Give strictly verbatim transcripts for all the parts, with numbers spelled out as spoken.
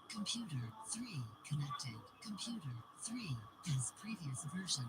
Computer three connected. Computer three has previous version.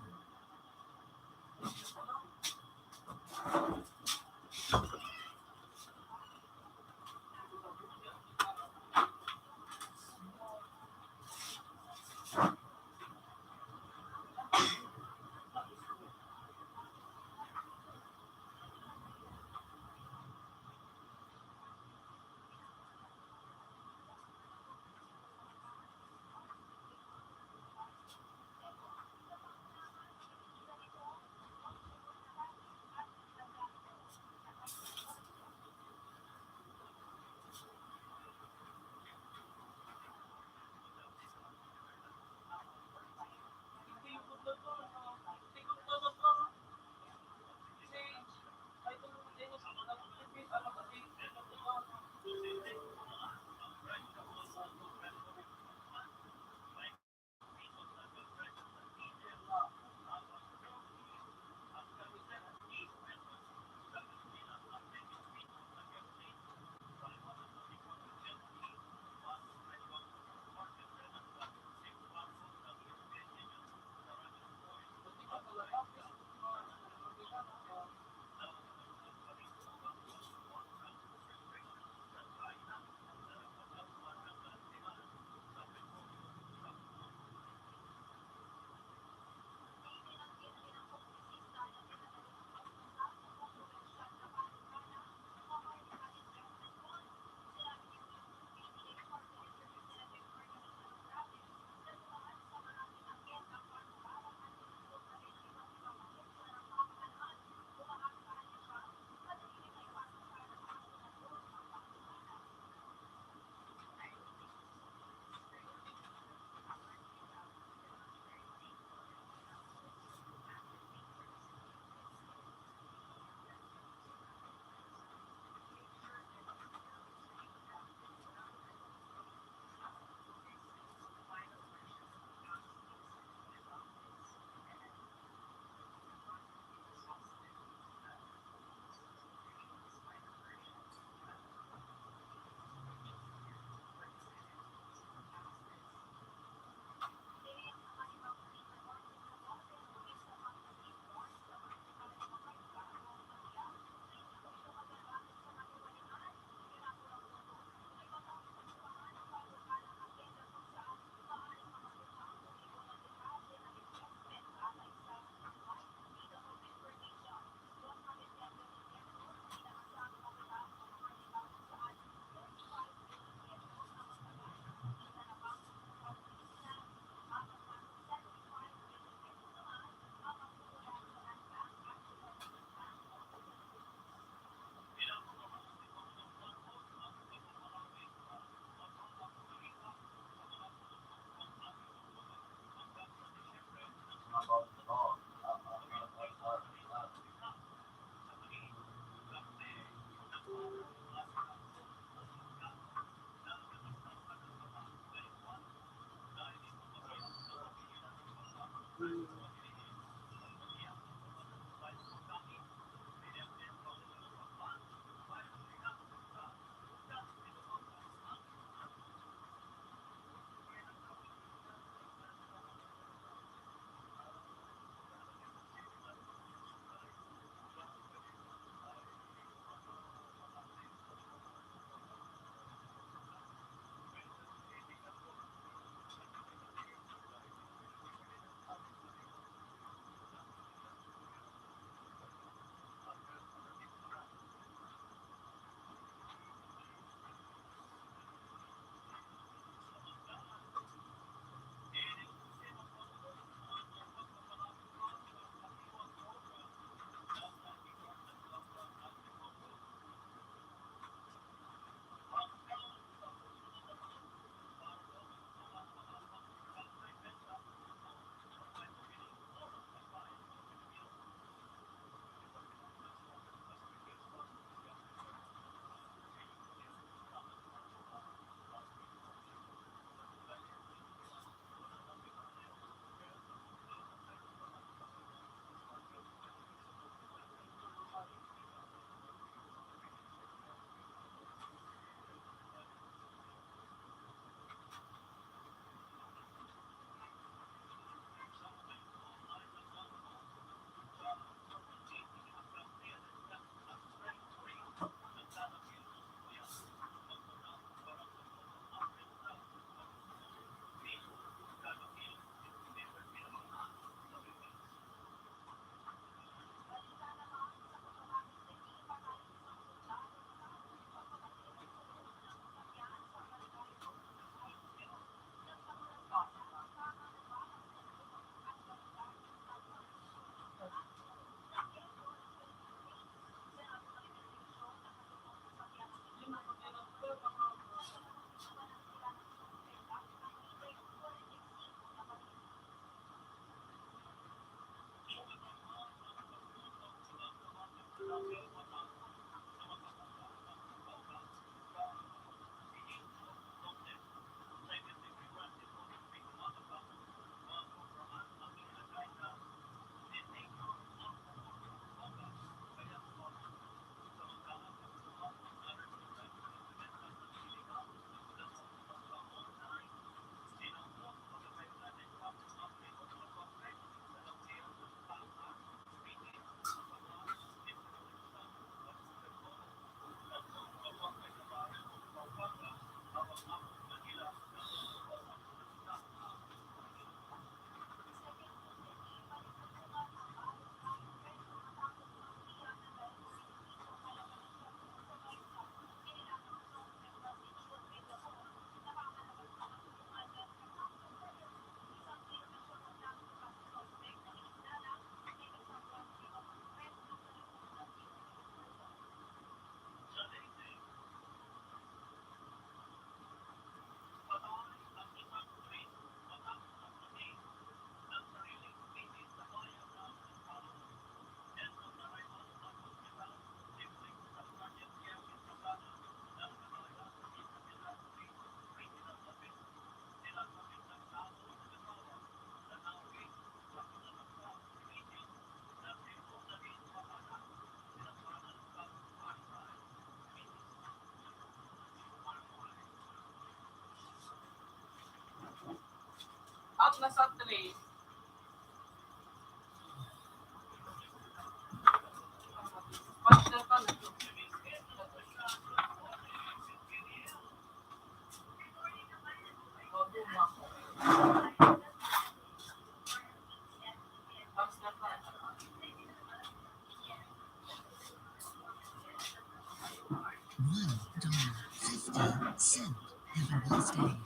Nasa three. Pasta pa na. One dollar fifty cent. Have a nice day.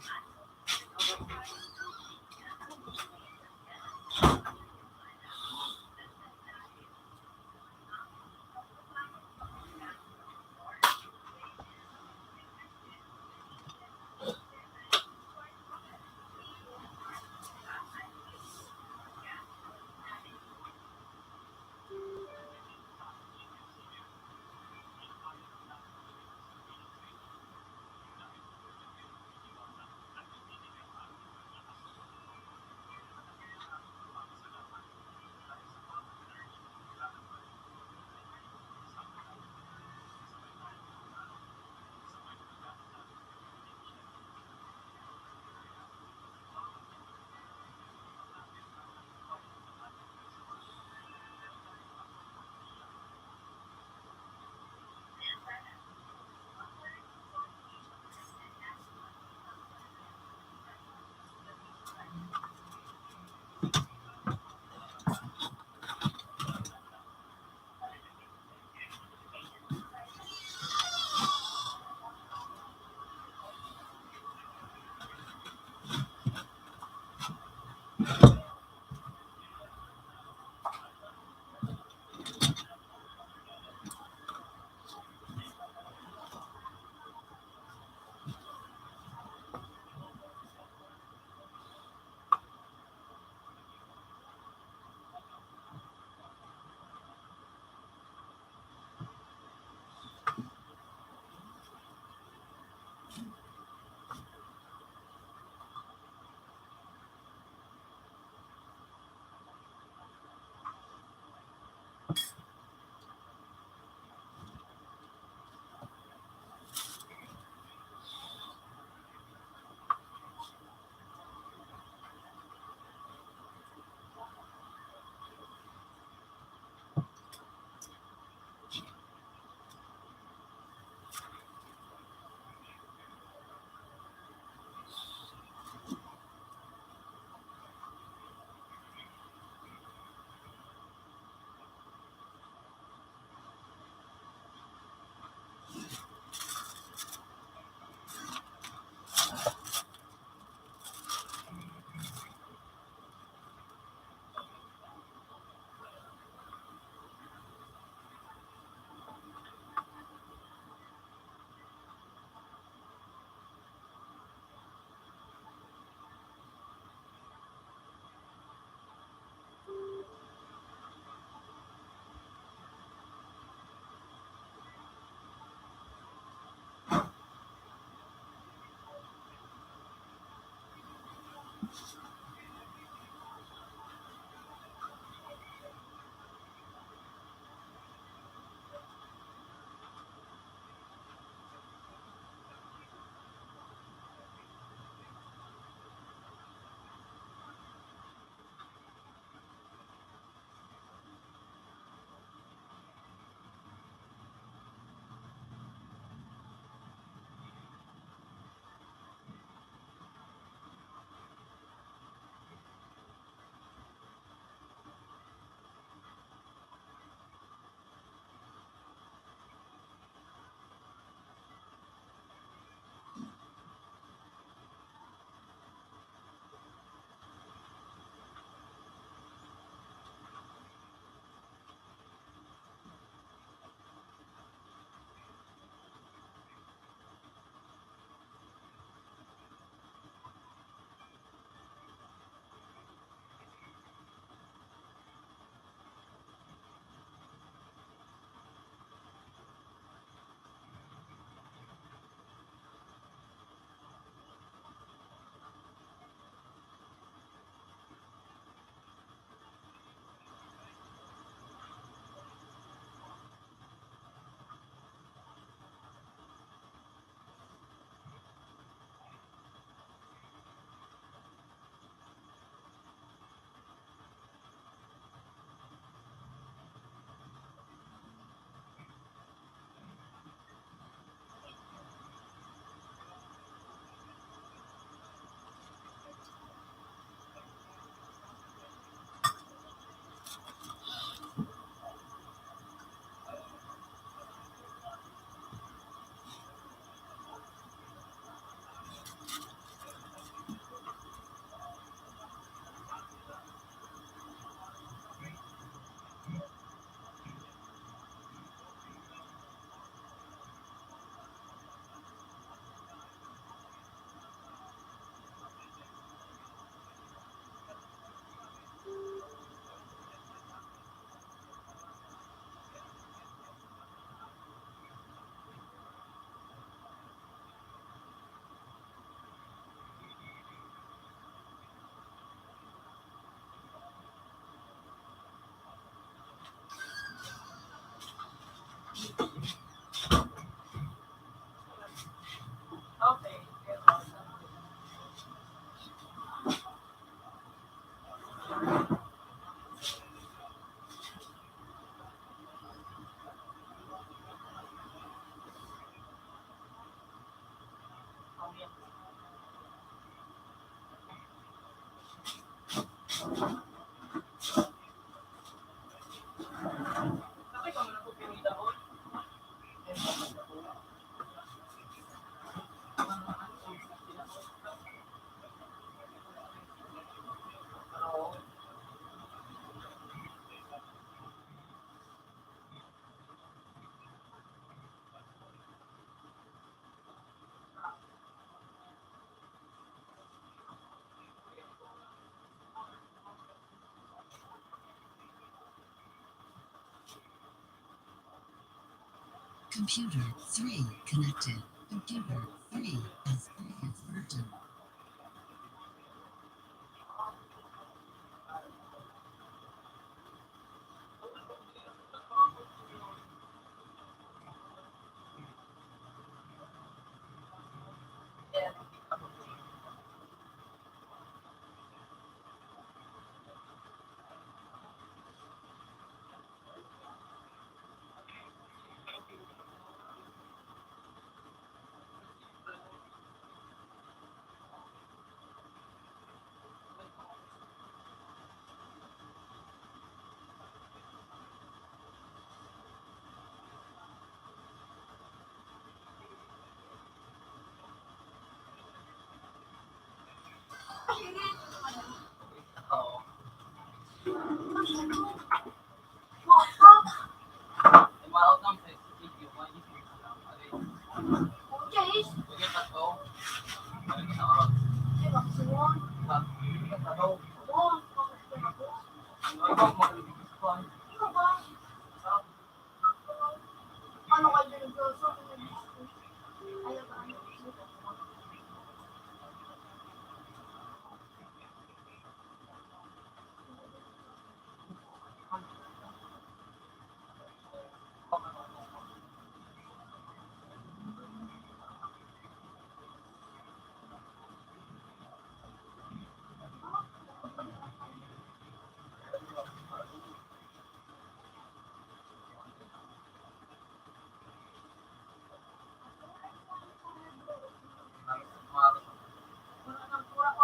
Computer three connected. Computer three as previous version.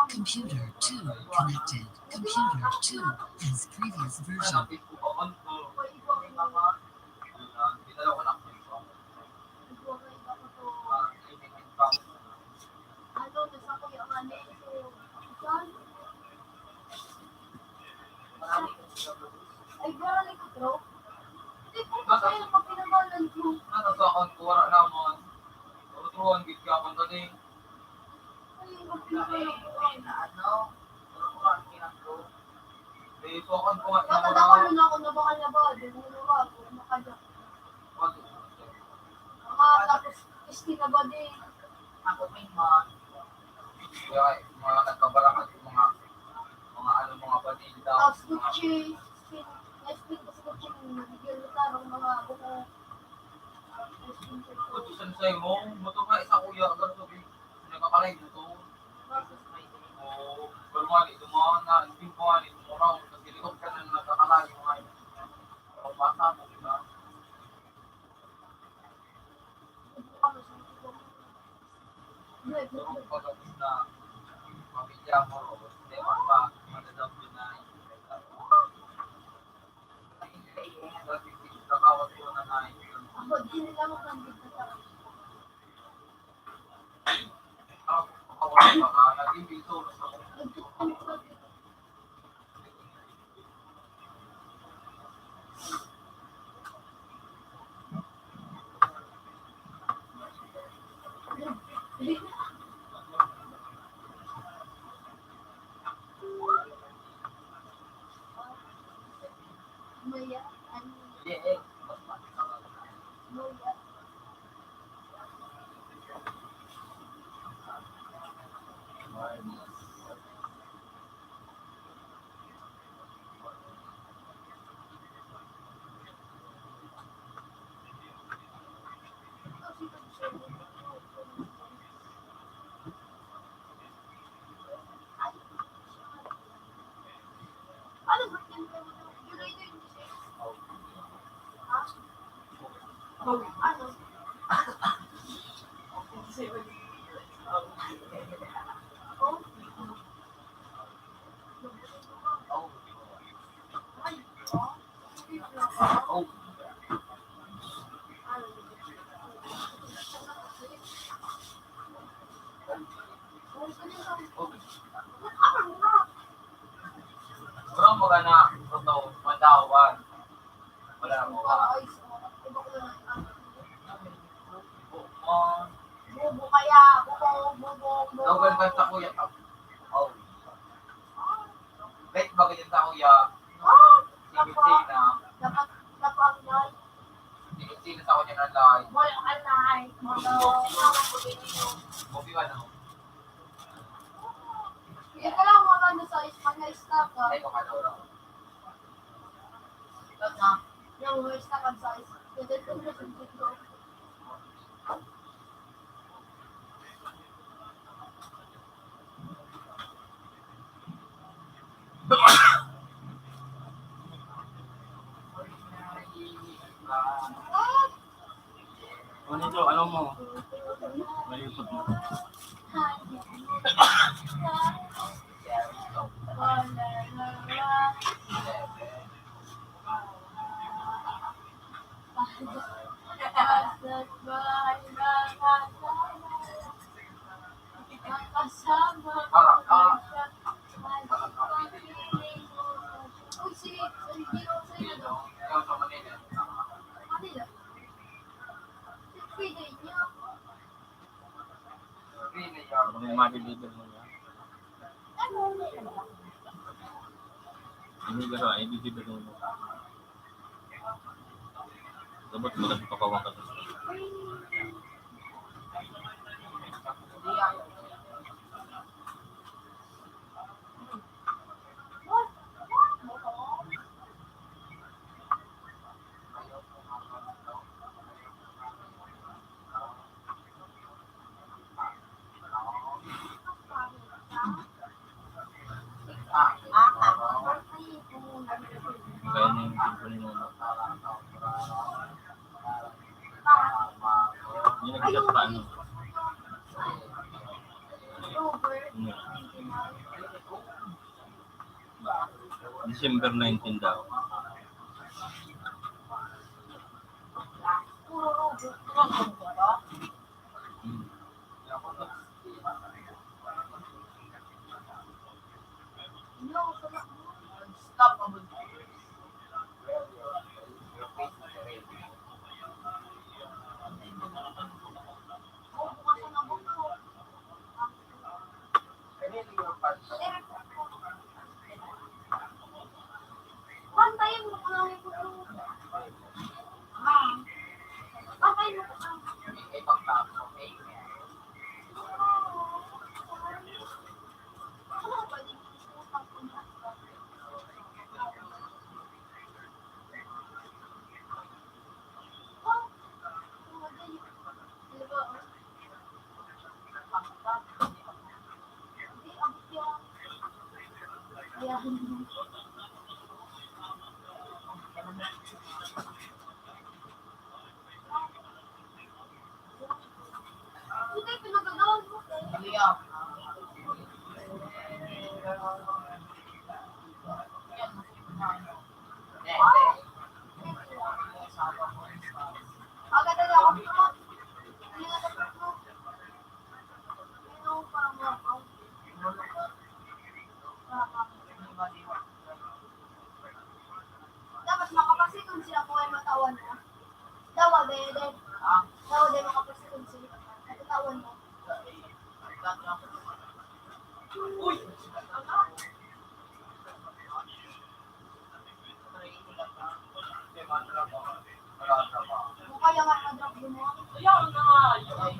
Computer two connected. Computer two as previous version. Ay, wala na ito, bro. Hindi po, kasi yung pagpinamalan ko. Ano sa akon ko, wala naman. Turuturuan gid ka akon tani. Ay, yung pagpinamalan ko. Ano? Turuturuan gid ako. Eh, so akon ko nga, Nakataka na ako na bakal na ba? Di mo na ba? Kung makadya. What? Mga tapos, isti na ba din? Ako may mga, kaya mga nagkabarahan, mga, mga ano, mga bading daw, Tapos mga Gucci, skin, may skin kasi Gucci, nabigyan mo tarong mga buko. Tapos yung Gucci sensei mo, motor nga isa kuya, agar sabi, nagkakalay mo to. Tapos may Oo, pero nga, di dumaan na, hindi mo nga, di mo raw, kasi likod ka na nagkakalay mo nga. Ang bata mo, di ba? Bro, magana, totoo, madawan. Wala mo ba? Bubo kaya, bubo, bubo, bubo. Daw ganun sa kuya ka. Oh. Kahit ba ganyan sa kuya? Ah, Singit-singit na. Dapat, dapat, dapat. Singit-singit sa kuya na lang. Hindi ka lang mga ano sa Espanya, stop ka. Stop na. Yung stop ang size. Ano ito? Ano mo? May YouTube mo. Ano yung ma-deliver mo niya? Hindi ka sa, i-deliver mo. Dapat mo kasi pakawan ka sa Kaya na yung tipo ni mama. Hindi nagchat pa, ano? Hindi. December nineteen daw. Hmm. Dapat makapasikon siya kung ay matawan na. Dawa, dede. Ah, dawa, dede, makapasikon siya. Natatawan mo. Uy! Kaya nga, madrop mo. Kaya nga, yun.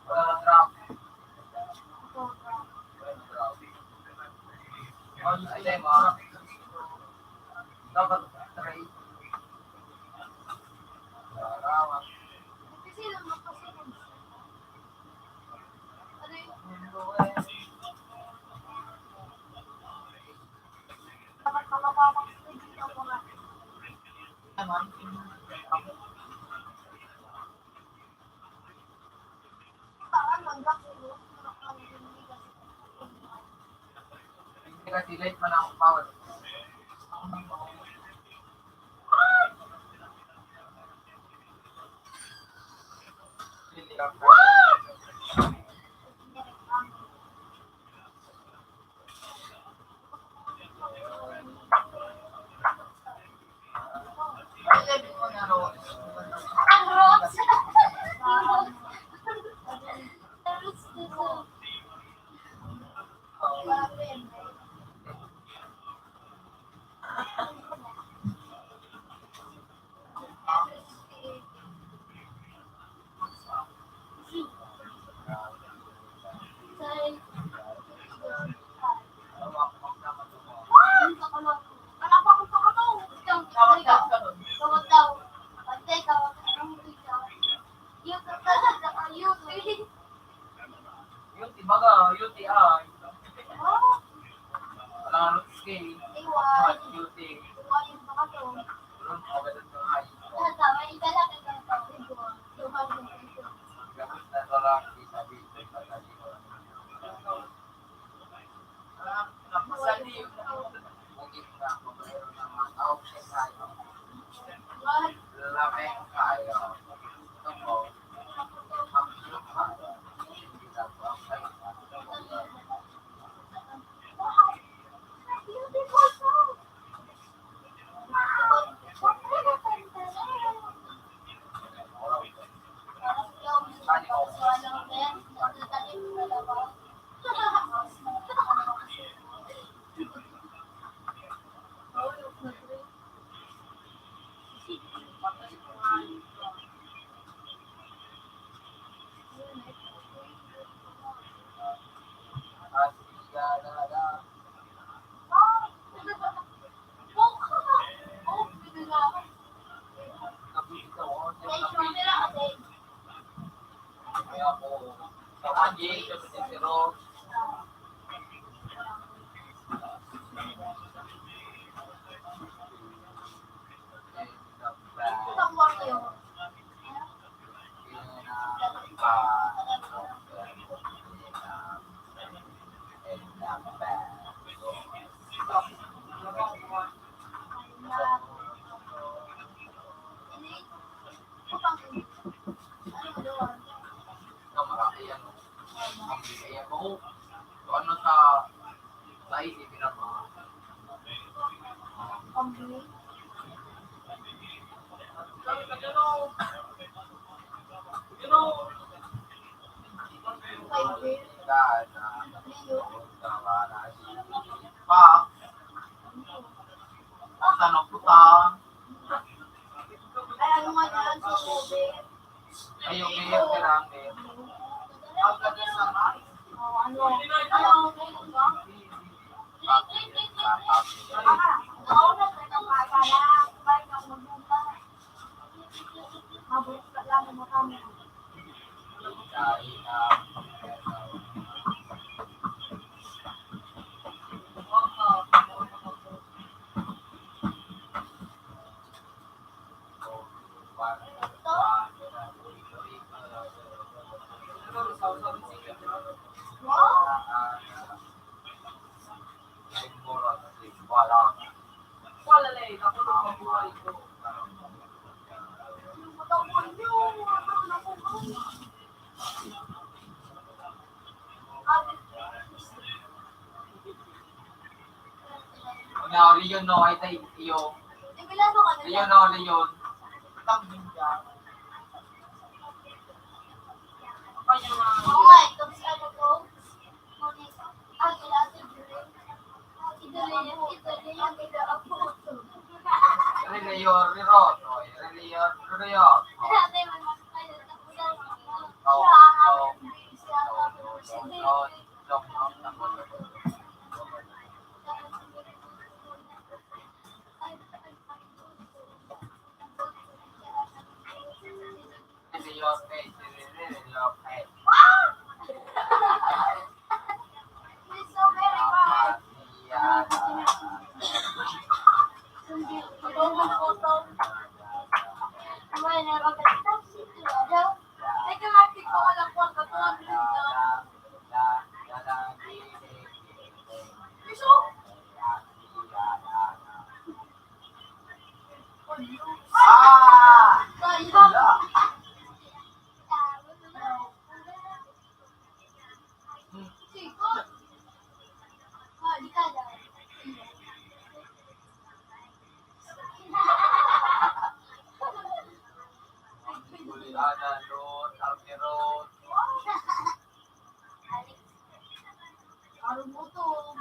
Wala na drop. Ito, drop. Ay, ay, ay, ma. Dapat try. Kasi lang magpasok. Ano yun? Dapat makapasok sa dito mga. Naman. Kasi late man ang power. Ibaga, U T I. Wala nga, Ruski. Iwan. U T I. Iwan yung baka to. Wala, maganda na nga yun. Tama, iba lang, iba lang. Iwan. Iwan yung baka to. Gabos na to lang, isabi, isabi, isabi. Ito, marami yan. Ang bigay ako. Kung ano sa, sa isip, pinapa. Pa. Sa naputa. Ay, ano nga yan sa movie? Ay, okay, okay lang, eh. Ang ganda sa nga. Oh, ano? Ano? Mabot pa lang mo kami. Ano, Leon, no? Ay, tay, iyo. Leon, no, Leon. Tambing ka. Kaya nga. Oo nga, ito si ano to? Ah, kila Ate Julie. Ito na yun, ito na yun, ito ako. Relayor ni Rot, oy. Relayor ni Rot. Ate, man, mas tayo, tapos ako. Oo, oo. Ah! Wala. Juliana, Lord, Almirón. Arong gutom.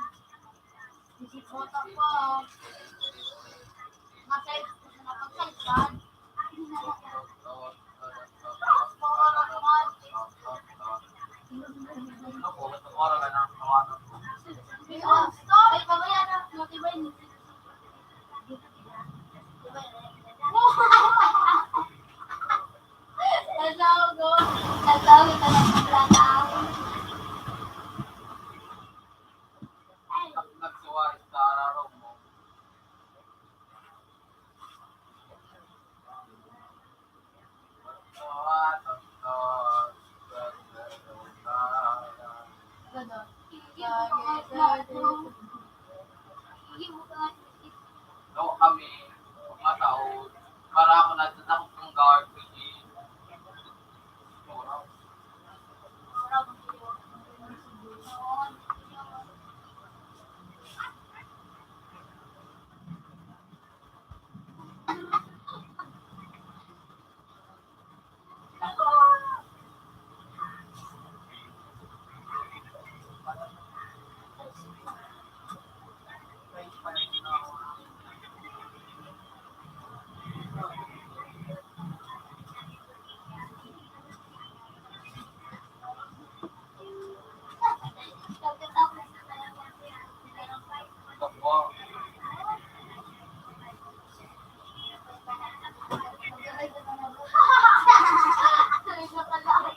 Isip bata pa. Masay, nakasay ka. Ay, mamaya na, matibay. Hello, good. Hello, ito na si Plataw. Dawa kami, pag mataod, para ako nagtatakot ng guard, kundi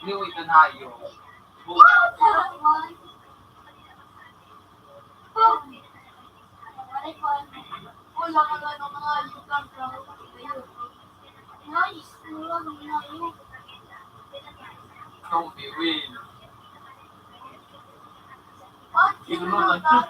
Liwit na hayo. Itong biwin. Inunutan.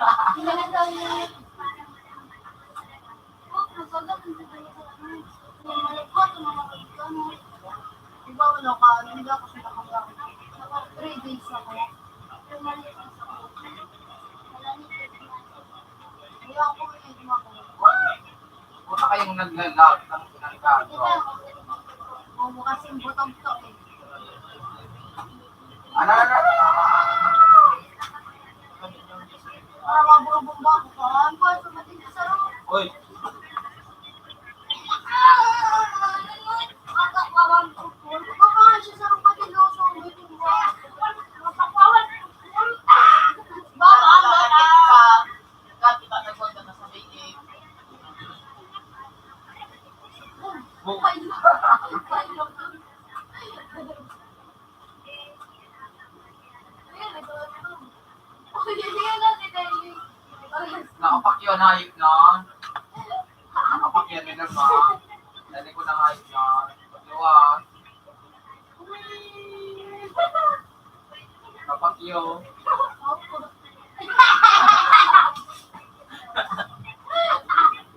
Three days ako. Wala ko yung mga Puta kayong naglalag ng pinanggato. Bobo kasing butog to eh. Ano, ano, ano? Para maburubong ba ako? Saan ko? Sa mating sa sarong. Uy. Baka siya sa rumah din ako, sa rumah din ba? Baka, baka. Dati pa nagwag ka na sa bingin. Nakapakyo na, hayop na. Nakapakyo na naman. Dali ko na hayop na. Pagluwas. Kapakyo.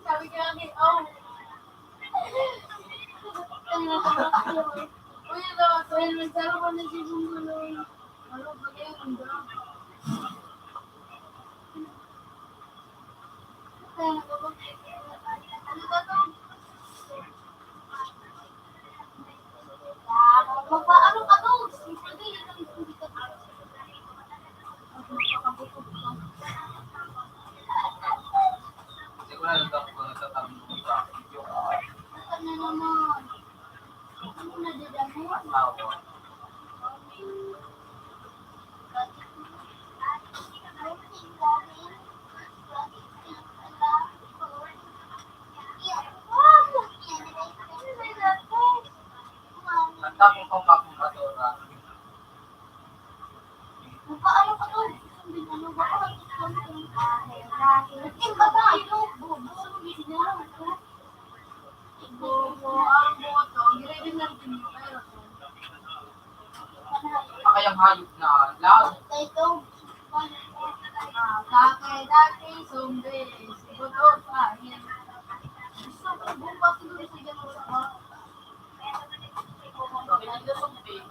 Sabi ko lagi, oh. Uy, ito, ito, ito, magsaro ko na si Bunggulong. Ano ba kayo, Bunggulong? Ano ba to? Magpaano ka to? Hindi ko na alam kung ano sa tanong mo sa video. Ano naman? Ano na dyan mo? Asawa. Ang tapos kong kakumbatora. Paano ka to? Ano ba? Ito, bubo, bubo, bubo, ang boto, girabi lang din mo, pero Pakayang hayop na, love. Ito, ito. Ah, dati, dati, zombie, si Boto, pa, yan. Gusto ko, bukas siguro sa ganun sa mga. Hindi na zombie.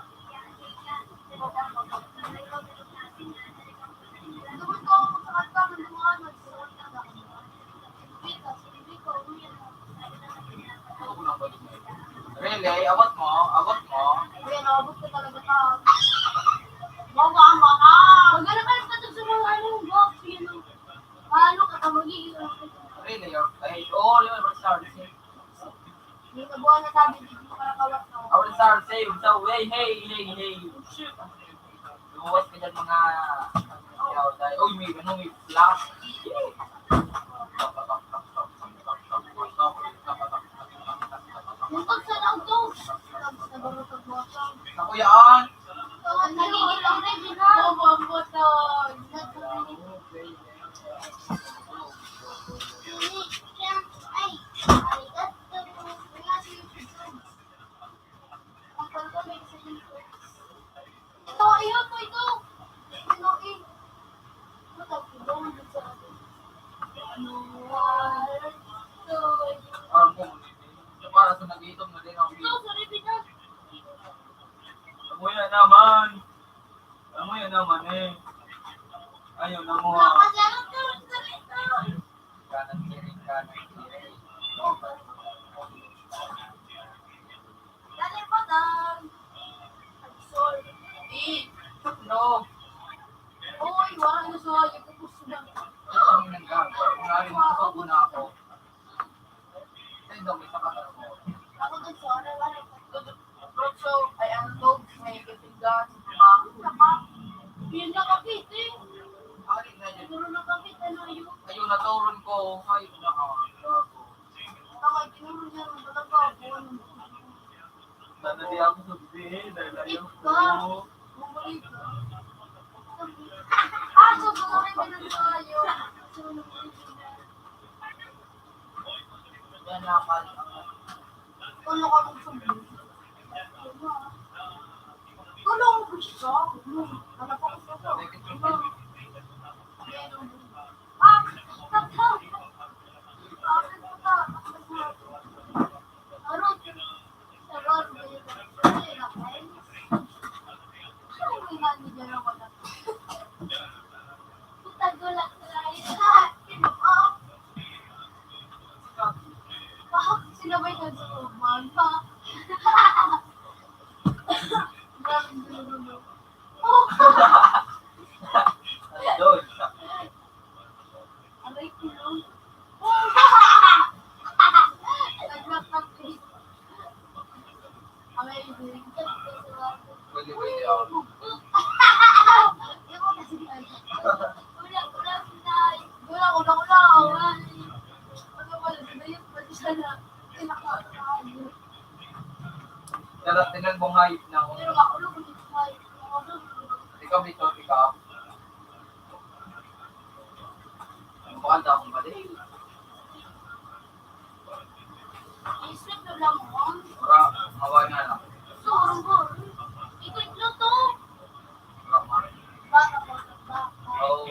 Really? Abot mo? Abot mo? Uy, ano, abot ko talaga ka. Bawa ang baka. Maghanap ka ng katog sa mga ano, box, yun, oh. Paano ka, ka magiging Really? Ay, oo, yun, basta, Hindi na buwan na sabi, di mo karakawat, no? Our star, save, sa, hey, hey, hey, hey. Lumuwas ka dyan, mga, uy, may, ano, may flash. Yung pag sa lang to. Ako yan. Ang nagiging original. Bobo ang butog. Ay, arigato. Ito, ayun po ito. Ano eh? Ano eh? Ayaw na mo ah. Kanan siring, kanan siring. Dali pa, Dan. Sol. Di. No. Oy, wala na sa hayop. Ubus na. Ang nanggago. Kung narinig ko, sabon na ako. Sa'yo daw, may sakatan ako. Ako dun sa ano, ano, dun, dun, so, ay, ano to, may katinggahan sa trabaho. Napa? Yun na kapit eh. Bakit na yun? Siguro na kapit, ano yun? Ayun, naturon ko. Ay, nakawa. Tama, tinuro niya ng talaga. Nadali ako sa gabi eh, dahil ayaw ko. Ikaw? Bumalik ka? Ah, so, bumalik ka na tayo. Yan, nakal-, Tulong ako sa buhay. Tulong ako sa buhay. Anak ako sa buhay. Ah, Sinabay ka sa umaga. Grabe, gulo-gulo. Doon. Aray ko, no? Nagpapakit. Aray, bigyan ko sa Pwede, pwede ako. Wala, wala, wala. Wala, wala, wala. Wala, wala, wala. Wala, wala, wala. Pero tingnan mo, hayop na ako. Pero ako lang, hayop na ako. Ikaw, may topic ka. Ang maganda akong balik. Isip na lang mo. Ora, awa nga lang. Sorry, bro. Ikaw yung luto. Ora, ma. Baka, baka, baka. Oh,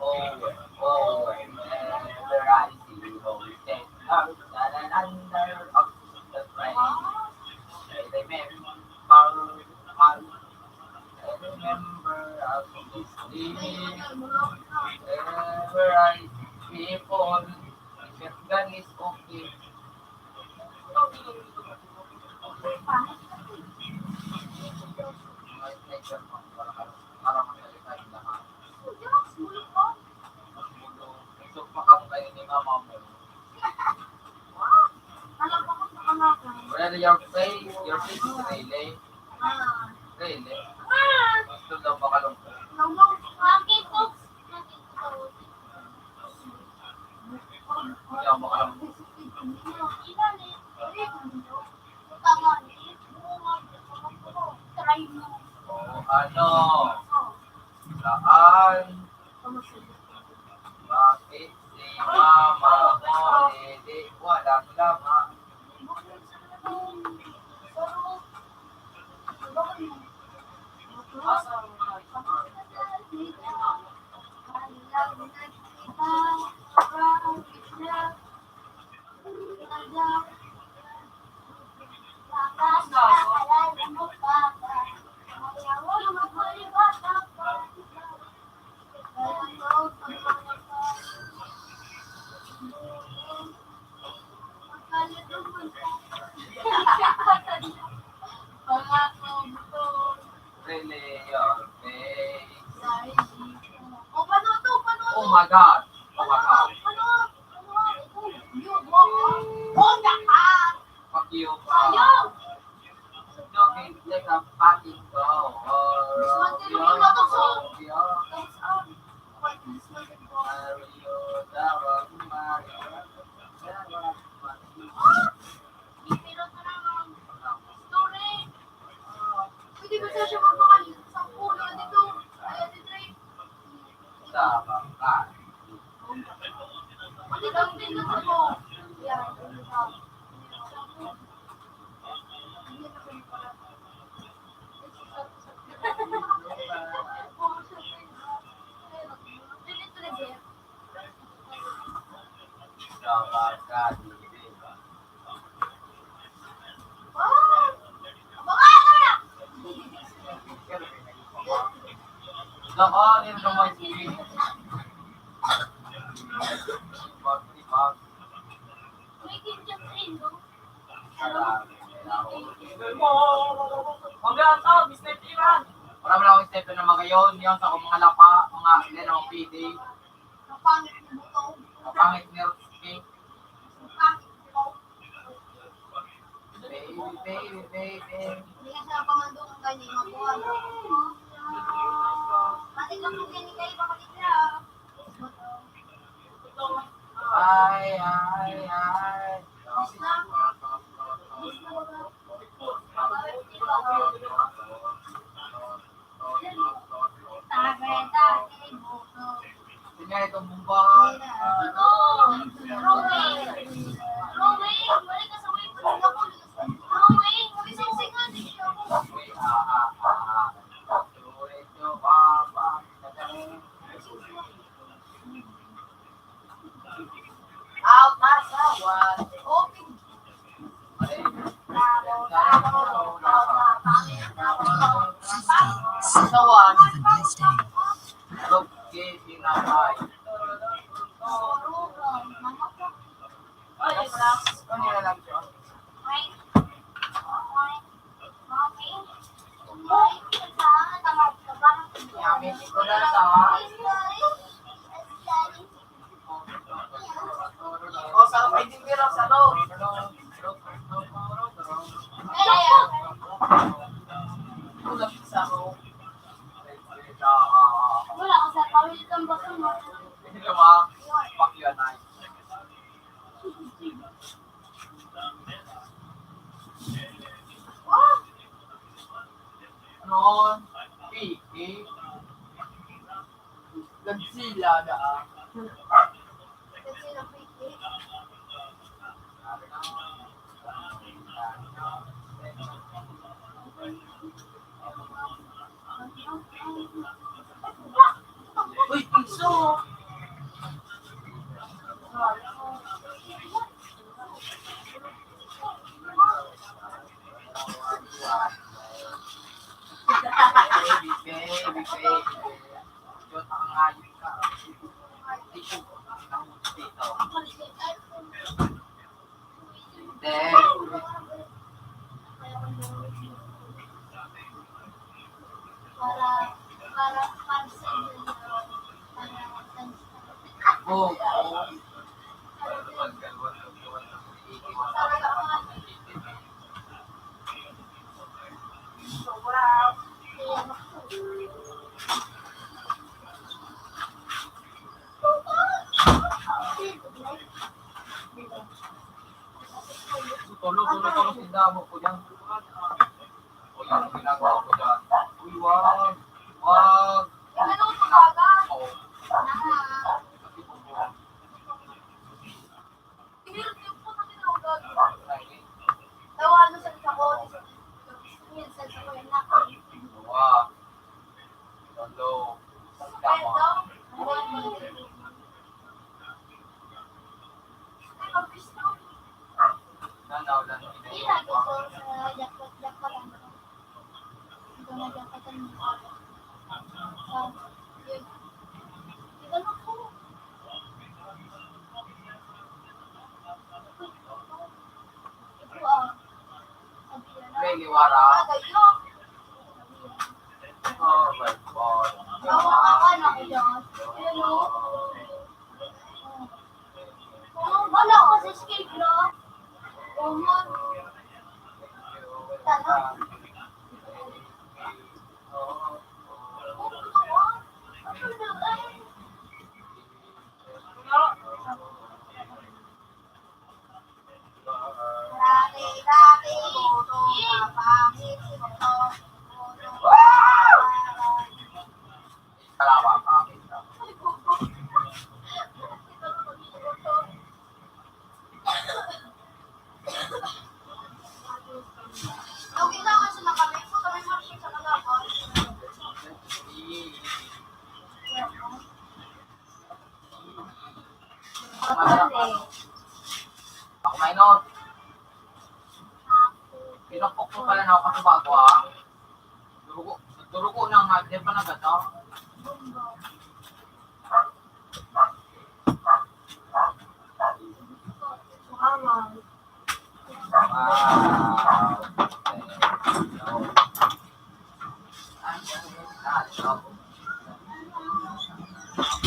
oh, oh, never I see you, oh, stand up, da, da, da, da, up the train. I remember, I remember how this day, whenever I people, shotgun is okay. Para, para masalita yung lahat. Mas bulong, so, pakam kayo ni mama mo. Where your face, your face is really, really. Gusto daw makalungkot. Kaya makalungkot. O, ano? Saan? Bakit si mama mo, Dede, walang lama? Really, your face. Oh my God. Oh my God. Fuck you. Joking, take a fucking go. Oh, Mario, Mario, Mario, Mario. Pwede ba siya magpakal-, sa puno dito? Ay, dito eh. Tama ka. Pwede ba pinag-, ano? Yan, ano ba? Ako, nito mo speed. Bag, bag. Mangga ang tao, mister Iran. Wala mo lang akong step na magayon. Yung sa akong mga lapa, mga leno, P D. Kapangit ni Buto. Kapangit ni Rosky. Kapangit ni Buto. Baby, baby, baby. Hindi nga siya pamandungan kayo, mabuhay. Pati lang po ganyan kayo, kapatid niya. Ay, ay, ay. Sige, itong bomba. Out na sa one. Open. Sa one. Look, giving up high. Ay, relax. Ano na lang siya? Yummy. Ito na sa O, sa pwedeng dira sa loob. Tulad sa loob. Wala ko sa pawil kang baso mo. Hindi ka ma-, pakyan ay. Ano? P K? Godzilla na. Uy, piso! Para, para, para sa inyo, para sa inyo. Oo. Tulo, tulo, tulo, tinda mo ko diyan. O, yan ang ginagawa ko diyan. Uy, wag. Wag. Ano ito, baga? Oo. Tawa, ano sa isa ko? Minsan sa ko, anak. Dalawa. Tatlo. Tatlo. Ay, mag-gusto. Nanaw lang. Hindi, lagi ko sa jackpot, jackpot, ano. Ito na jackpot, ano. Ah, yun. Ito na po. May liwara. Oh my God. Wala ko sa escape room. Tanong. Ako, minor. Pinukpok ko pala na ako kasi bago, ah. Durugo, durugo na nga, di pa nagkataw.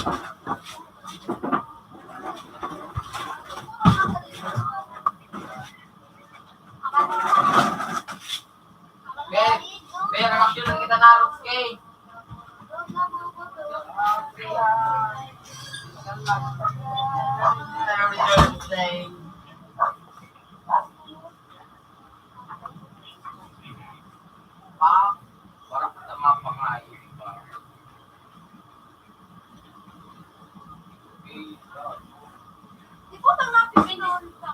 Kaya, kaya reaksyon lang kita na, Rox, kay. Pa, para kita mapangayo pa. Di ko na napipinon ka.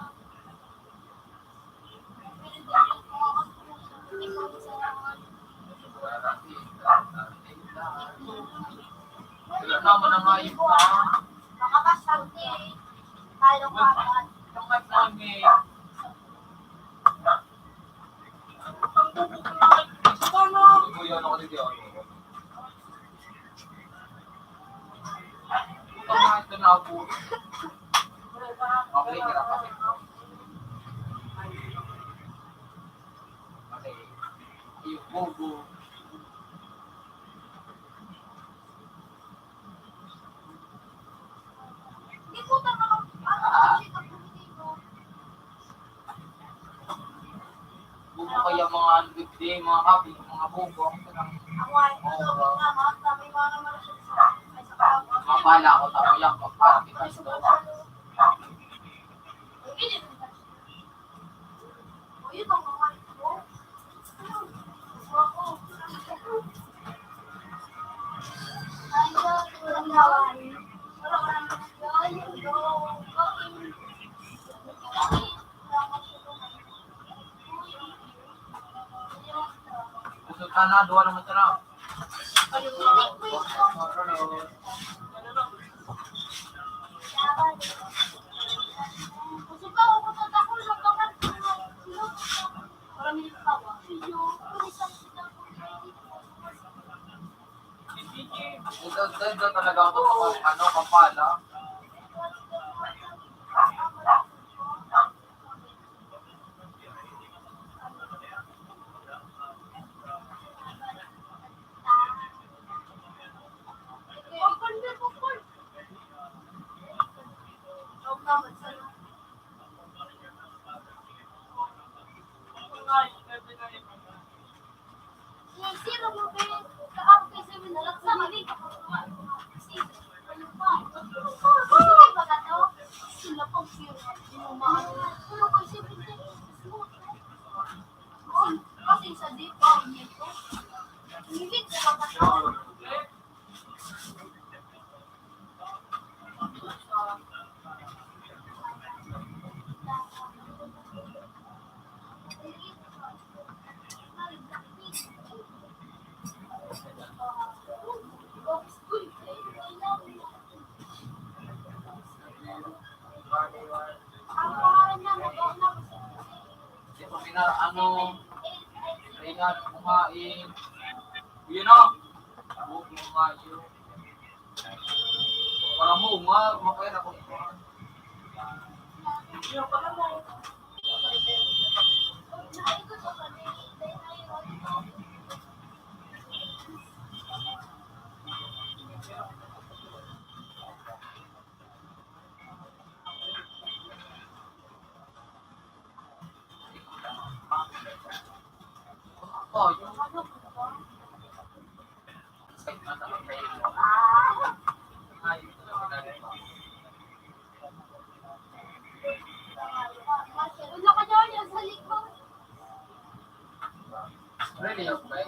Wala naman ang ayos na. Makakasal ni Kyle Kapat. Ang bubog na. Ito na. Ito yun, ako din yun. Ito na, ito na ako. Okay, hirap kasi. Okay. Yung bubo. Hindi po talaga, ano, hindi ka politiko. Bubo kaya mga ano, di, mga kabi, mga bubo. Ako ay, ito, mga, mga, mga, mga, mga, Mapala ako, tapo yan, pagpapit ang ito. Gusto ka na, duwa naman ka na. Ito, ito, ito talaga ako sa ano, Kampala. Ano, ingat, kumain. Yun o. Kumain. Para mo, ma-, makain ako. Really, okay.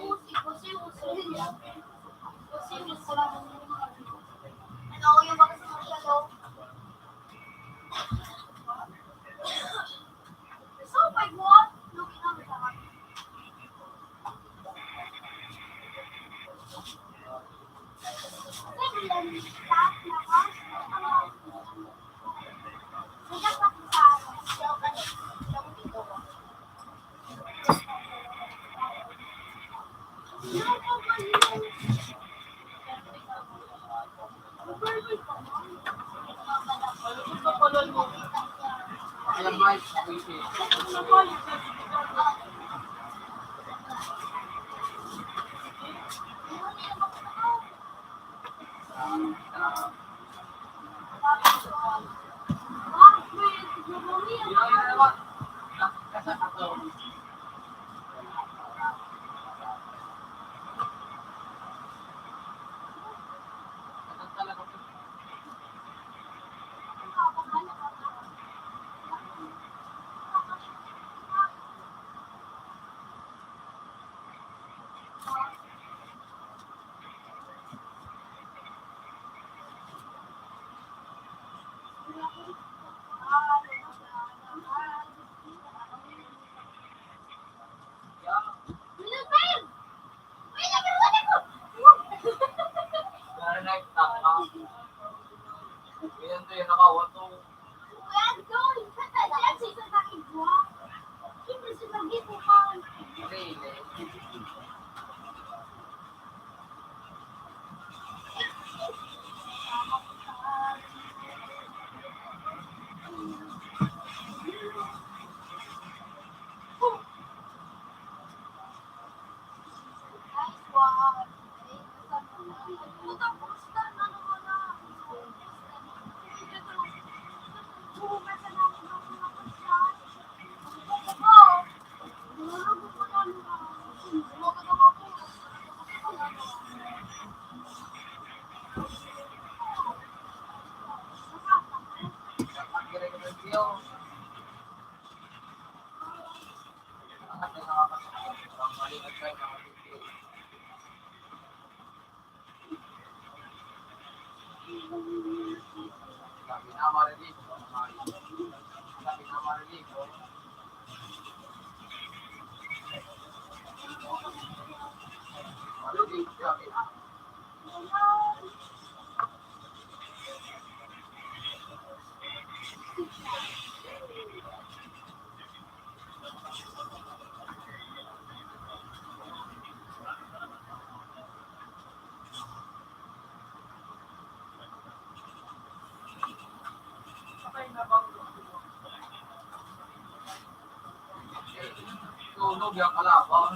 Tulog yung kalaban.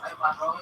Ay, patron.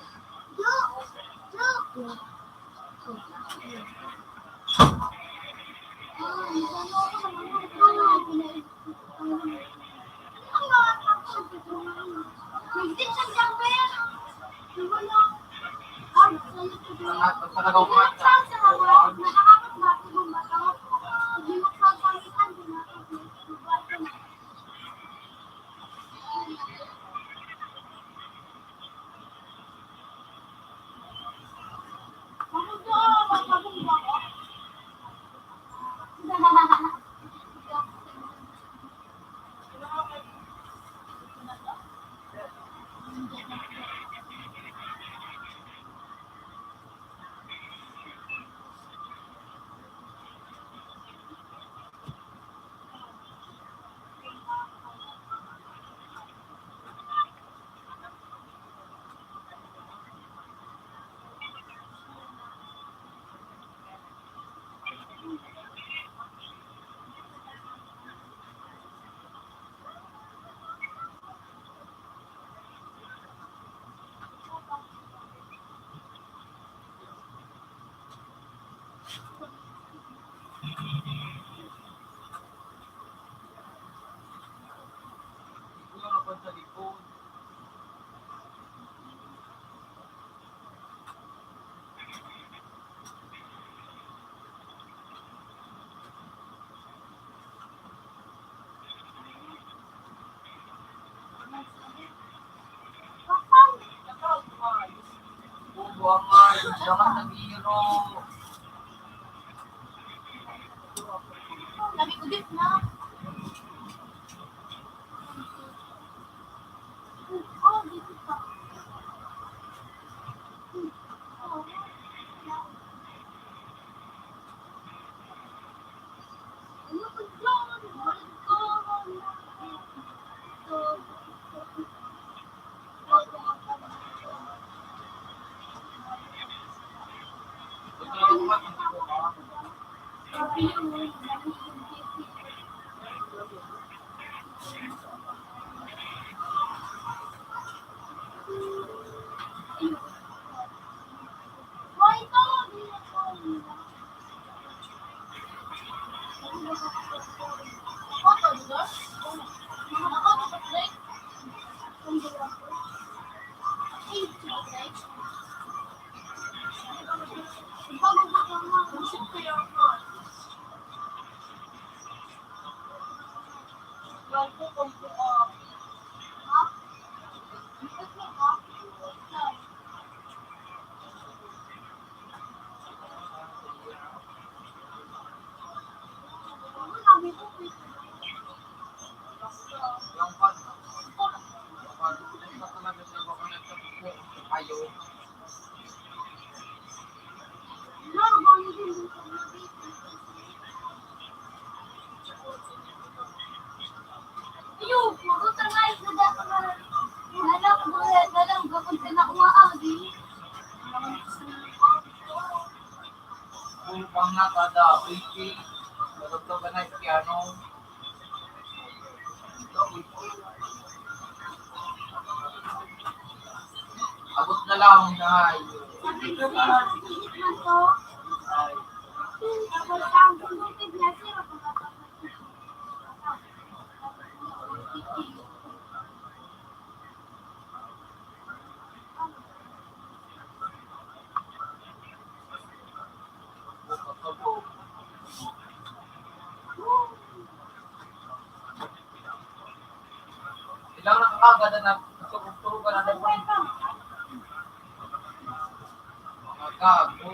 Puro pang nata da, waiting. Matugtog ka na yung piano. Abot na lang, Nay. Sabi ko, "Sihit man to." Ay. Tapos ang sensitive niya, zero. Ilang nakakaganda na turog-turugan na naman. Mga gago.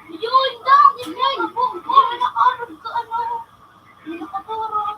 Yun, dahil yun, kung, kung nakaarog ka, ano, hindi nakaturog.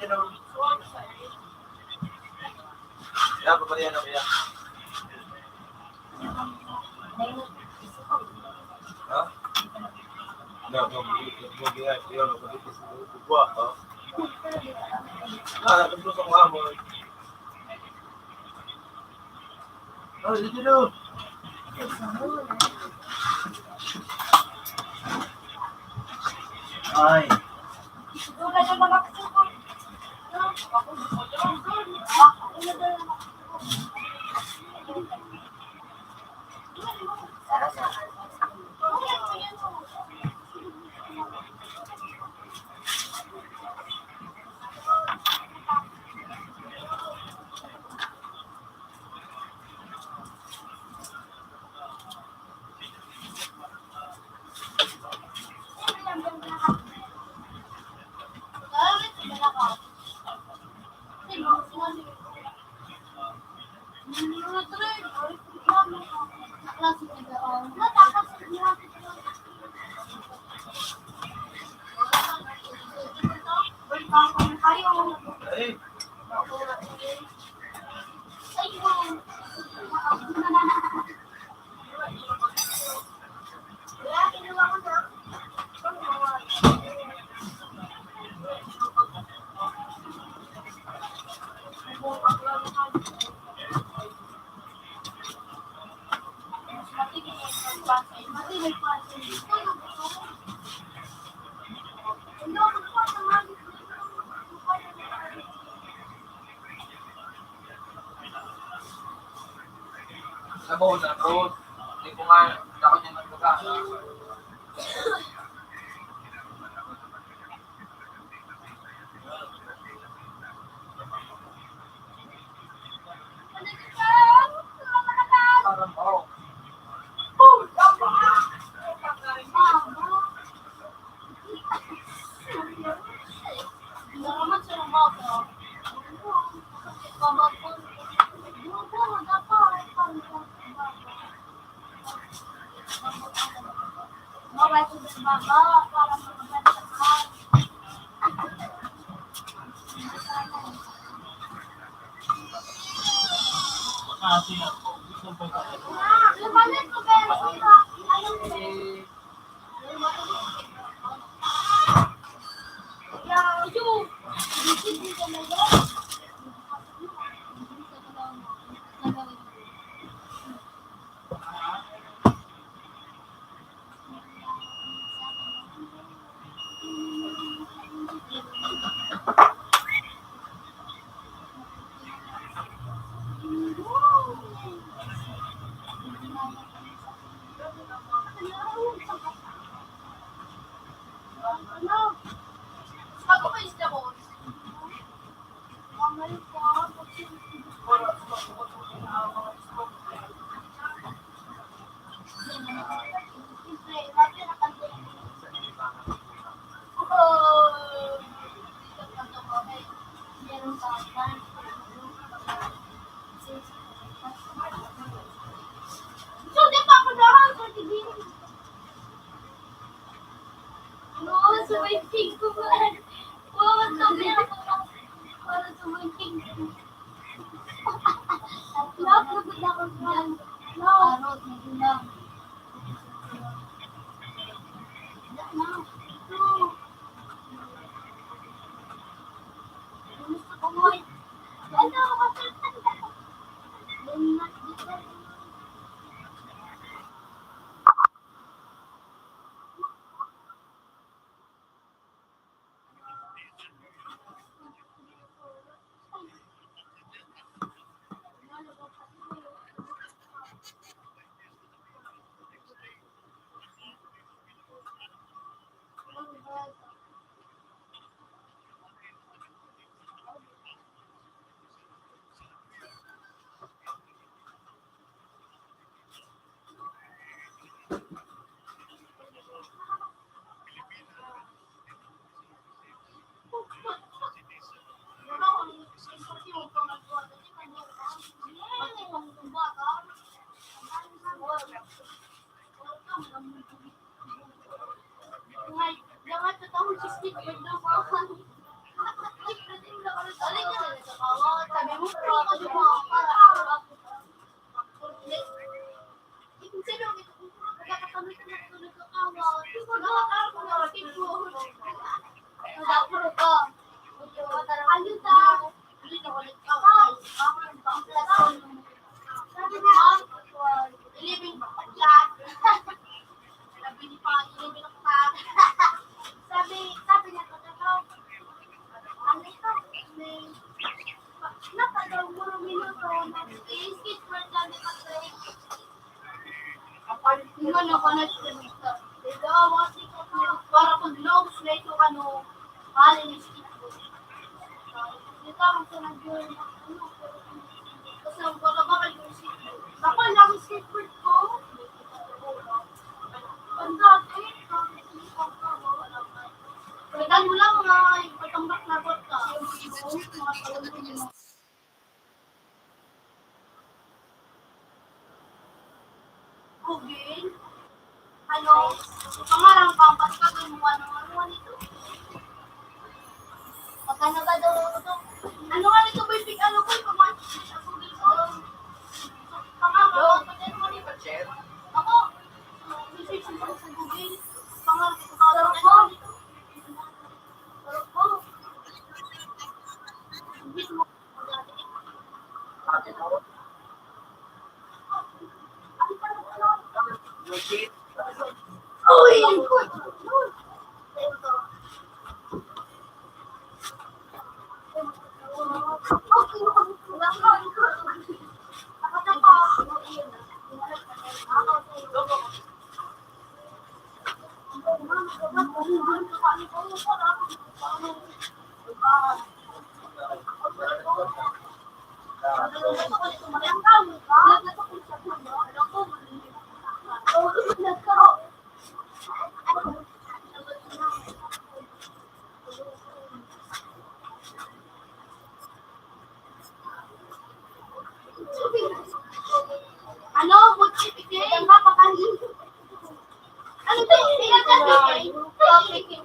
dyan, oh. Yan, papatayan na kaya. Ha? Yan, mag-, mag-, mag-, yan, mag-, mag-, ha? Ah, nandun sa mga mo. Oh, dito, dito. Ay. Sabon, sabon. Hindi ko nga, takot yung magbaga. Yung ano, connect ko dito. Diba, mga sikat na yun. Para pag logs na ito, ano, hali ni skateboard. Dito ako sa nag-join. Kasi ang baba kayo yung skateboard. Ako, ang dami skateboard ko. Ang dati, palitan mo lang mga ipatambak na bot ka. Mga talong mo. Google? Ano? Pangarang pampaskas mo, ano, ano, ano ito? Pagka nagado ito, ano, ano ito, boy, pig, ano, boy, pag mga, Google ko. Pangarang pampaskas mo, ano ito? Ako, research mo sa Google. Pangarang pampaskas mo, ano ito? Ano? Buti, pigil. Ano ba? Ano ba? Topic.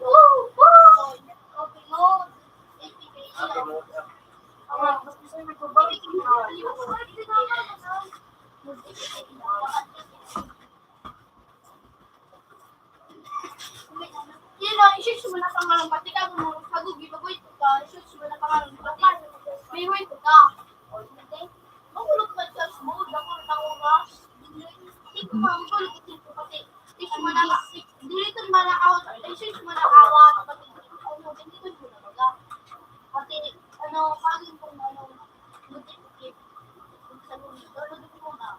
Topic mo. Yan o, i-search mo na pangalan pati ka, kung magsagogi, bagoy po ka, i-search mo na pangalan pati. May way po ka. O, hindi. Mahulog ka sa mode, ako ang tao ka. Hindi ko mahulog, hindi ko pati. I-search mo na, dili ko na awat, i-search mo na awat, pati, ano, hindi ko na baga. Pati, ano, pagin kung ano, buti-buti. Kung sa lumi, lolo, dito mo na.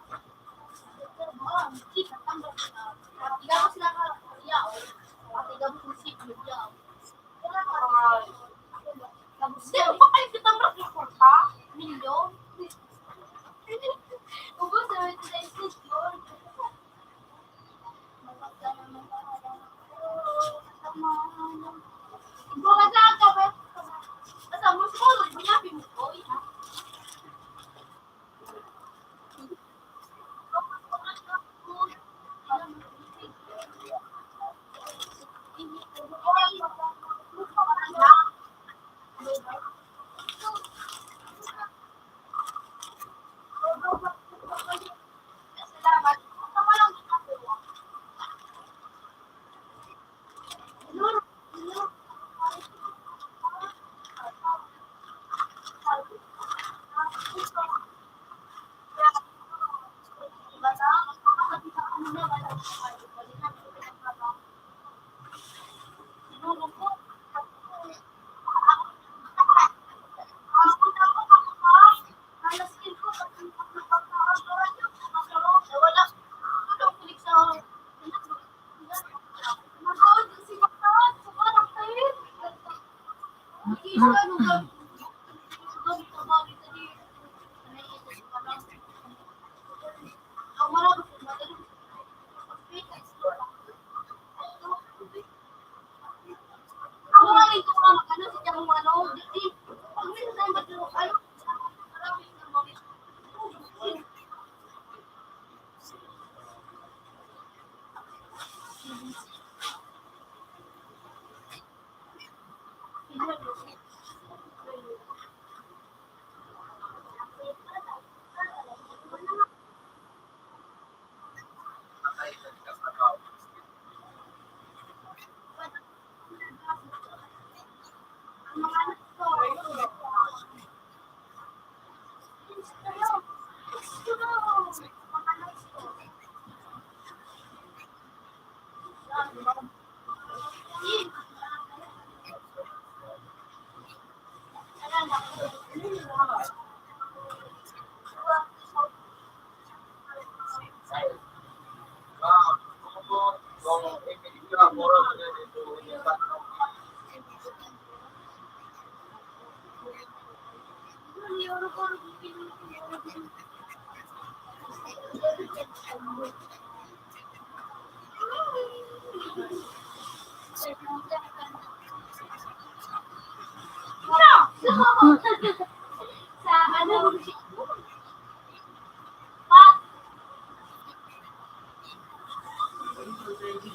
Hindi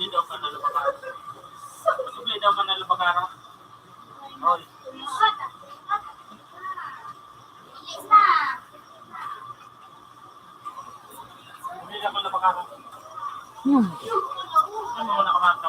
daw ka nalabakara. Hindi daw ka nalabakara. Oy. Hindi daw ka nalabakara. Hmm. Ano mo nakamata?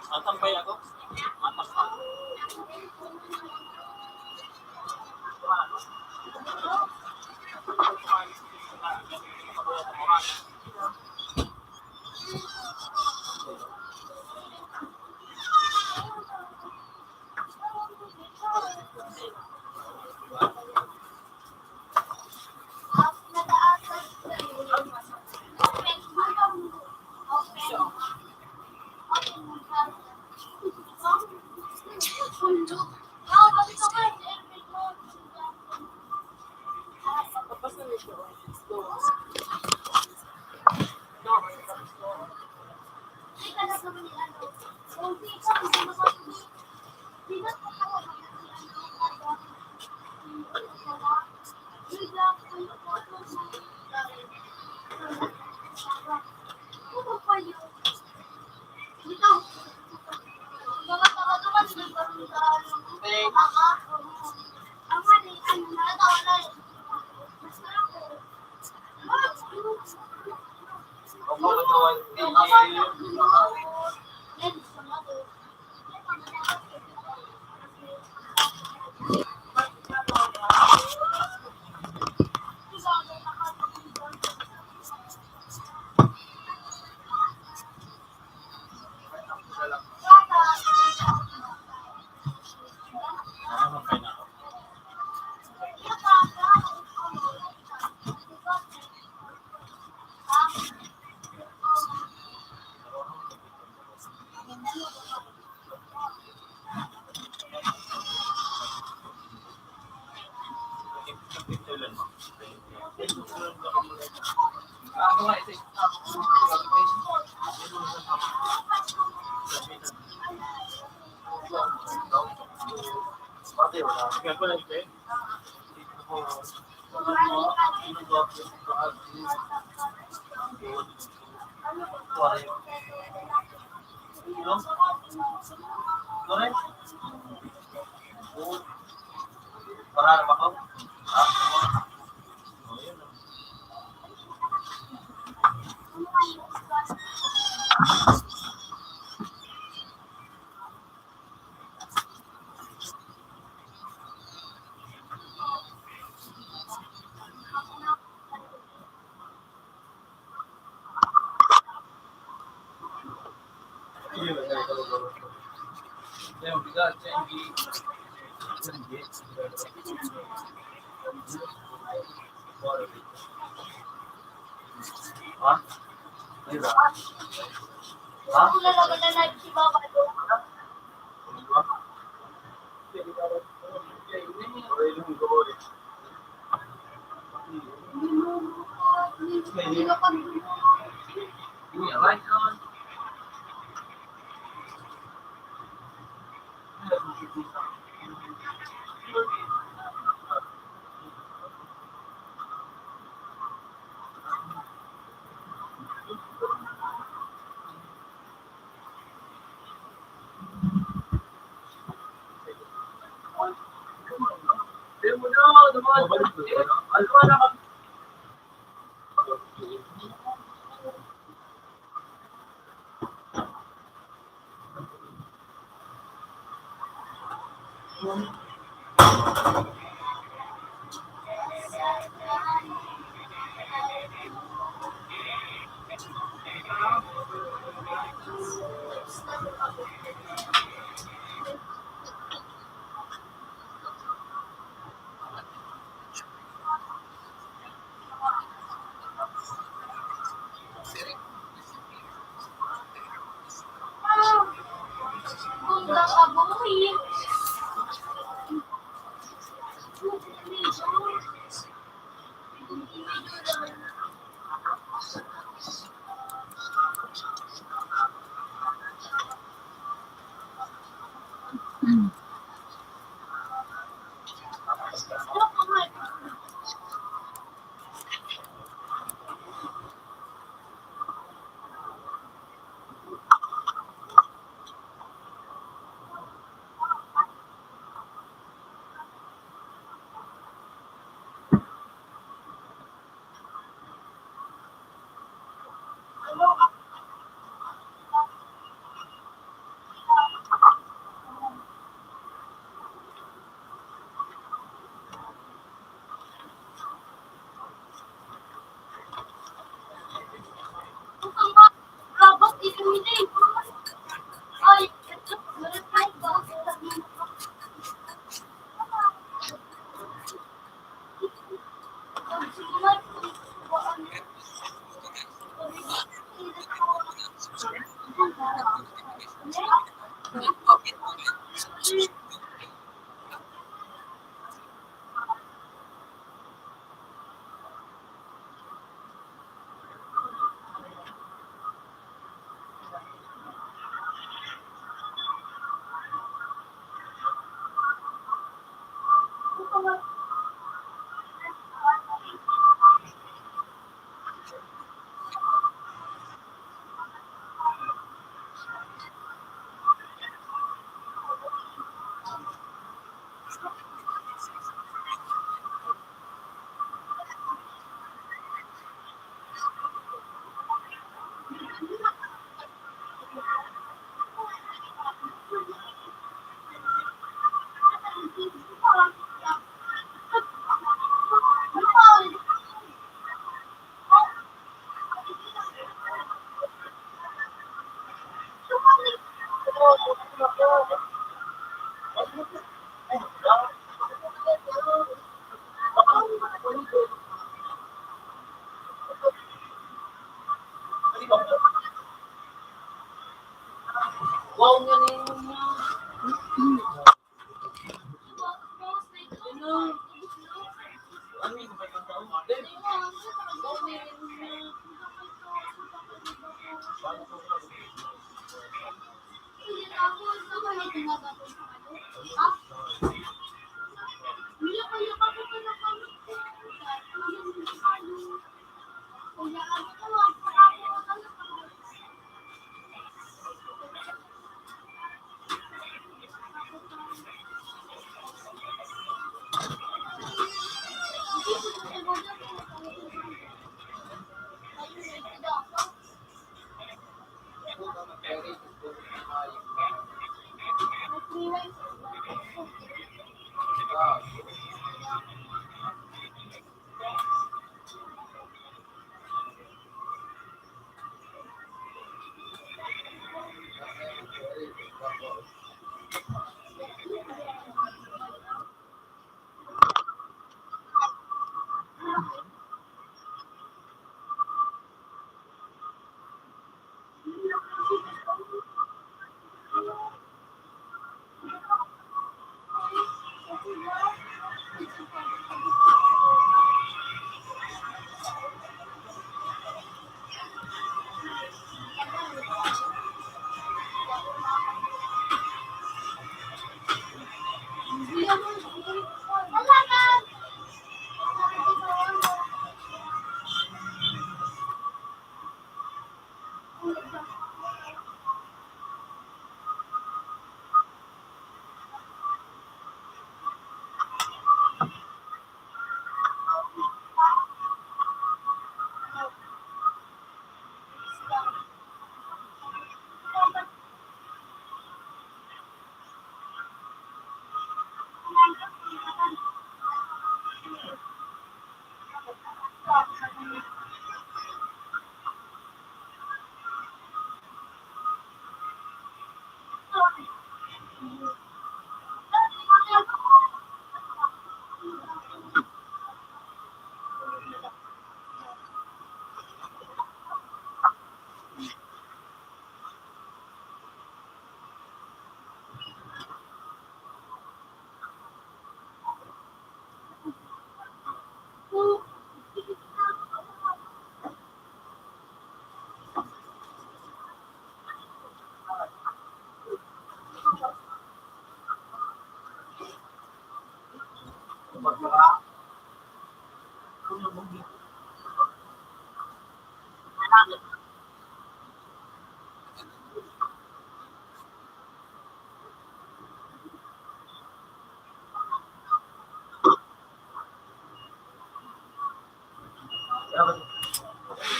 Atang pa ako. Atang pa.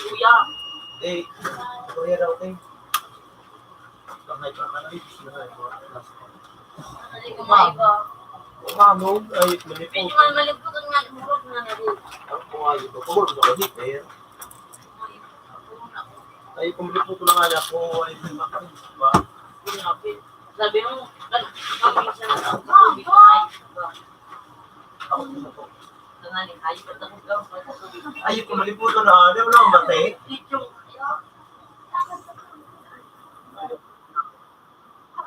Kuya. Eh, kuya daw, eh. Ma'am, ay, malipot. Medyo nga malipot ang nga, murag nga na rin. Ako nga, ito. Pagod sa kahit, eh. Ay, kung malipot ko na nga niya, ako ay may makain, di ba? Sabi mo, kami sa nasa. Ako sa po. Ay, kung maliputan na, di mo naman matay.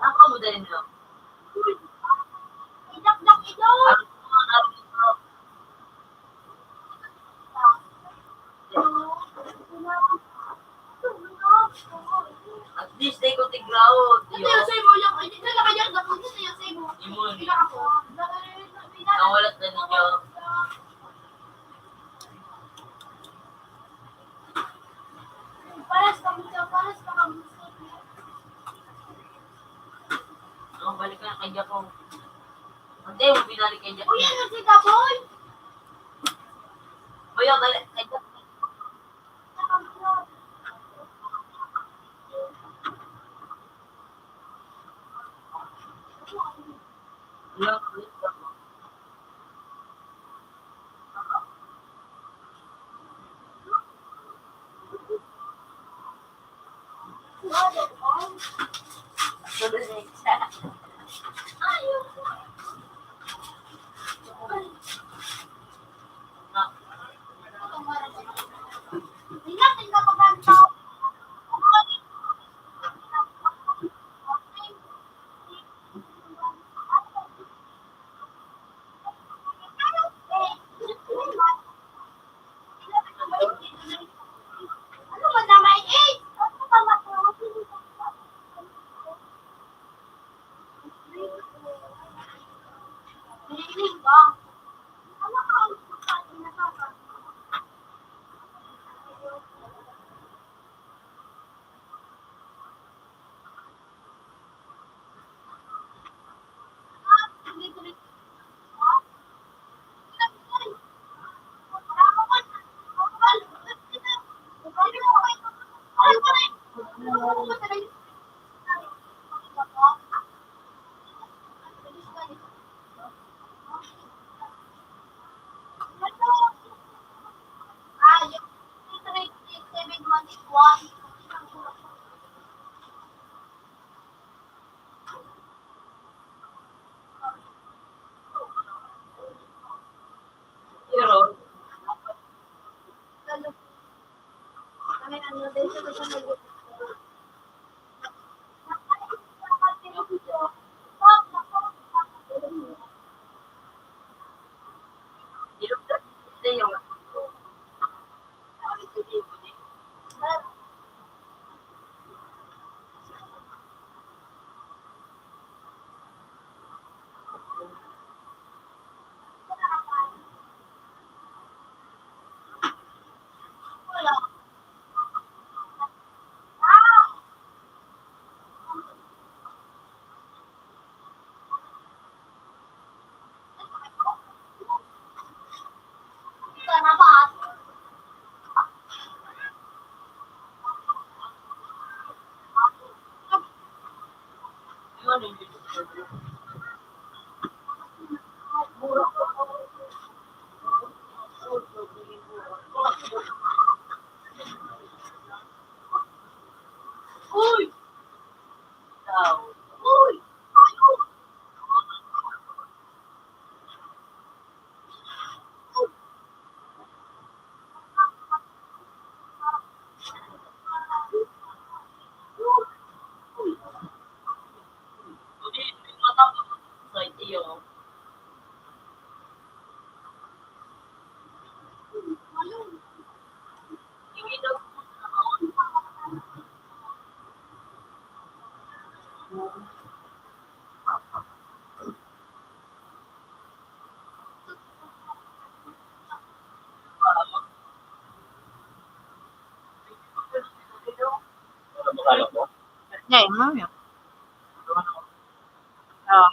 Ako mo din, no? Idakdak ito! At least, di ko tigraot. Ito yung sa'yo mo, yung, hindi na kaya, napunta sa'yo, sa'yo mo. Imun. Pila ako? Nawalat na ninyo. Paras ka mo siya, paras ka mo siya. Oh, balik na kay Jack, oh. Ante, mo binalik kay Jack. Uy, ano si Daboy? Uy, oh, balik kay Jack. Kaya nga, eh. Oh.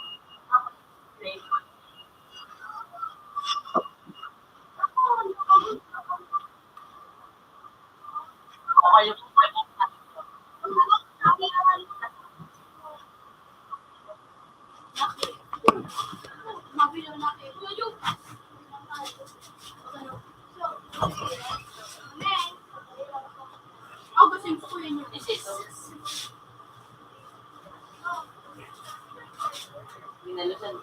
Binalusan.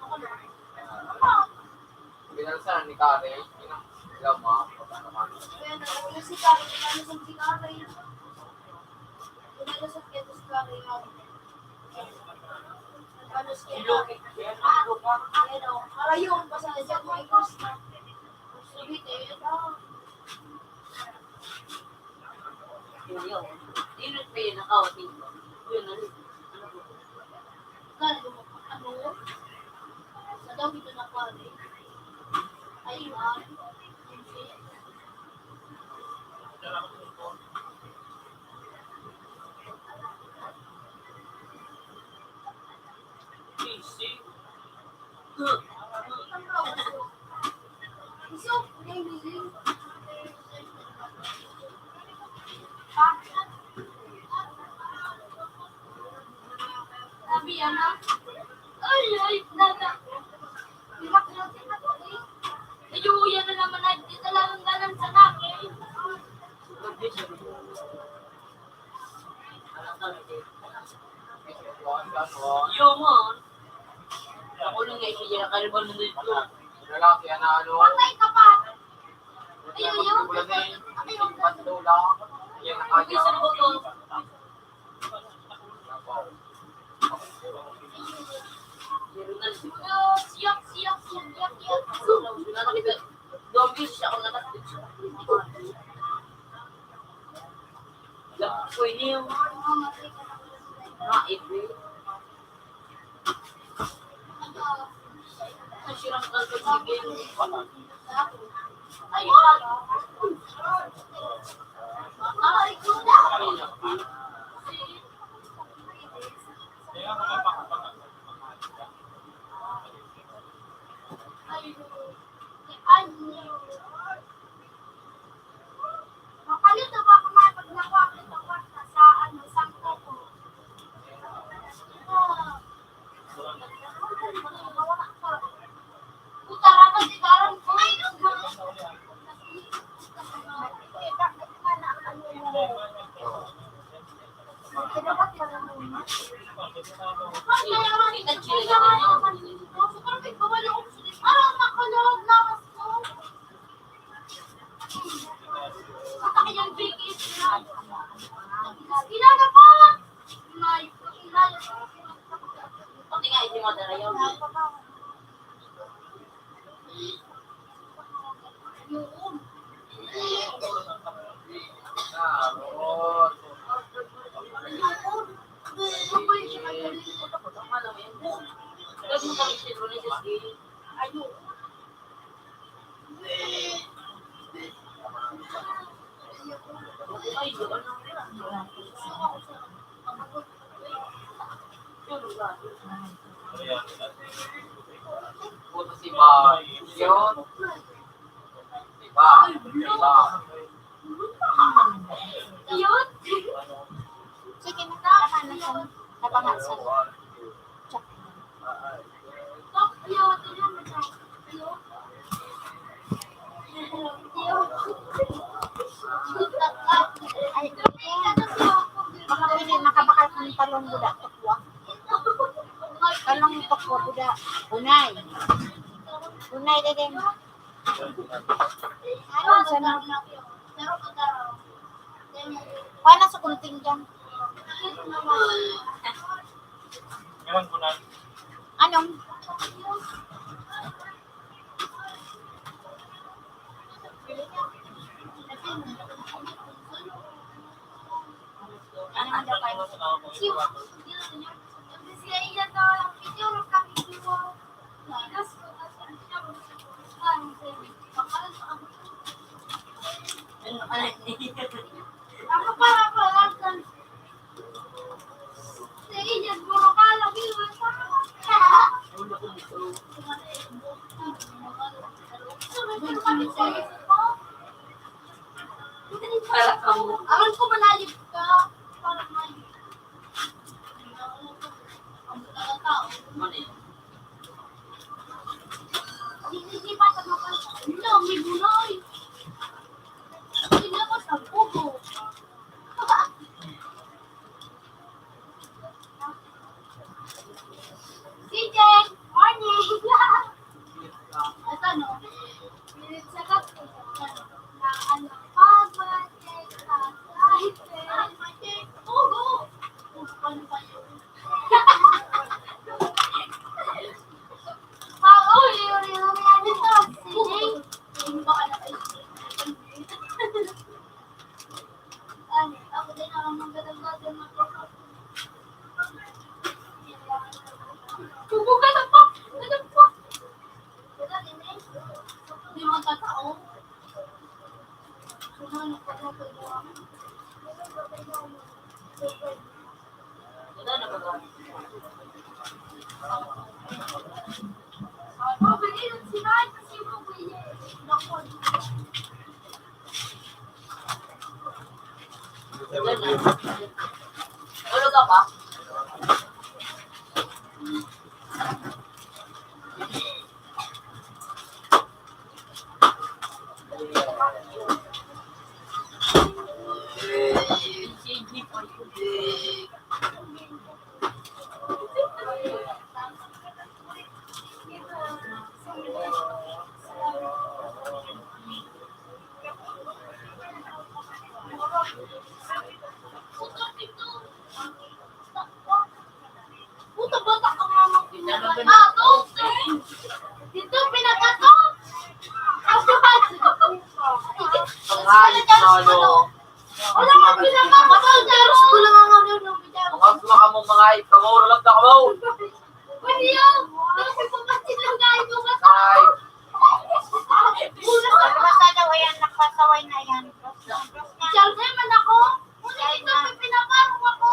Binalusan ni Karen. Ina, ikaw, ma, magkano ka? Kaya na, ano si Karen? Binalusan si Karen. Binalusan kaya si Karen, ah. Ano si Karen? Ayan, oh. Para yung pasal sa mga gusto. Sabi, eh, ah. Yun, yun. Yun, yun, yun, nakaw, yun. Yun, ano, ano po? Kalo, ano? Sa daw ito na pare. Ayun, ah. Easy. Sabi yan, ah. Ay, ay, nana. Medyo yan na naman, ay, di talagang ganan sa akin. Yo, man. Ako lang nga, isiya, kalibang na dito. Lalaki, ano, ano? Patay ka pa! Ayaw, ayaw. Patay ka pa. Ayaw. Patay ka pa. Ayaw. Ayaw. Ayaw. Siyak, siyak, siyak, siyak, siyak. Doon, bis, ako na kasi. Alam ko, ini yung mga ibe. Ay, sirang kalbag, sige. Ay, Mapalit na ba ako, may pag nakuha ko sa kwarta sa, ano, sangko ko? Puta, rapat si Karan ko. Puto si Ba. Yun. Di ba? Di ba? Sige, nagkakaroon na siya. Nabanga siya. Check. Ay, baka pwede makabakal kong talong buda, tukwa. Talong tukwa buda, unay. Unay, dede. Ano, sa na? Paano sa kunting dyan? Anong? Ako pa, ako, ako. Para kamo. Aron ko manayod ka. Para may. Ang mga tao. Mali. Hindi, hindi pa sa mga. Hindi, may gulay. Hindi ako sa bubo. C J, morning! Ito, no? Minute sa gabi, na ano, pabalik, pabalik, oo, go! Ano pa yun? Ah, oh, yun, yun, yun, yun, yun, C J. Hindi ba ka na Bubuga na pa! Ano pa? Di mo tatao. Tulog ka pa? Puta, bata ka nga mag-pinagkatop. Dito, pinagkatop. Ang hayop na, ano. Wala kang pinagkakatop. Ang hayop ko lang ang ano, no, bitaw. Ang asma ka mong mga hayop ka mo, lalagda ka mo. Pwede yun. Tapos ipapatid lang tayo ng mata. Ay. Basta daw, ayan, nagpasaway na yan. Charge man ako. Una ito, may pinaparong ako.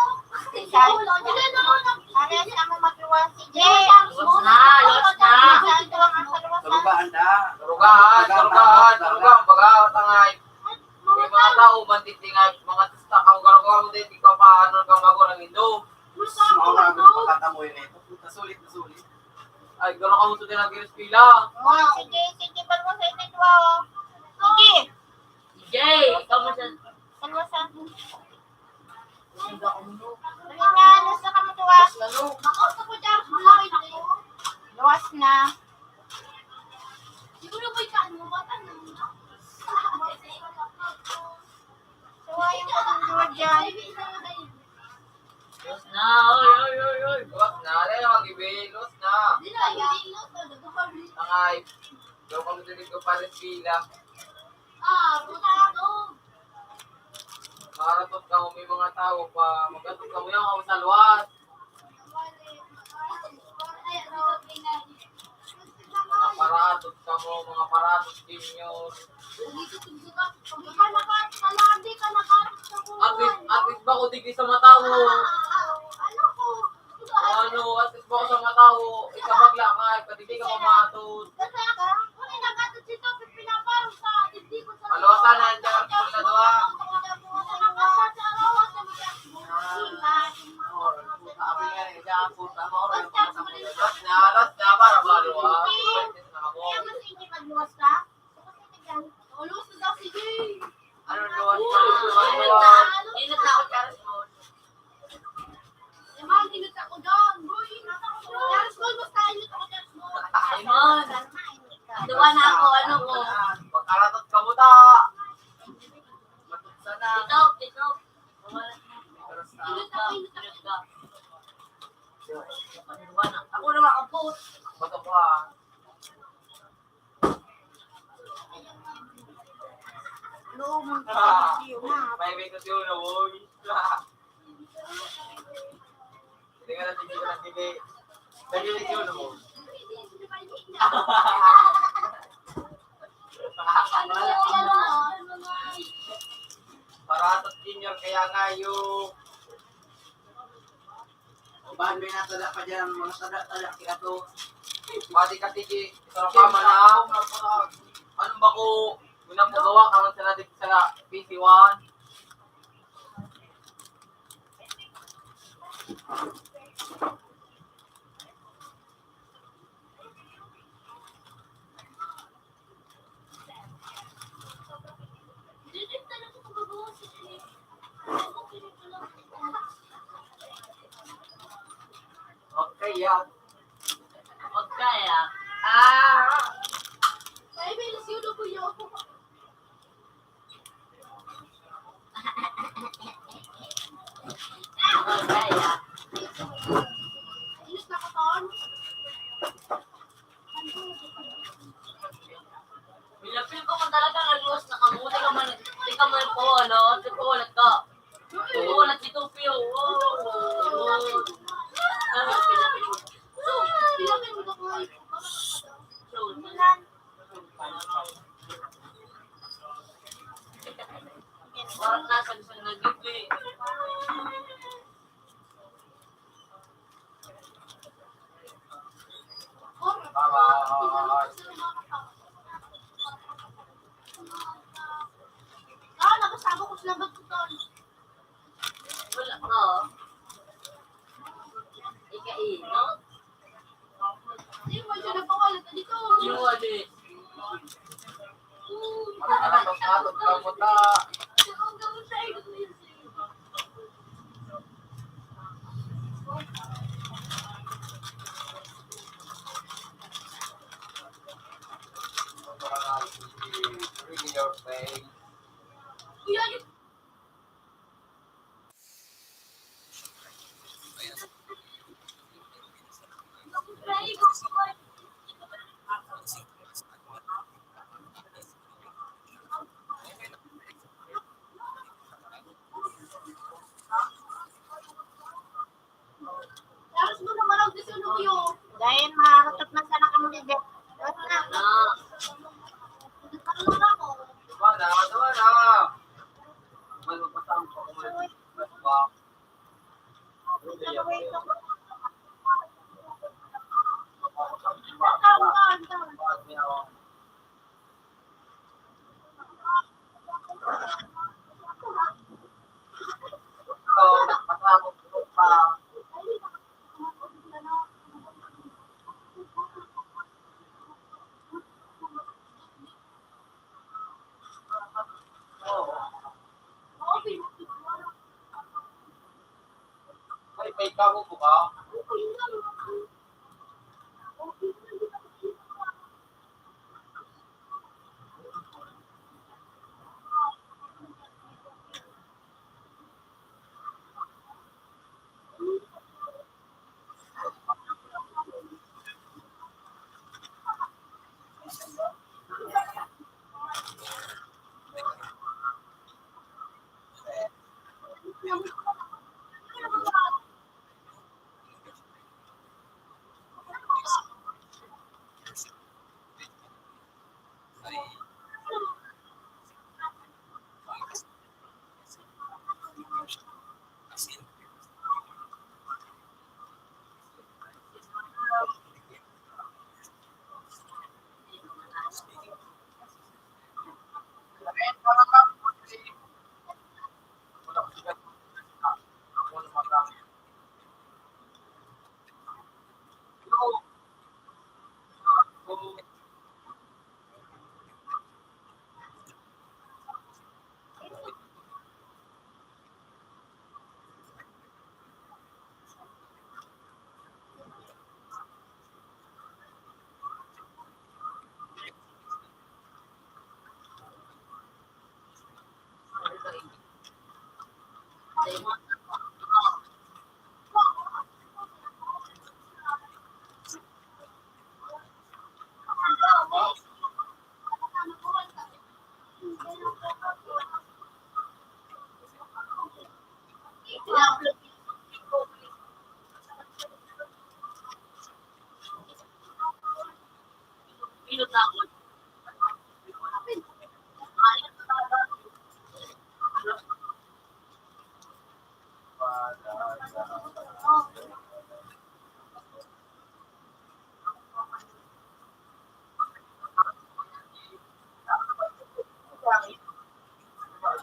Ay, wala, wala na, wala. Parehas na mo magluwas, sige. Luwas na, luwas na. Saan ko ang nasa luwasan? Tarugaan na. Tarugaan, tarugaan, tarugaan. Baga, tangay. May mga tao, mantitingay, mga tusta, kang garo-garo din, di pa paano kang magurang indo. Mga garo-garo, pagkatamoy na ito. Puta, sulit na sulit. Ay, garo ka mo sa tinagir sa pila. Oh, sige, sige, palwa sa init, wow. Sige. Sige, ikaw mo sa Kalwasan. Ano na, luwas na kamo, tuwa? Luwas na. Luwas na. Siguro mo ikaw, ano ba? Tuwa yung pagkakuha dyan. Luwas na, oy, oy, oy, oy. Luwas na, dali na mag-ibi. Luwas na. Tangay. Daw kami dito pa rin sila. Ah, puta to. Maratot kamo, may mga tawo pa. Magatot kamo yan, kamo sa luwas. Mga paratot kamo, mga paratot senior. At least, at least ba ko digdi sa mata mo? Ano ko? Ano, at least ba ko sa mata mo? Ikabagla ka, ikadigdi ka mamatot. Maluwasan na yan, Jar. Pula doon. Alas na, alas na, para maluwas. Pwede na ako. Ano, luwas na, luwas, luwas. Init na ako, Charles Paul. Eman, init ako dyan. Boy, init ako dyan. Charles Paul, basta init ako, Charles Paul. Eman. Duwa na ako, ano ko. Pagkaratot ka mo ta. Matutsa na. Dito, dito. Init ako, init ako. Ako na makapot. Bato ko, ah. Loob ng Ah, iyo na. May may kasi ulo, boy. Hindi ka natin, hindi ka natin, hindi. Pwede ulit yun, oh. Para sa senior, kaya nga yung Ban, may natada pa dyan, mga tada-tada, kaya to. Pati ka, Tiki, ito na pa, mana. Ano ba ko, unang nagawa ka man sa natin sa P C one? Okay, yeah. Okay, yeah. Ah! Ay, may nasiyo na po yun. Okay, yeah. Inis na ko, Ton. Pilapil ko man talaga, nagluwas na kamo. Di ka man, di ka man po, ano? Di po, wala ka. Oo, nagtitupyo. Oo. Parang nasa gusto na dito eh. Ah, nakasama ko sila magtuton. Wala ka. Ikainot? Di mo siya napawala ka dito. Yung wali. Ano na lang, pasado ka mo ta. Kuya, yung Dahil maharap na sana kami dito. Ah. Wala, wala. Wala, wala. Ay, may kaho po ba?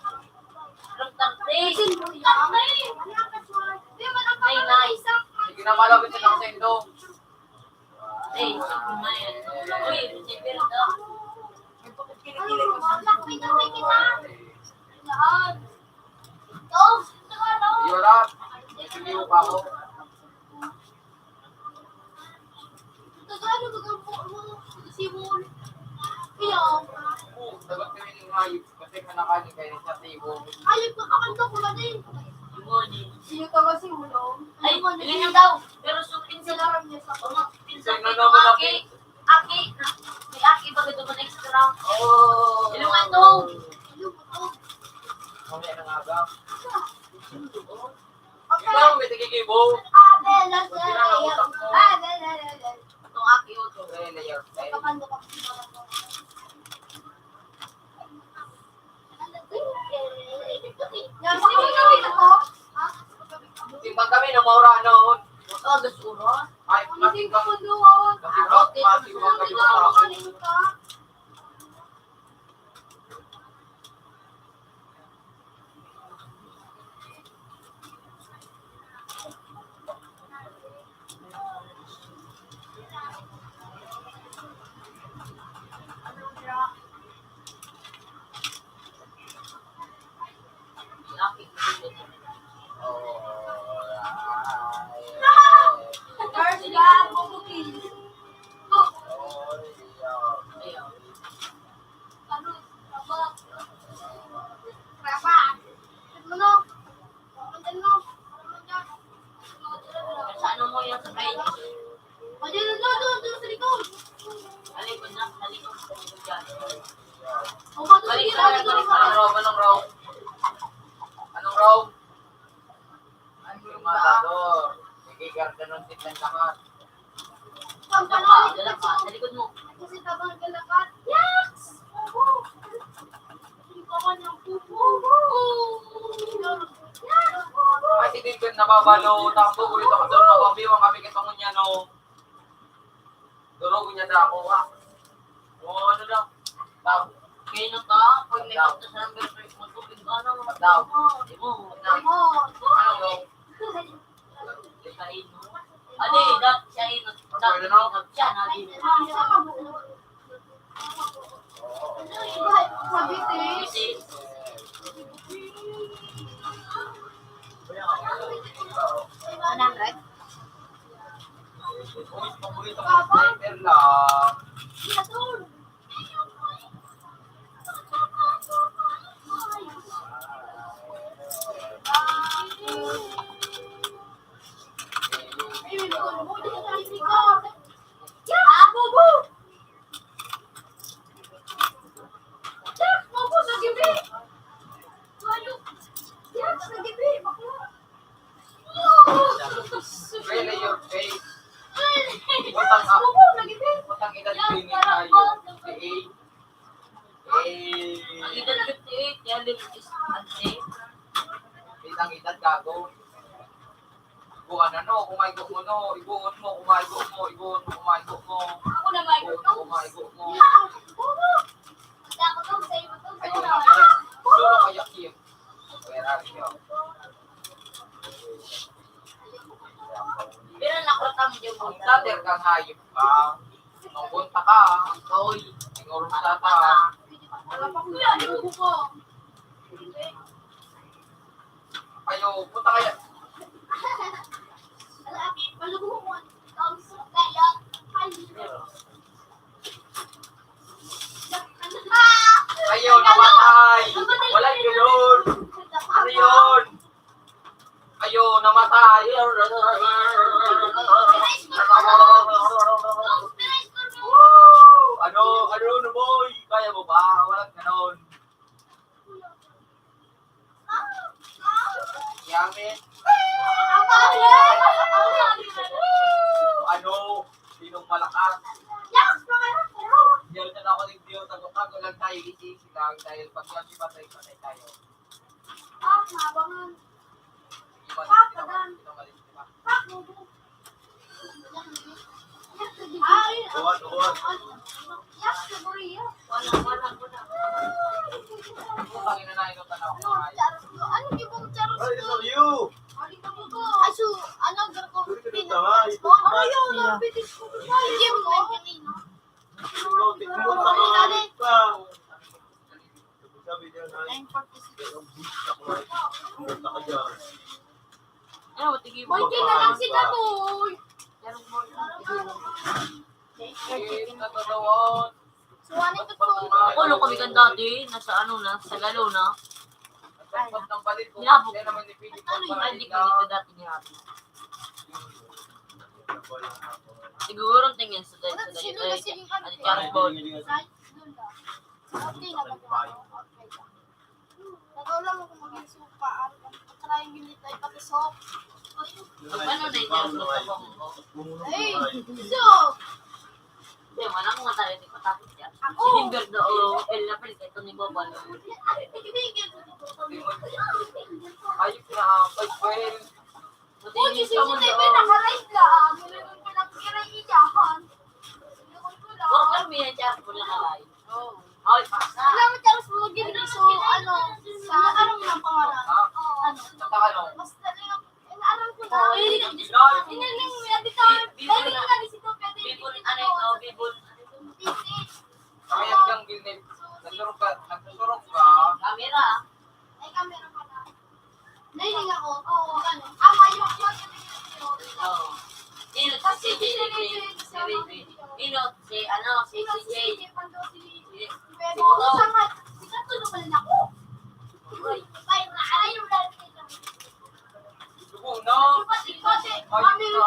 From thirty. Nay, nay. Sige na, malapit na lang sa indo. Hey, uy, Jeffrey, no? Yun na. Hindi mo pa ako. Taga ano ba ang buhok mo? Taga Sibol. Iyo. Oo, taga kami ng hayop. Kasi kanakani kayo sa Sibol. Hayop ka, kakanta ko ba din? Yun, eh. Iyo, taga Sibol, oh. Ay, Ano mo, hindi naging na daw. Pero so, pinsan, Sinaram niya sa mga pinsan Sino ko, naman ang aki, aki, na, may aki ba ito ba extra? Oh. Ilong ito. Ilong ito. Mamaya na nga ba? Ikaw, may tagigibo. Itong aki, oh, to. Layer style. Timbang kami na maura, ano? Ay, matimbang. Matimbang kami sa Sa ano mo yan sa kain? O, dyan, dyan, dyan, dyan, sa likod. Sa likod na, sa likod. Sa likod yan. O, ba, balik sa likod. Anong row? Anong row? Anong row? Ang matador. Sige, gardanon, tignan ka, ha. Pag Dala ka, panalo dala ka. Sa likod mo. Kasi tabang ka na ka. Yes! Opo. Ay, si Dinton, nababalo. Tampo, ulit ako doon. Nababiwang kami kay Pangunyano. Durog niya na ako, ha? Oo, ano daw? Tao. Kaya nung tao, pag may Tao. Sa number three, magtubig, ano? Tao. Di mo. Tao. Ano daw? Ano, dat-, siya yun, dat-, siya na din. One hundred? Paborito ko sniper lang. Jack, mabos sa gibi! Hayop! Jack, sa gibi! Bakla! Really, your face. Jack, mabos sa gibi! Utang edad, Jack, pinit tayo. Karambol! Eh. Ang edad fifty-eight, yan din is ante. Itang edad, gago. Buwan na, no? Kumaigo mo, no? Iguon mo, kumaigo mo, iguon mo, kumaigo mo. Ako na, Mike. Iguon mo, kumaigo mo. Ako na, Mike. Solo kayo, Kim. Where are you? Pero nakuratan mo yung Ang tather kang hayop ka. Magbunta ka. Ang kahoy. Siguro sa ta. Wala pa, kuya. Ang buko ko. Ayo, puta kaya. Ayo, namatay. Walang ganun. Ano yun? Ayo, namatay. Ano, ano, ano, boy? Kaya mo ba? Walang ganun. Yami. Ano? Sinong malakas? Diyan na ako ng Diyo, tago-tago lang tayo, isi-isi lang, dahil pag yun, patay, patay tayo. Ah, mabangan. Iwan, Papa, sinong, dan. Sinong malis, di ba? Papa, dan. Ay, Uwan, uwan. Yak sa Korea. Wala, wala, wala. Putang ina na, ikaw tanaw ko, ay. Charot ko. Ano yung bang charot Ay, ko? Ito, you. Ay, so, ano, garko? Pwede ka na, tanga, ito. Ano yun? Ang bilis ko. Hindi mo kanina. Ito, tignan mo, tanga ka. Sabi niya, ay, ang buwis ako, ay, pumunta ka dyan. Ano, tingin mo? Boy, di na lang sila, boy. Meron mo lang. Eh, natatawa. So, ano ito po? Nakulong kami kan dati, nasa ano na, sa Lalo na. Ang palit ko, Hinabog. Kaya naman ni Philip, ano yun? Ay, hindi kami ito dati ni Happy. Siguro tingin sa dahil sa dahil. Ay, ano, Charles Ball. Side, doon lang. Okay na ba? Okay. Nag-ulam ako maging supa. Ang pagkarayan ginitay, pati soap. Ano na yung Charles Bukabong ko? Ay, so, Hindi, wala ko nga tayo, di patapos yan. Ako. Si Hinder do, o, El na pala, ito ni Bobo. Ay, kaibigan ko dito. Ayos na, five twelve. Buti Uy, yung si Sisi Tayo, naka-live lang. Meron ko lang pinag-iray-iyahan. Meron ko lang. Huwag kami yan, Charles, wala ka live. Oo. Ay, pasa. Alam mo, Charles, huwag yun. So, ano, sa ano mo ng pangalan? Ha? Ano? Sa ano? Basta lang, alam ko na. Oo, yun. Inaling mo yan, di ka, Bibol dahil na. Nga, di si Tupia, di Bibol, si ano ito, Tupia. Bibol. Titi. Kaya kang bilib. Nagsurog ka, nagsurog ka. Camera. Ay, camera pala. Nailing ako. Oo, ano? Ah, mayok yun. Oo. Sino si Tapos si J J? J J, Si J J. Sino? Si ano, si Sino si C J. C J, Pando, si Si Bebo. Siguro. Sa nga, si Kato naman ako. Uy, patay na. Ayaw lang. Subo na. Pati, pati. Ay, Kami na.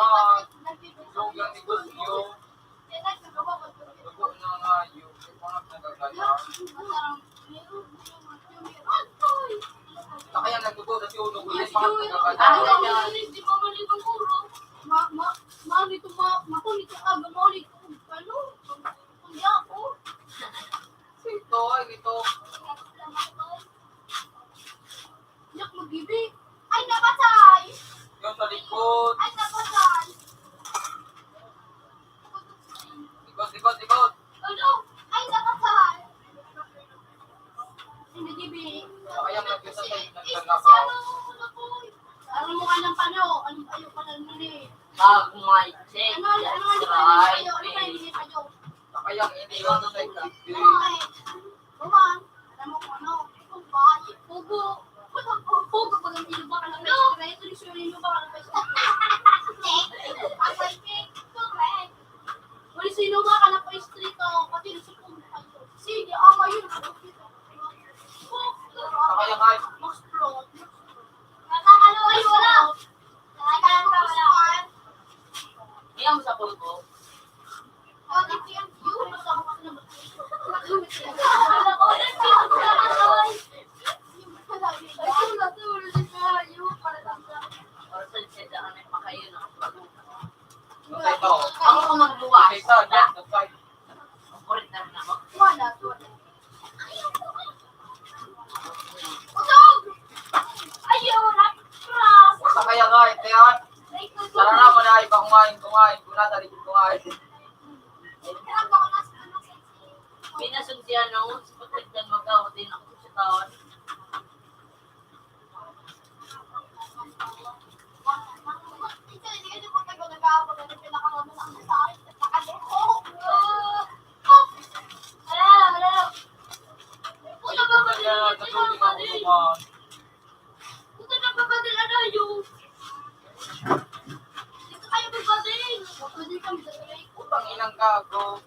Yung yung negosyo. Dugo na nga yung mga nagagaya. Sa kaya nagdugo na si Uno, kung may mga nagagaya. Di ba mali bang uro? Ma, ma, ma, nito, ma, ma, nito, ah, ma, nito, ano? Kuya ako. Ito, ay, ito. Yak, mag-ibig. Ay, napatay! Yung sa likod. Ay, napatay! Likod, likod, likod. Ano? Ay, napatay! Hindi, B B. Kaya mag-isa tayo, Ito si naglalakaw. Ano, ano po? Alam mo nga ng pano, ano, ayaw pa lang muli. Pag may check, Ano, ano, ano, ano, ano, ano, ano, ano, ano, ano, ano, Kaya hindi lang sa Ay, Roman, alam mo kung ano? Itong bahay, pugo. Pugo, pugo, pag ang inuba ka ng pwesto, kaya ito yung sure yung inuba ka ng pwesto. Ang pwesto, correct. Wala sa inuba ka ng pwesto ito, pati yung sa pugo pa ito. Sige, ama yun. Kaya nga, Max Pro. Nakakalo, ay, wala. Nakakalo ka, wala. Kaya mo sa pulpo? Ako ko magluwas. Ang kulit na rin ako. Ayaw, nakakras. Sa kaya nga, ito yan. Tara na, manay, pangumain, kumain, kunata, di kumain. Pinasog siya, no? Sa pagkagdan, mag-awat din ako sa taon. Puta na, babae na tayo. Dito kayo, babae. Pwede kami sa break. Putang inang gago.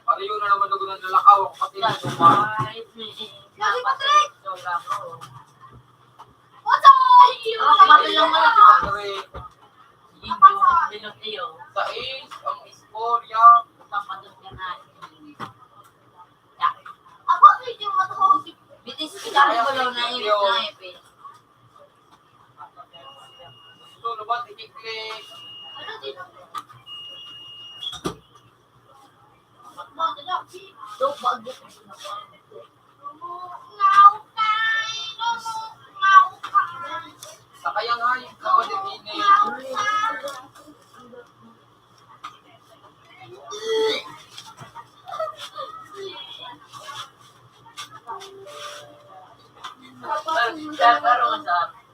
Pareho na naman ako ng lalakaw. Ako pati na naman. Lagi, Patrick! Sobra ko. What's up? Ay, Patrick lang wala ka. Patrick. Yung pinag-iyo. Sa ace, ang istorya. Papadot ka na. Ako, medyo matahog. Bitis, ikaw, wala na yung sniper. Gusto na ba, tikiklik? Sa kaya nga, yung kapatid ini.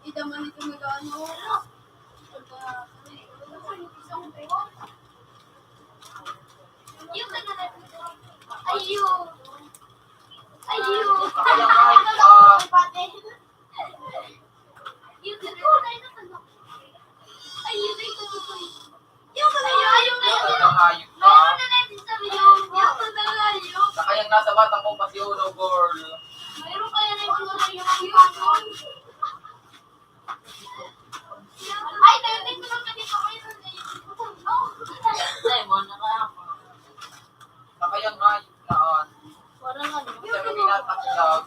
Ida man ito nag-ano. Ayun. Ayun. Ayun. Ayun, ayun, ayun. Yung pala yun, ayun, ayun. Ayun, ayun. Mayroon na natin sa video. Yung pala yun. Sa kayang nasa batang kong pasyon, oh, girl. Mayroon kaya na yung pala yun. Ay, tayo din ko lang dito. Mayroon na yun. Ay, mo na ka. Sa kayang hayop na, ah. Wala na, no? Sa mga binatang ilag.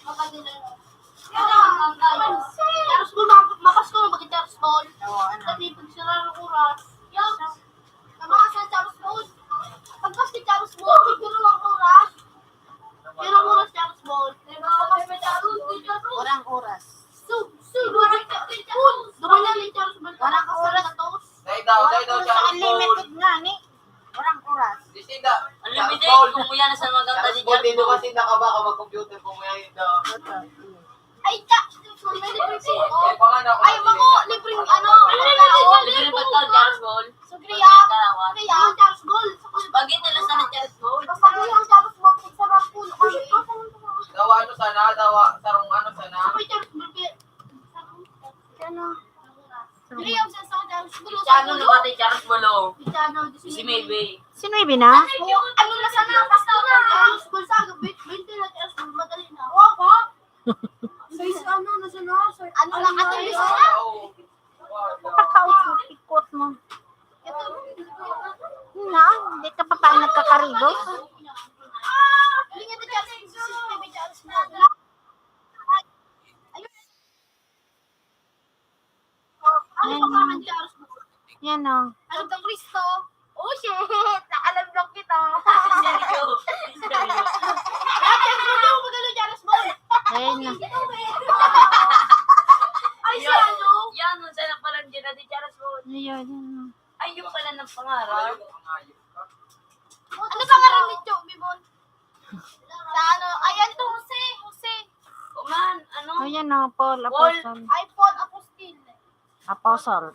Baka din, ano. Charles Paul, mapasko na ba kay Charles Paul? Ang mga sa Charles Ball. Pagkas ni Charles Ball, siguro ang oras. Pero ang oras, Charles Ball. Pagkas ni Charles Ball. Warang oras. So, so, dumayan ni Charles Ball. Warang oras. Dai daw, dai daw, Sa Charles Ball. Unlimited nga, ni. Warang oras. Di sinda. Unlimited, kung yan sa mga Charles Ball, di naman sinda ka ba, kung mag-computer, kung yan daw. Ay, ta, Ay, bako, libreng ano, pagkaon. Libreng pagkaon, Charles Ball. Sugriya, Karawan. Kaya ang Charles Ball. Bagay nila sa ng Charles Ball. Basta ko yung Charles Ball, sa Rampul. Ay, Dawa ano sana, dawa, sarong ano sana. Sa may Charles Ball, kaya. Ano? Dili yung sa, sa Charles Ball. Pichano na ba tayo, Charles Ball, oh? Pichano, Si Maybe. Si Maybe na? Ano na sana, basta na. Charles Ball sa, bente na Charles Ball, madali na. Oo, ba? Size ano, nasa na? Size Ano na, ano na? Ano na? Pakaot mo, pikot mo. Na, hindi ka pa tayo nagkakarigo. Ano pa ka man, Charles? Yan, oh. Ano to, Kristo? Oh, shit! Nakalamlok kita. Seryo? Seryo? Ay, ano, magano, Charles Ball? Ayun na. Ay, Yan. Siya, no? Yan, unsa na pala dyan natin, Charles Ball? Ayun, yun, oh. Ay, yung pala ng pangarap. Ano pangarap ni Cho, Bibon? Sa ano? Ayan to, Jose, Jose. O man, ano? Ayan, oh, Paul, Paul. Apostle. Ay, Paul Apostle. Apostle.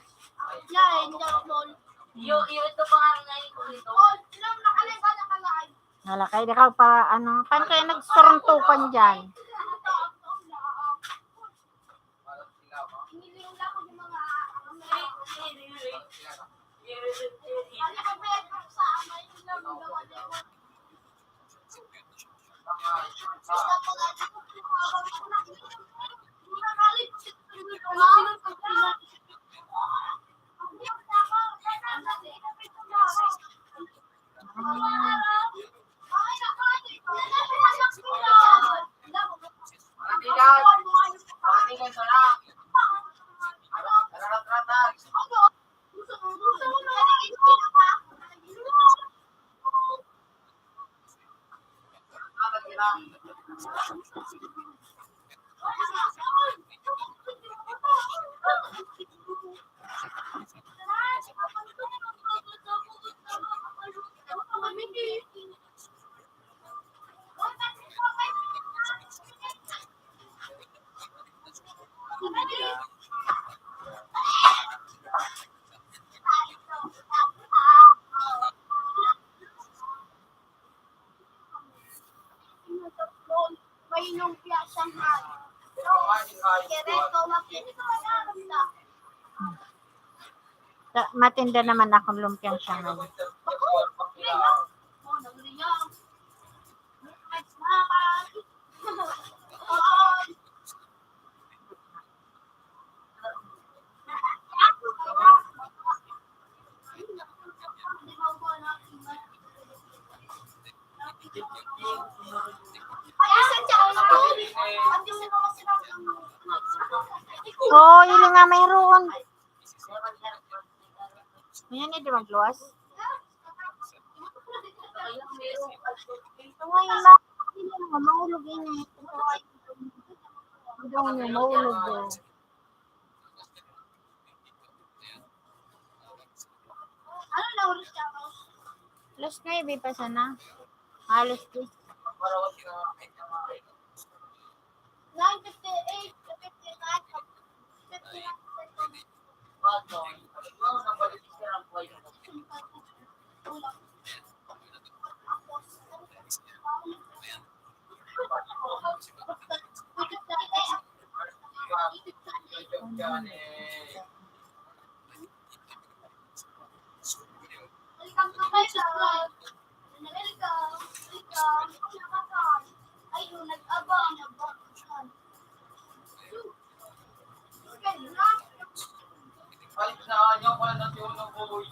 Yan, Paul. Yo, yo, ito pangarap na ito, ito. Paul, ilang nakalay ba, nakalay? Nalakay na ka pa, ano, paano kaya nagsuruntukan dyan? May lumpia, Shanghai. Kereto, makikita. Ta-, matinda naman akong lumpiang Shanghai. Oo, yun nga mayroon. Ayan, eh, di magluwas. Ito nga yung ma-, mahulog yun eh. Ito nga yung mahulog yun. Ano na oras ka? Alas nuebe pa sana. Alas diyes. Nine fifty-eight, fifty-nine, fifty-nine. Welcome to my channel. Welcome, welcome. Ayun, nag-abang, nag-abang. Ay, na, ayaw pala ng tulog, boy.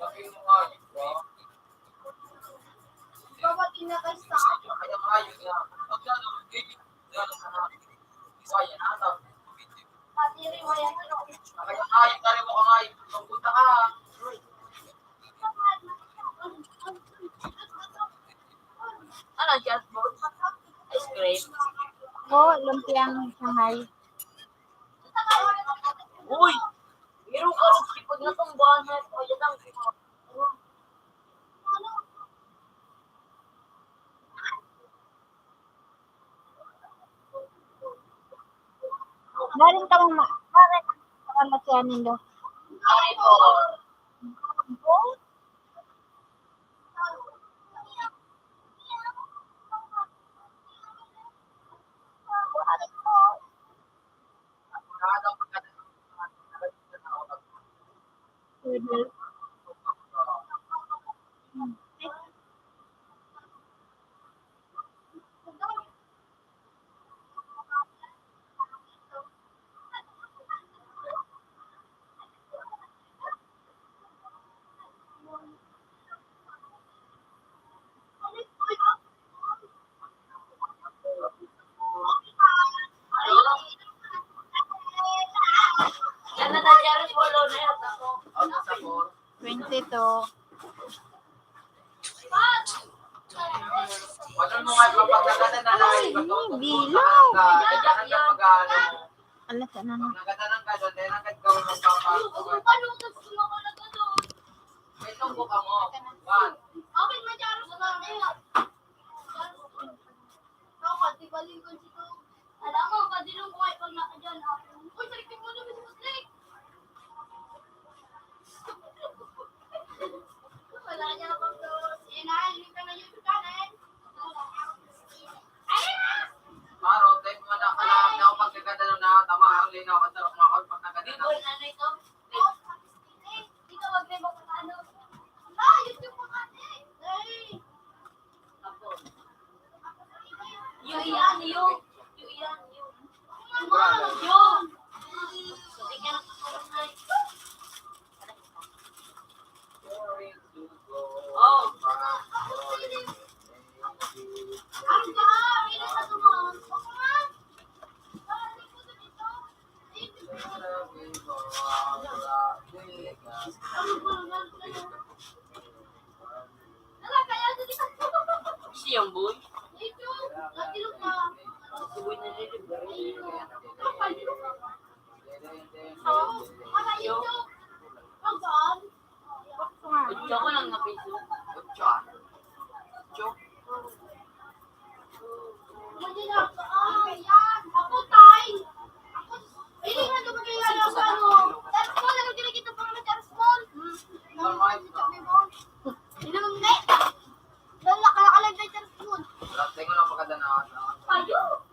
Laki mo nga, di ba? Kaya nga, yun na. Pag ano, eh, Ako, lumpiang Shanghai. Uy! Meron ka rin sipag na tong bahan. O, yan ang Galing ka mama. Galing ka mama. Twenty-two. Ay, bilaw. Ala, sana na. Alam mo, padilong ko kayo pag nakadyan, ah. Uy, sakit mo naman sa Patrick! Wala niya ako to. Yan na, hindi ka na yung kanan. Ayun na! Paro, tayo mga na, alam niya ako pagkaganda na tama ang linaw at sarap mga pagkaganda na. Di ba, nanay ko? Ikaw, wag na yung magkakano. Ah, YouTube mo kasi. Ay! Yu iyan, yu. Yu iyan, yu. Yu. Yu. Yu. Oh. Ang dami na sa tumaon. Siyang boy. Boy na nilibay. Yo. Ocho ko lang na piso. Ocho, ah. Ocho.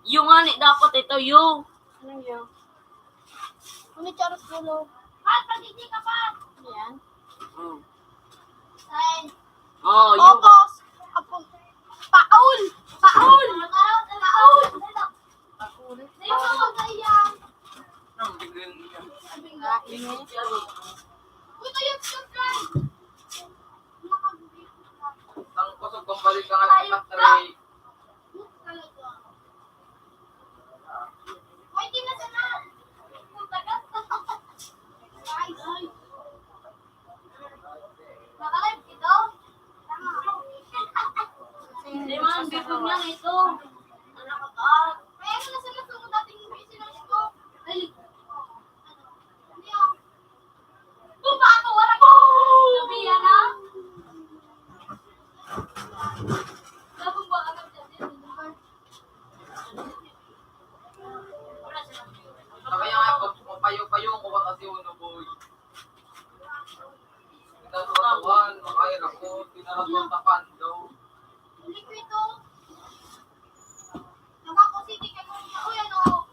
Yung nga ni, dapat ito, yung. Ano yun? Ano, charot, dulo? Yan. Mm. Oh, yun. Opos. Apo. Paul. Paul. Paul. Paul. Ang bigyan niya. Ang kusog kong balik ka nga sa factory. Hindi man, bigyan niya ito. Anak ka. Kaya mo na sila sa mga dating buhay sila ko. Ay. Ano yan? Kung paano, wala ko. Sabihan na. Gabong ba agad yan? Kaya nga, papayo-payo ko ba kasi, uno, boy? Pinatutuan, ay, naku, pinatutuan sa pando. Hindi ko ito. Nabako City ka mo. Uy, ano?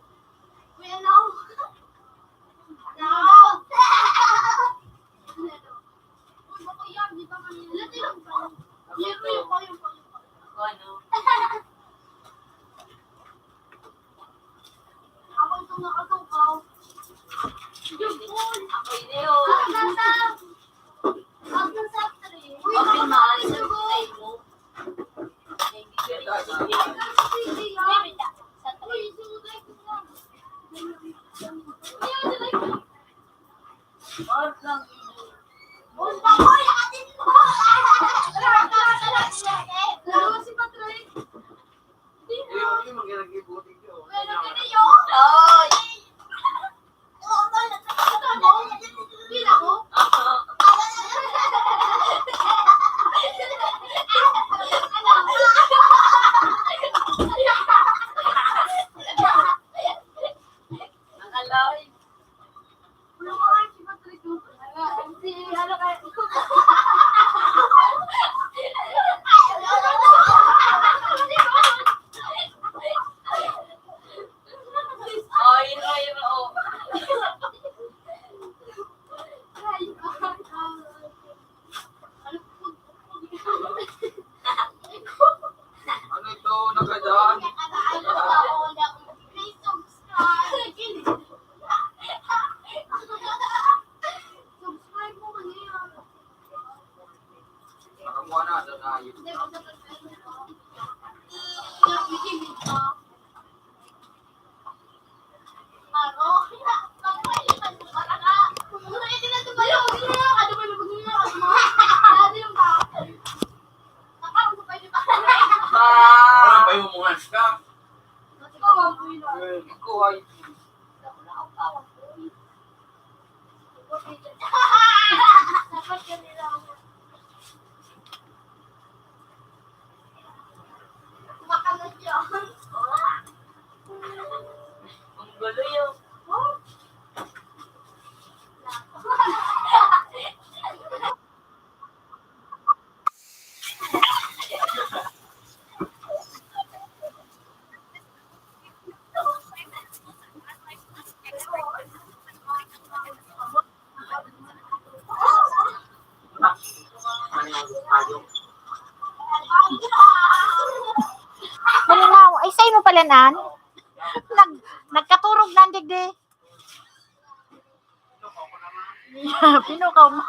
Uy, ano? Ano? Uy, bako yan, di ba, Manila? Ano? Ako itong nakatukaw. Yun, boy. Ako, hindi, oh. Ang ganda. Ang ganda, three. Uy, ang mahal sa tayo mo. Ang ganda, three, ah. Uy, sugay ko na. Uy, ang ganda. Art lang. Uy, bakoy, atin mo. Lalo si Patrick. Hindi, ah. Ano ito? Nagkadaan? Nakakuha na, ito na, ayun. Parang pahimumungan ka. Ikaw ay. Ang gulo yun. Malingaw. Ay, sa'yo mo pala, Nan? Nag-, nagkaturog na ang digdi. Pinukaw mo.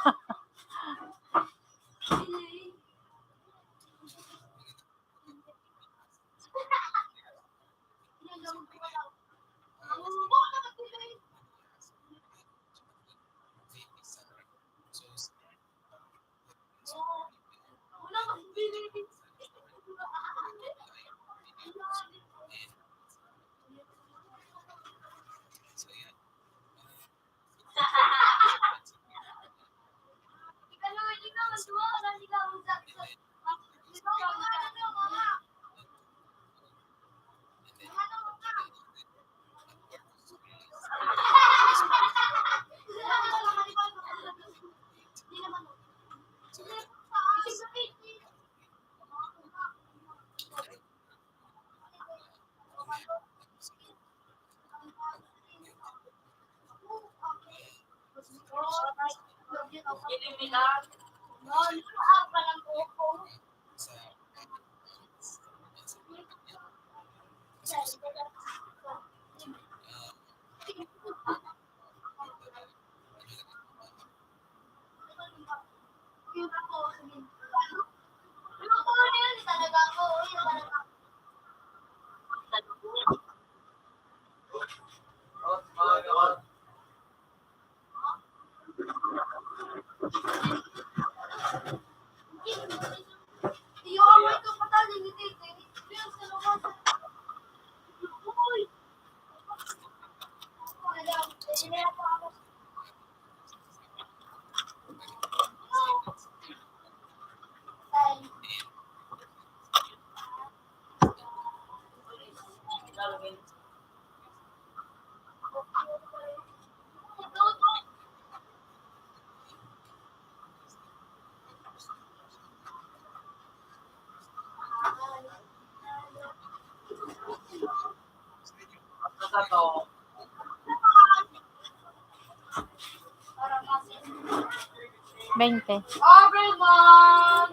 Bente. Everyone!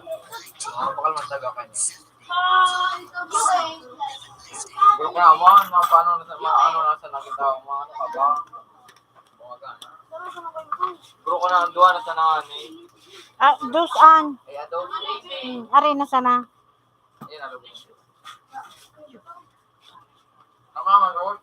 Ah, bakal man taga ka niya. Bro, kaya mo, ano, paano na sa, ma-, ano na sa nakita mo, ano ka ba? Mga gana. Bro, ka na, ang duwa na sa nangani. Ah, dos an. Ay, ato? Hmm, ari na sana. Ayan, ano ba? Tama, man, oh.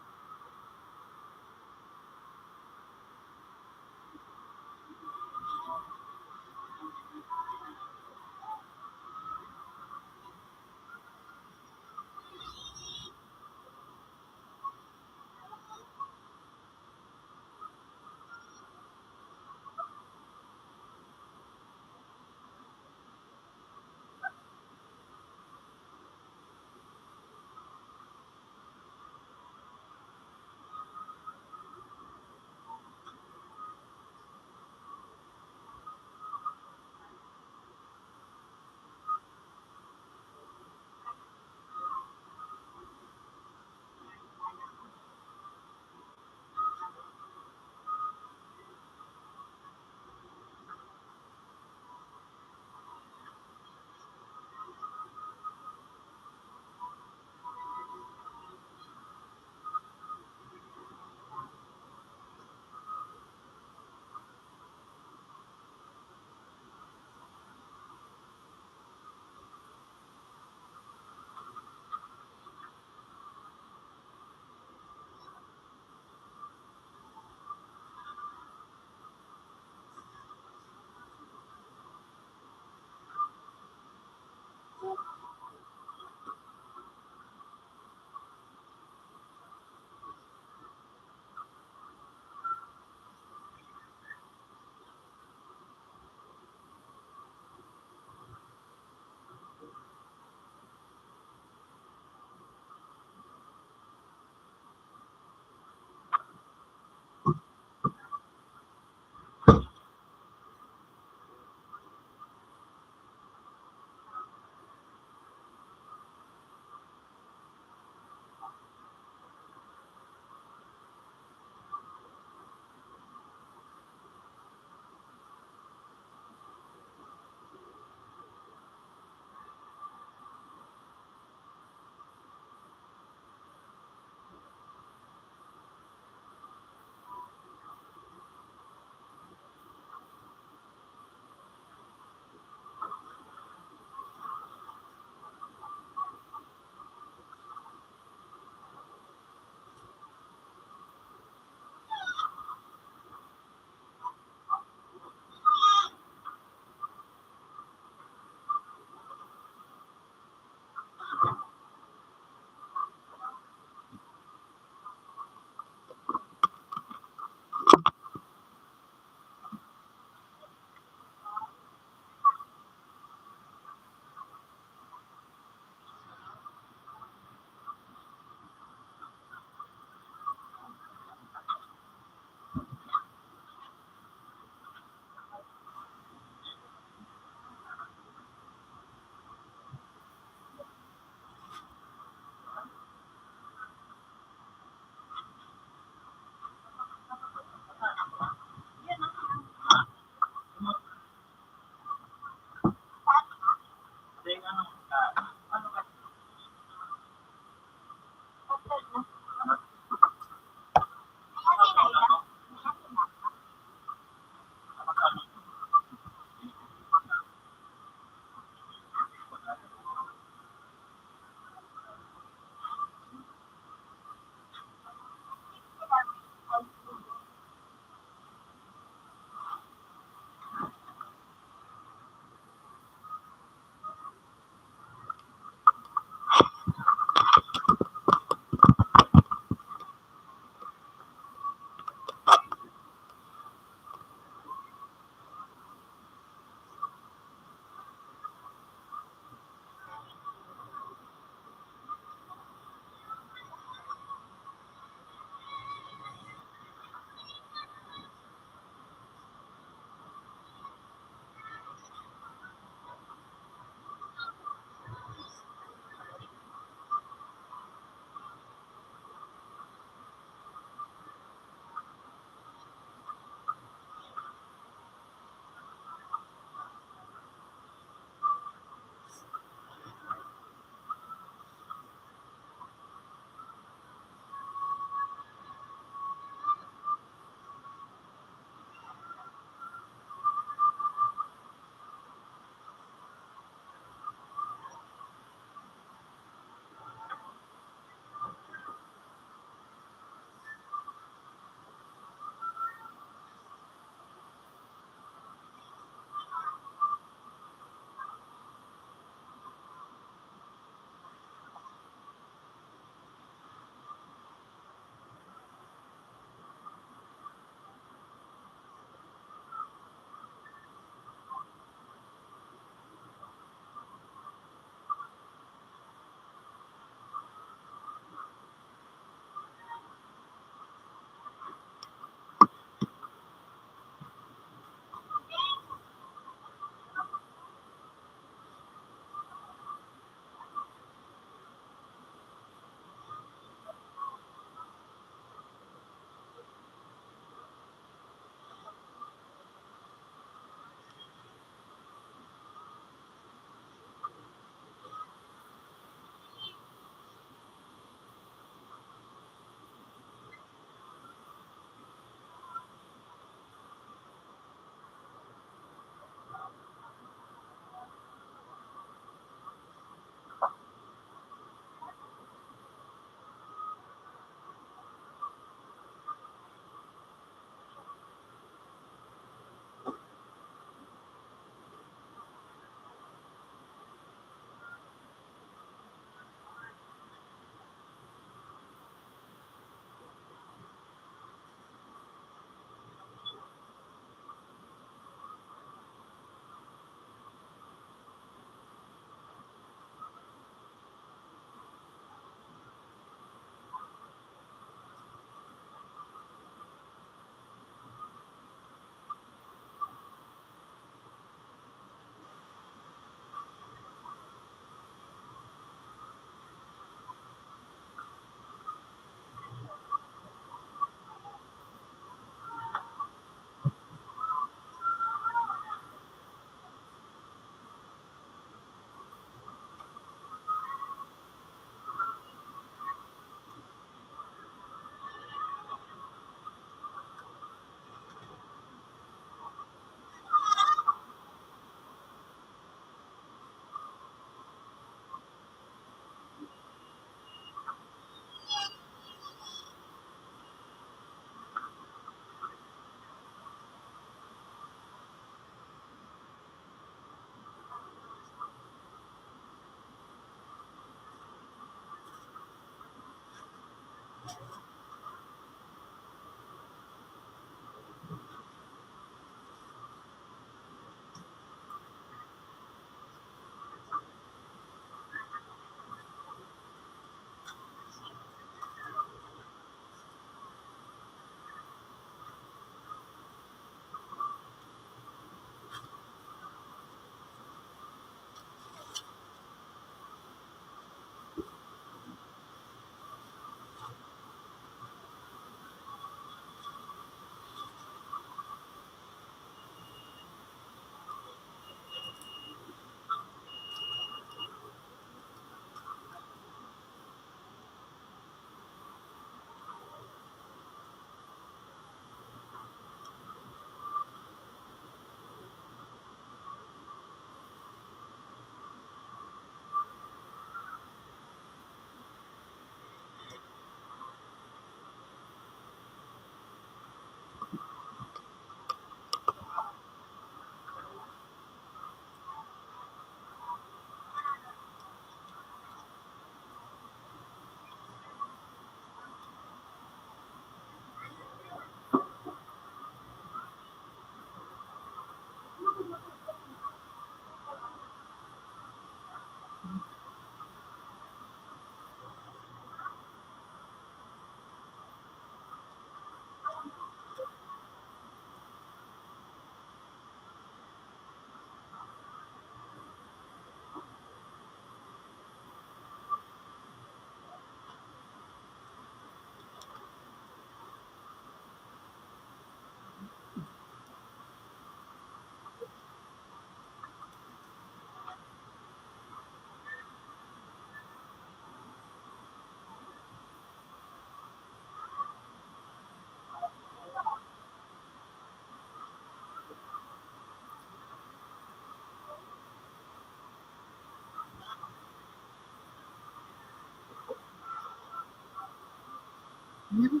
Hmm.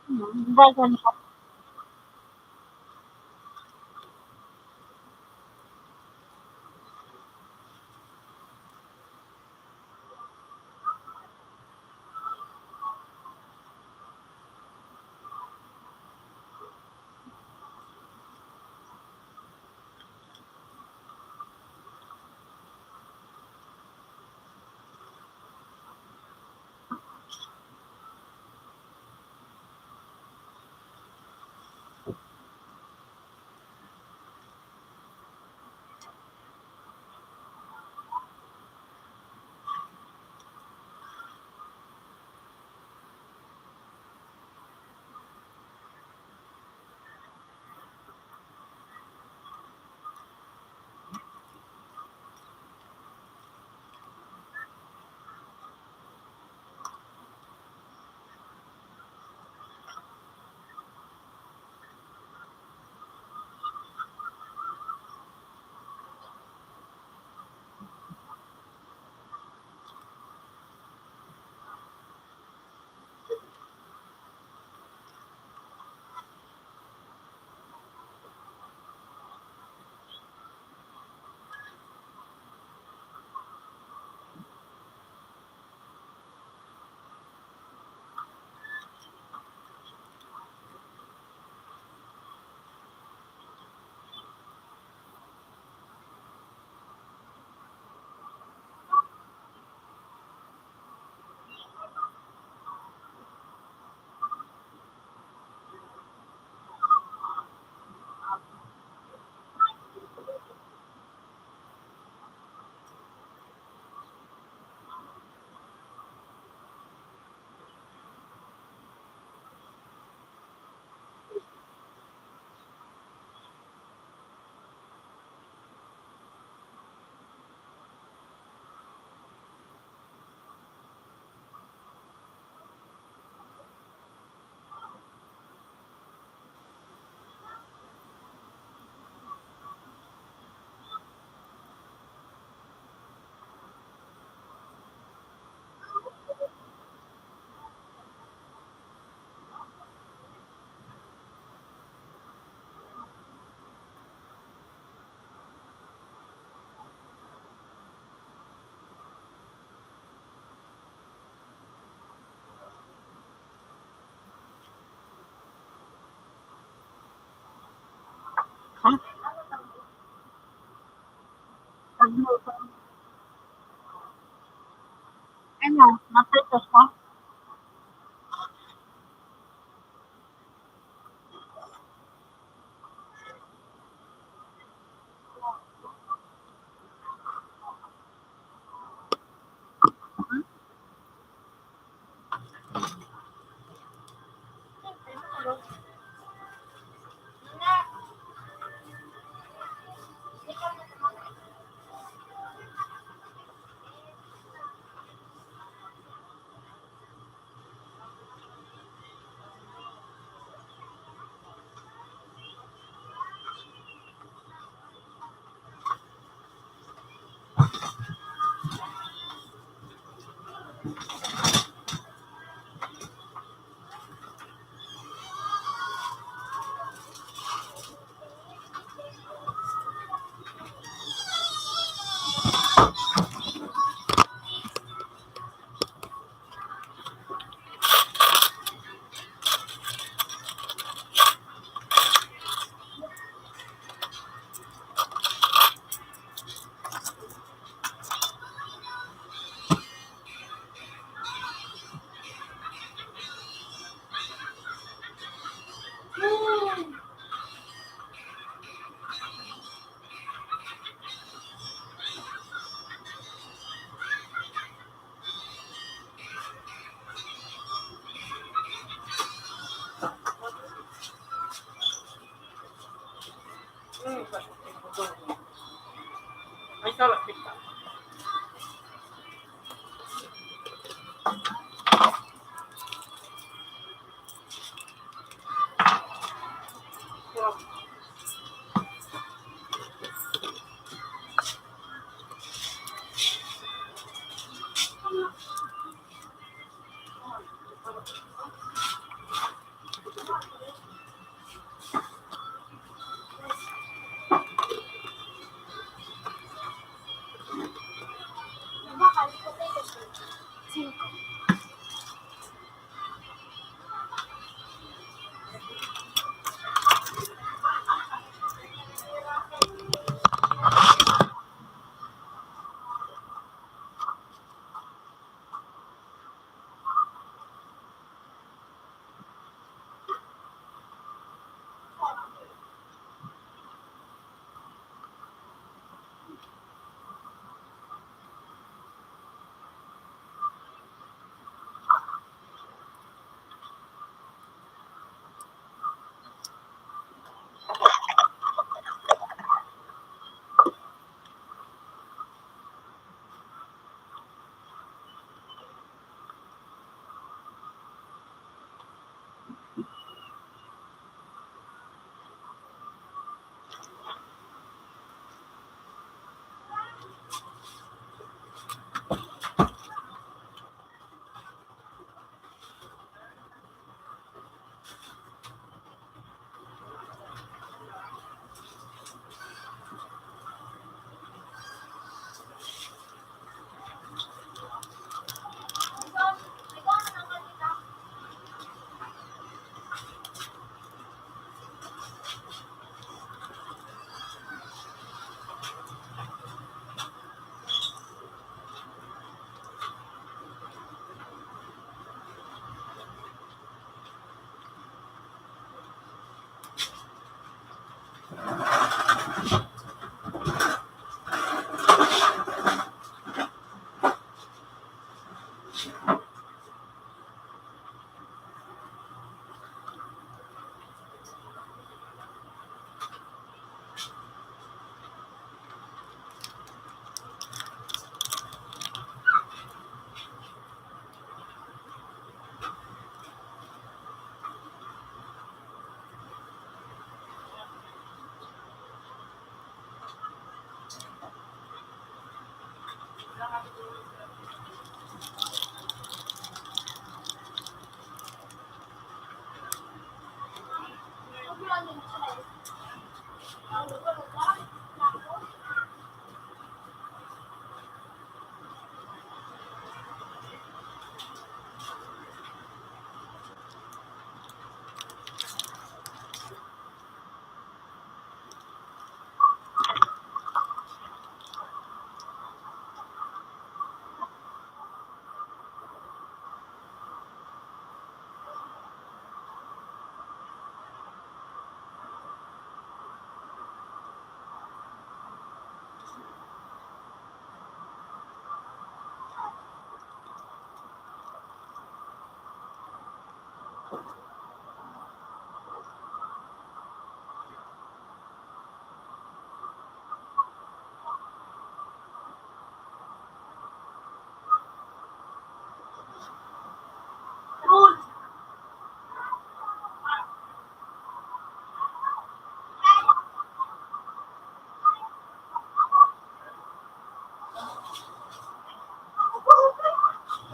Hmm, bagay na. Ha? Ano, naprito siya?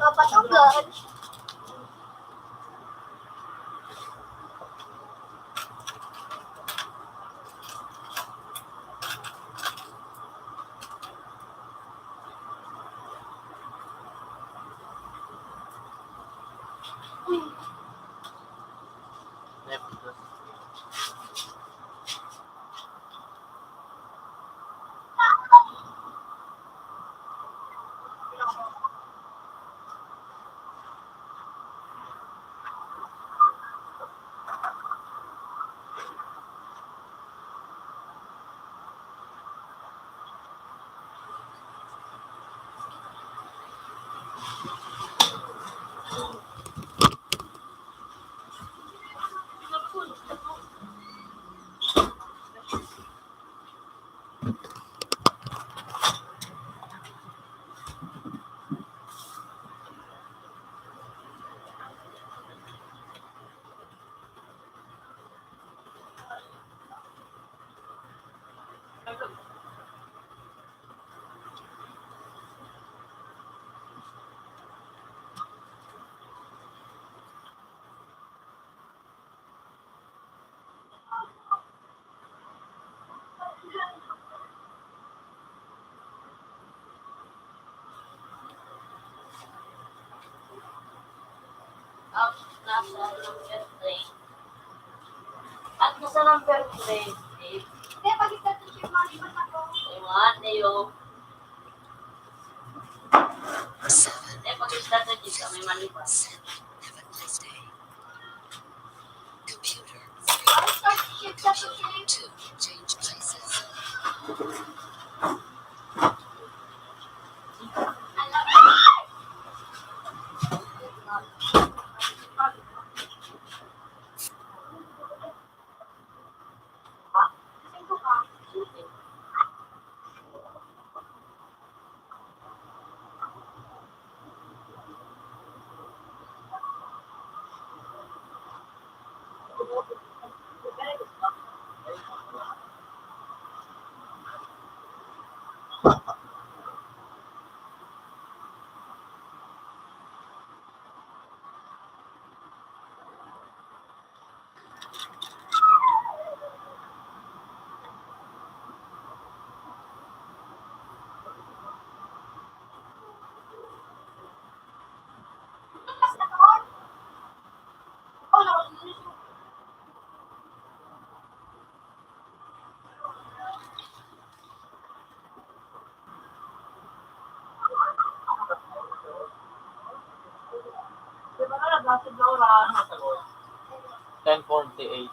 Papatunggan. Ang nasa number three. At nasa number three, Dave. Hindi, pag-start ng ship, maliban ako. Iwan, Neo. Seven. Hindi, pag-start ng ship, may maliban. Seven. Have a nice day. Computer. Three. Computer. Two. Change places. Ten forty-eight.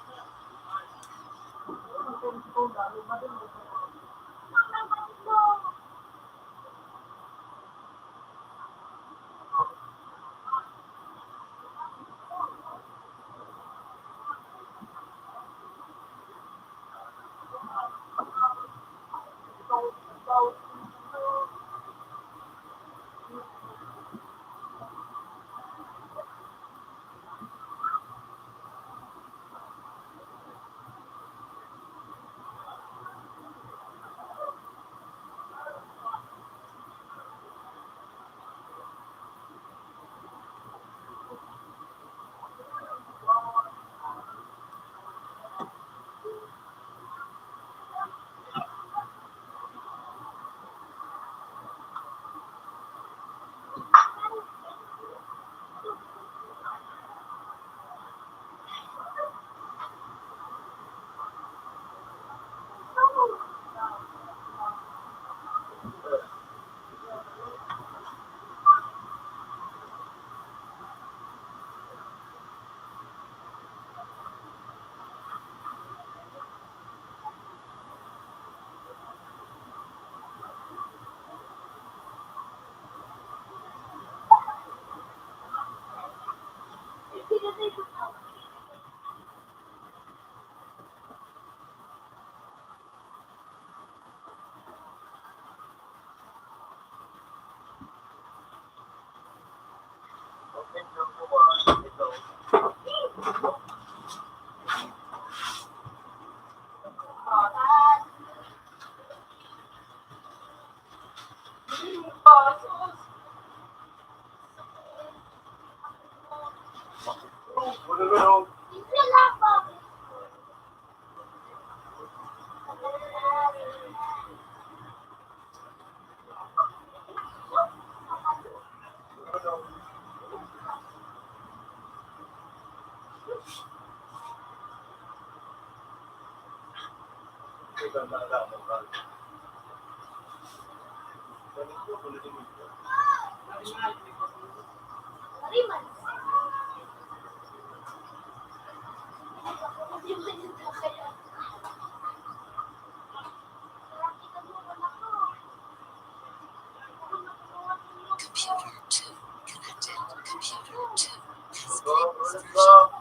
Computer two connected. Computer two has previous version.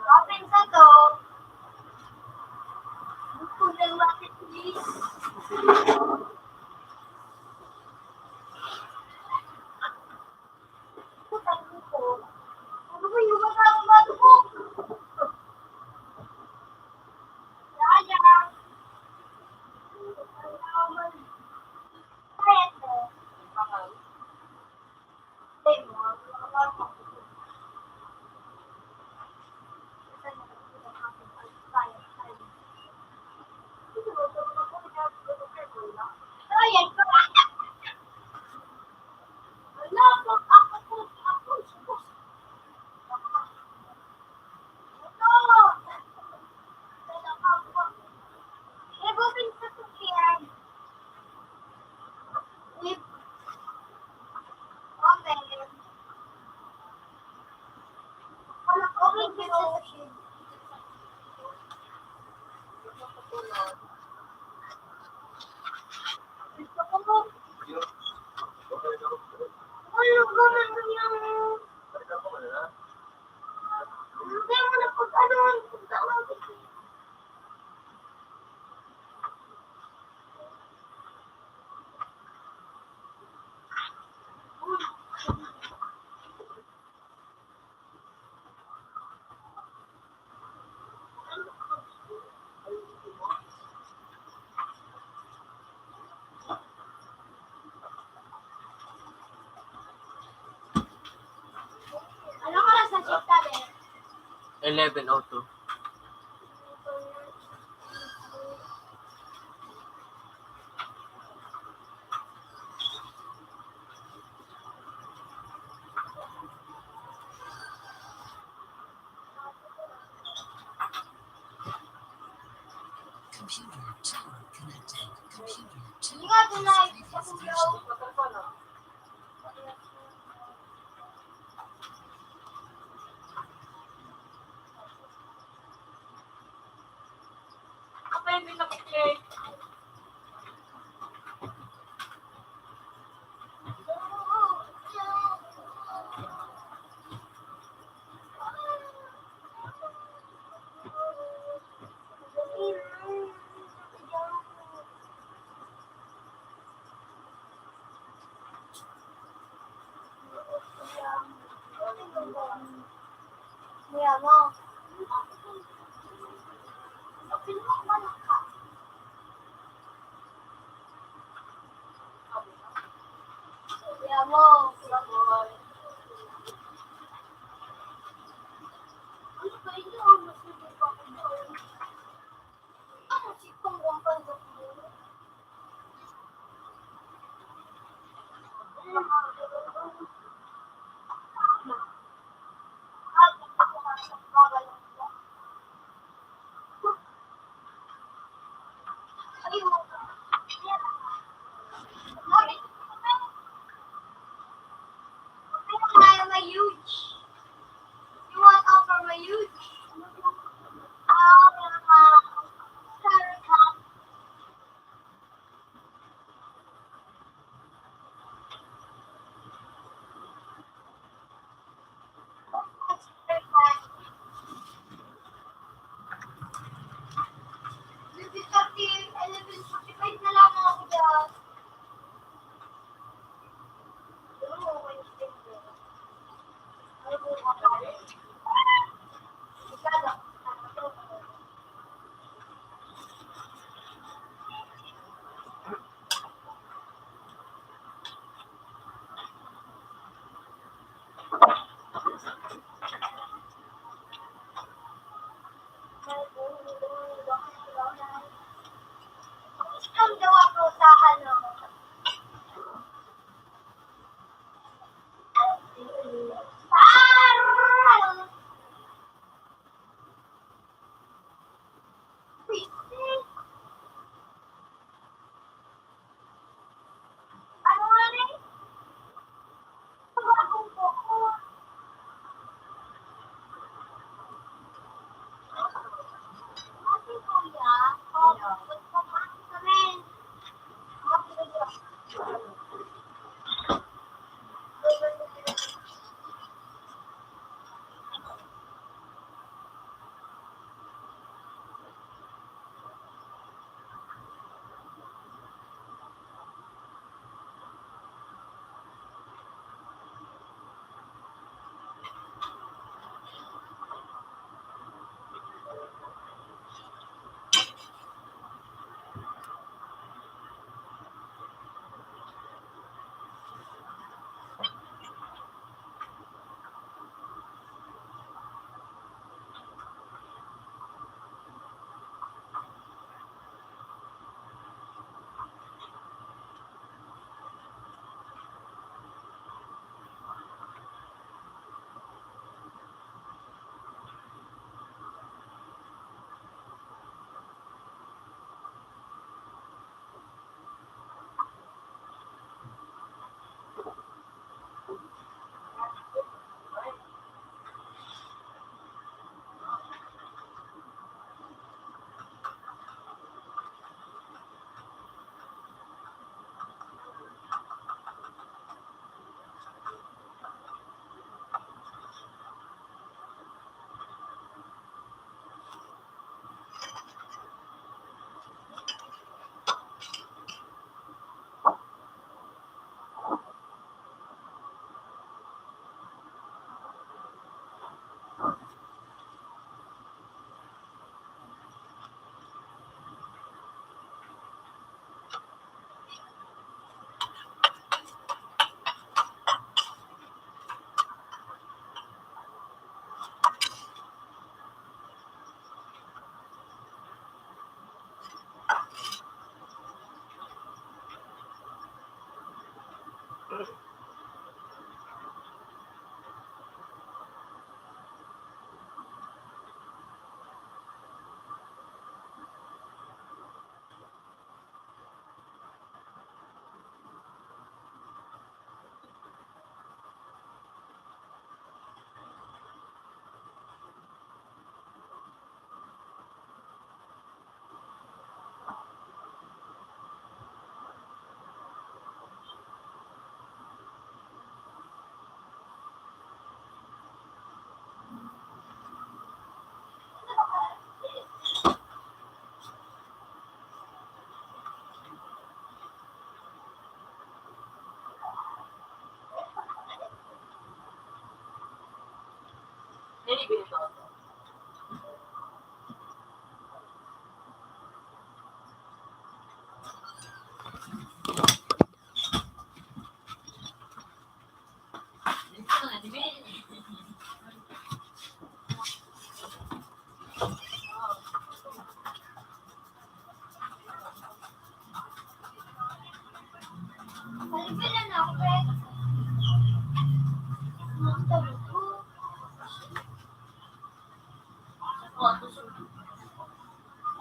Open sa to. Open the market, please. Anong oras na shift ka, Be? Eleven oh two. Computer two connected. Computer two. Hindi nga, doon na, sa Cubao. Kapag may nakikita.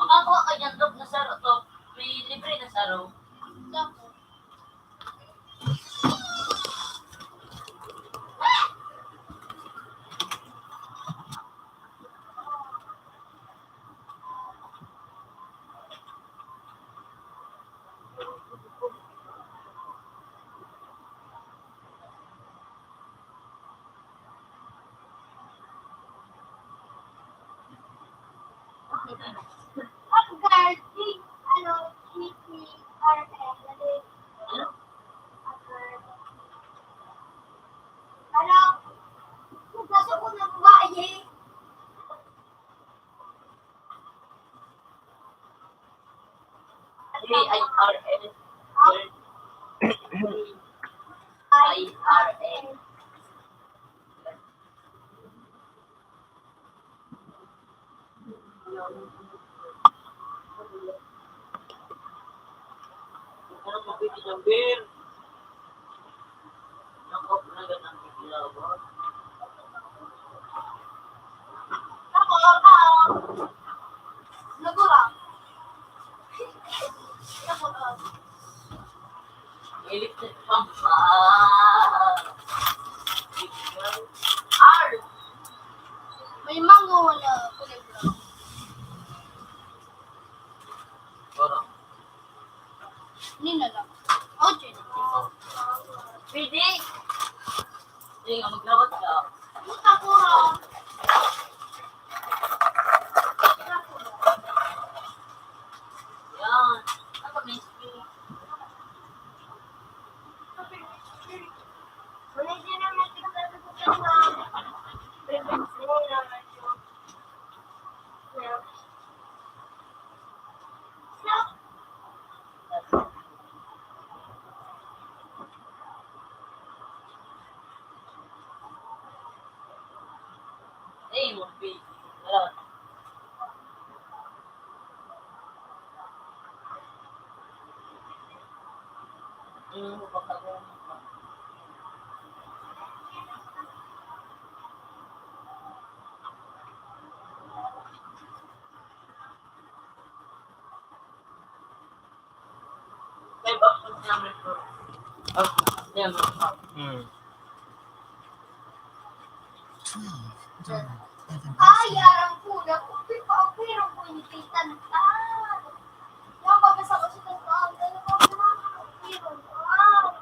Makakuha ka dyan, Dok, na saro to. May libre na saro. Ang guard, si, ano, si, si R M, ano, ano, gusto ko na buhay eh. J I R L. J I R L. Electric pump. Ah. May mango na kulay brown. Oro. Nina lang. Oh, Jenny. Oh. Pwede. Hindi nga, maglawat ka. Puta, puro. Yan. Ano may speed? Wala siya na may tignan ko sa mga. Hmm. Ay, arang ko na, kung pipa-, pero kung inipitan ka. Yung pagkasakit sa tao, ano pa ba? Pero, wow.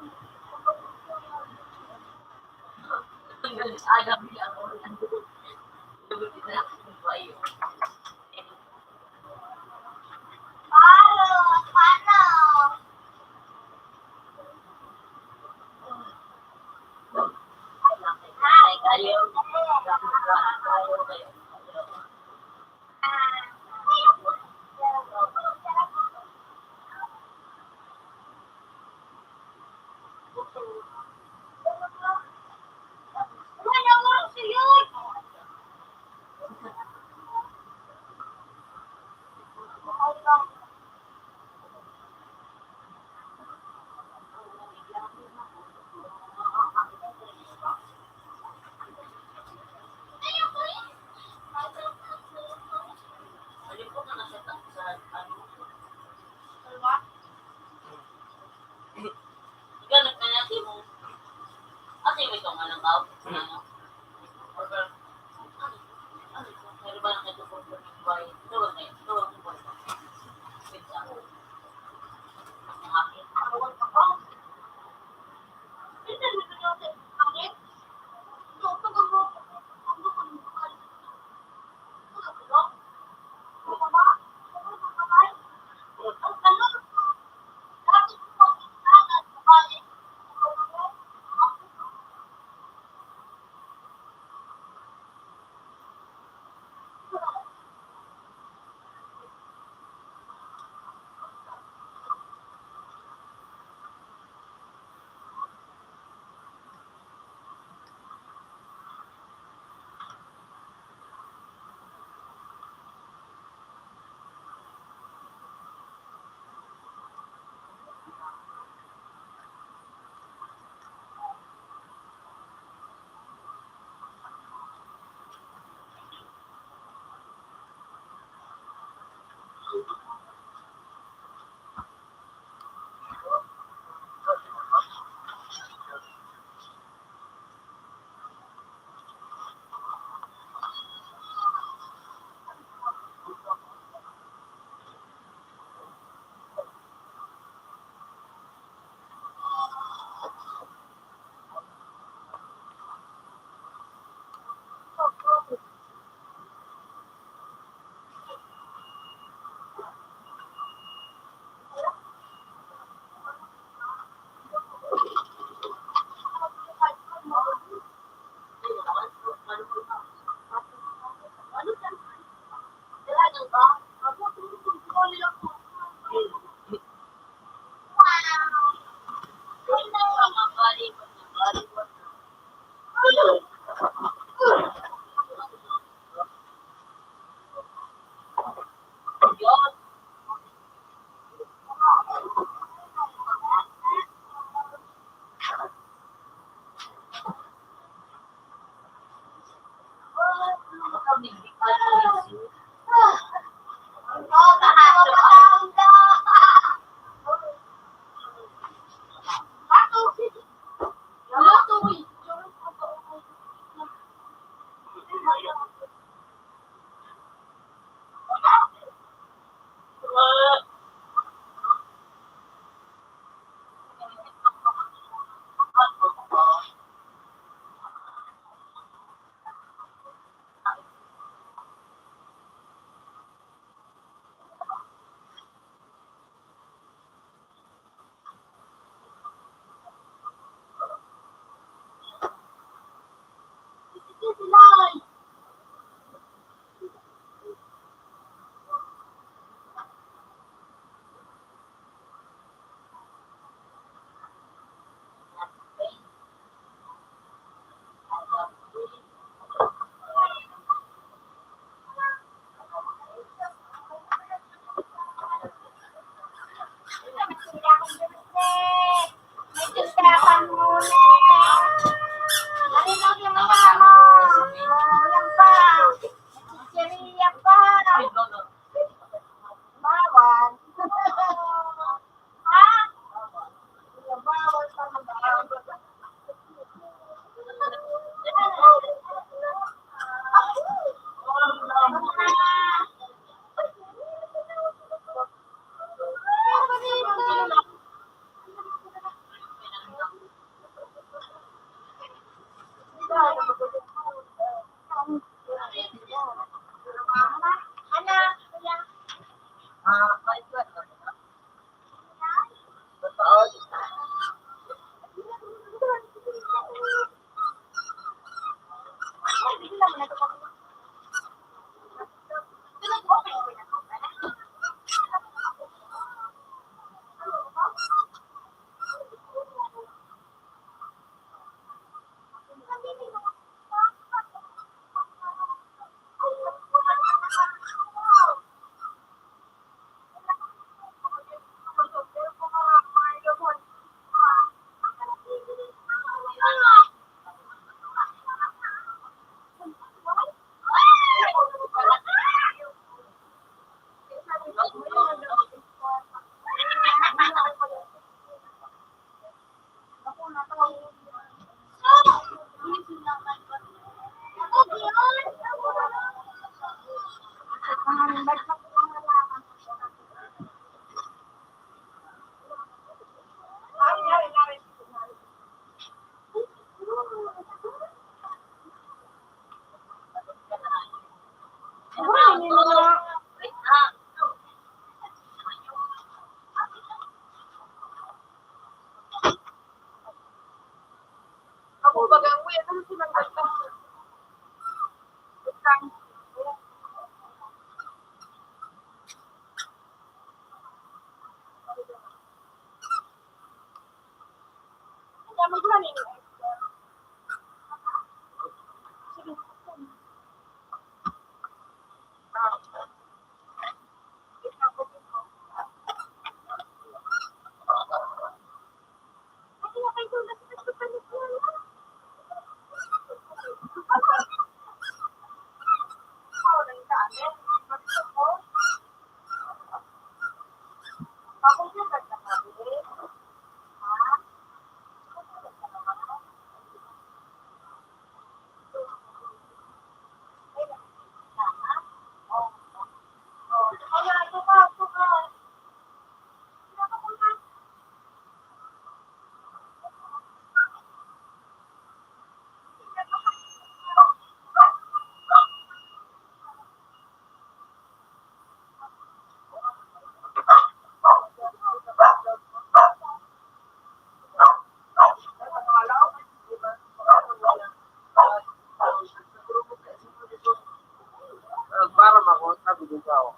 Para mako, sabi ko,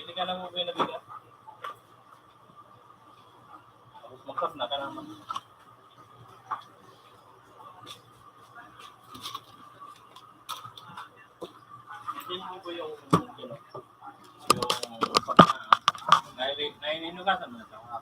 Bili ka ng ube na bigat. Tapos magsasna ka naman. Hindi mo ba yung, yung, yung pagka, nai-, nainugasan mo na siya, mga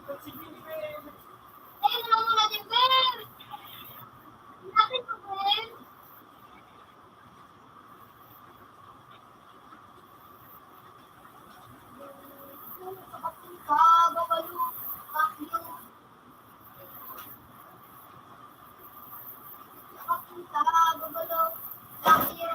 Ayun, ano mo natin, Ben? Lapit mo, Ben. Sa kapatid ka, babalo, bakyo. Sa kapatid ka, babalo, bakyo.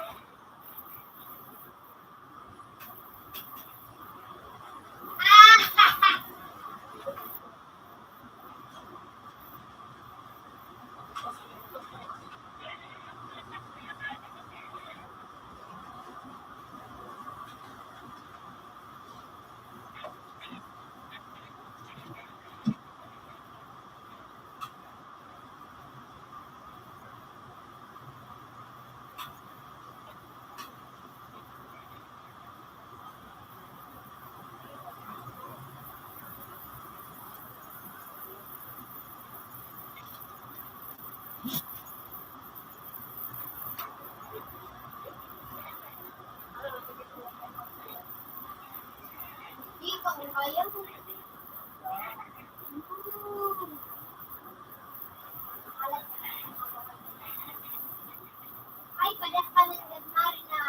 Ay, padas ka ng gagmari na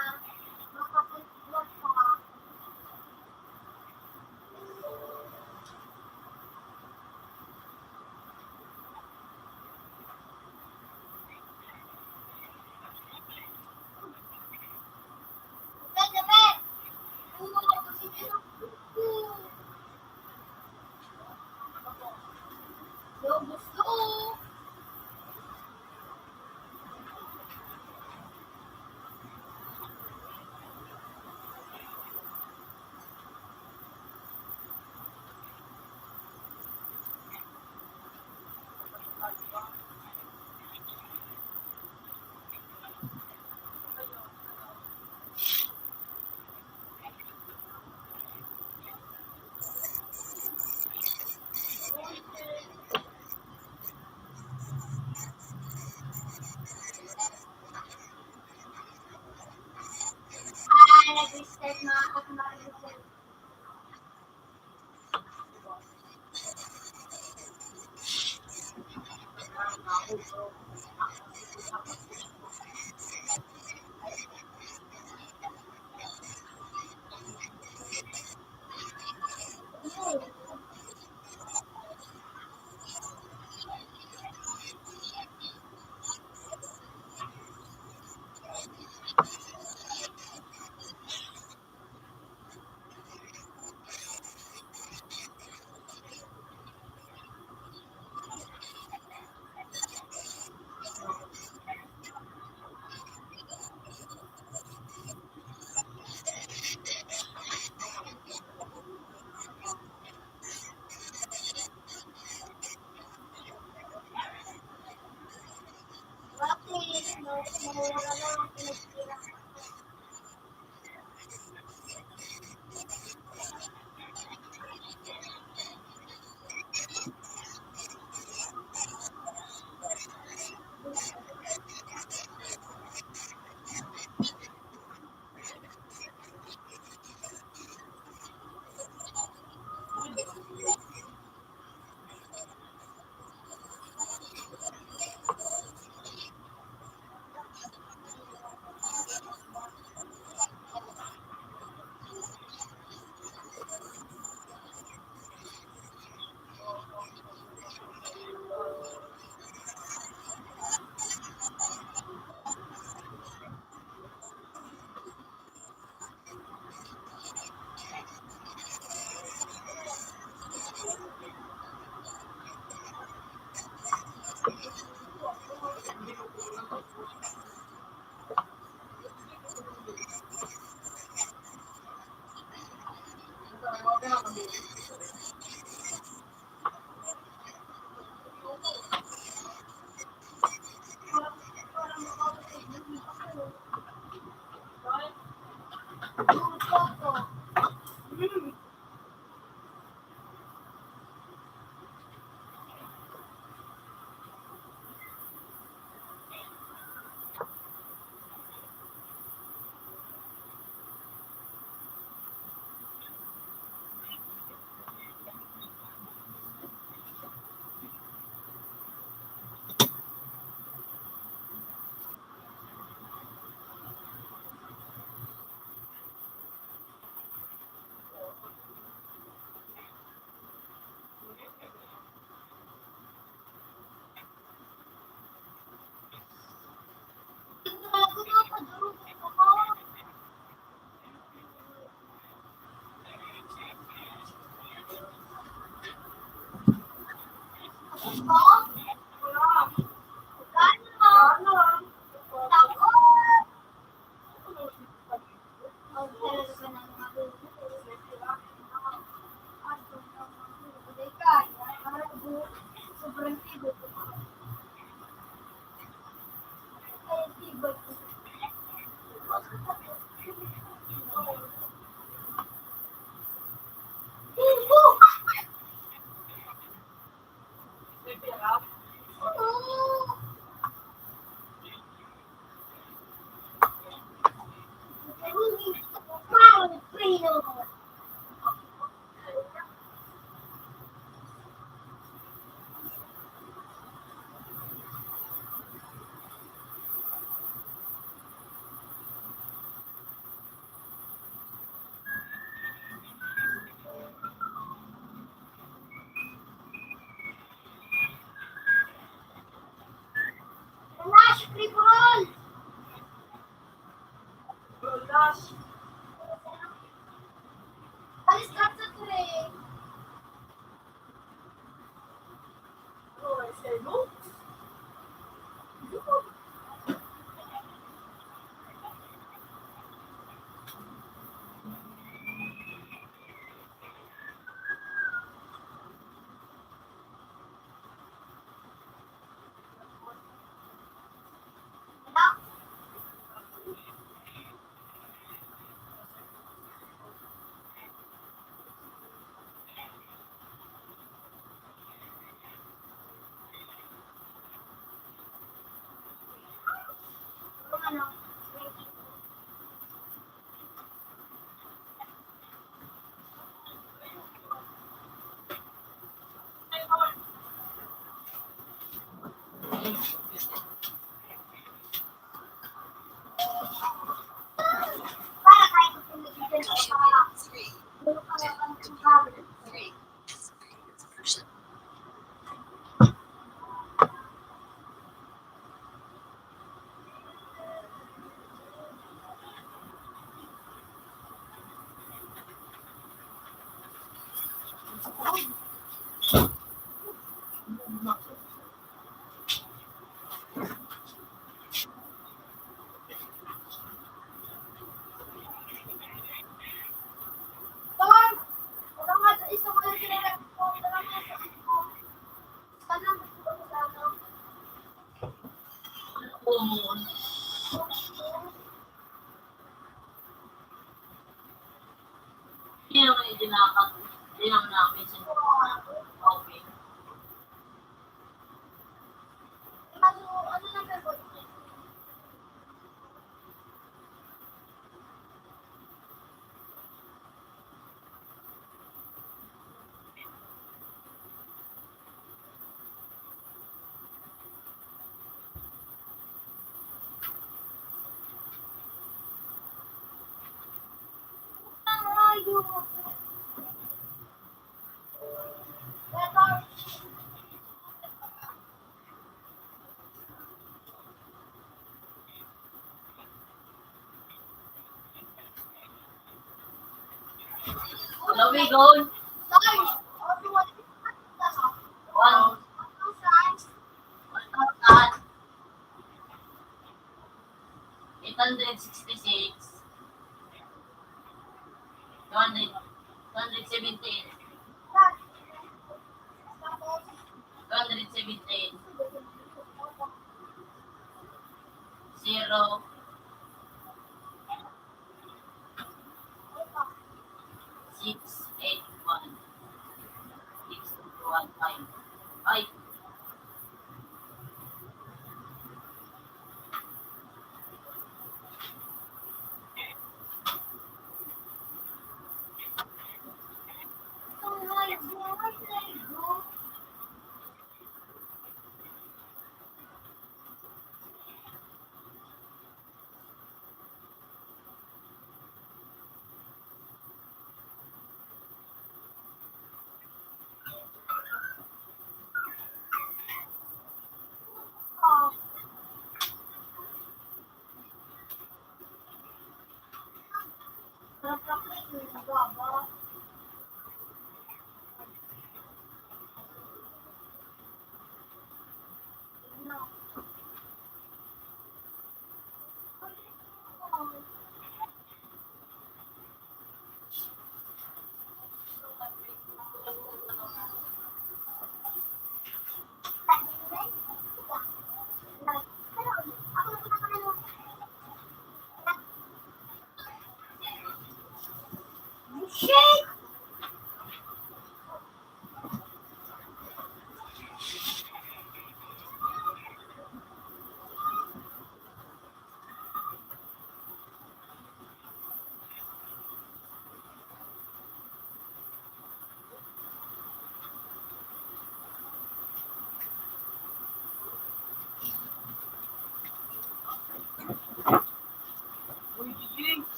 makapagbuwag ka. Hindi naman yung dinakot. Hindi naman namin siya. Okay. There we go. One. One thousand. Eight hundred sixty-six. Two hundred, two hundred seventeen. Two hundred seventeen. Zero. Six eight one. Six two one five. Ay!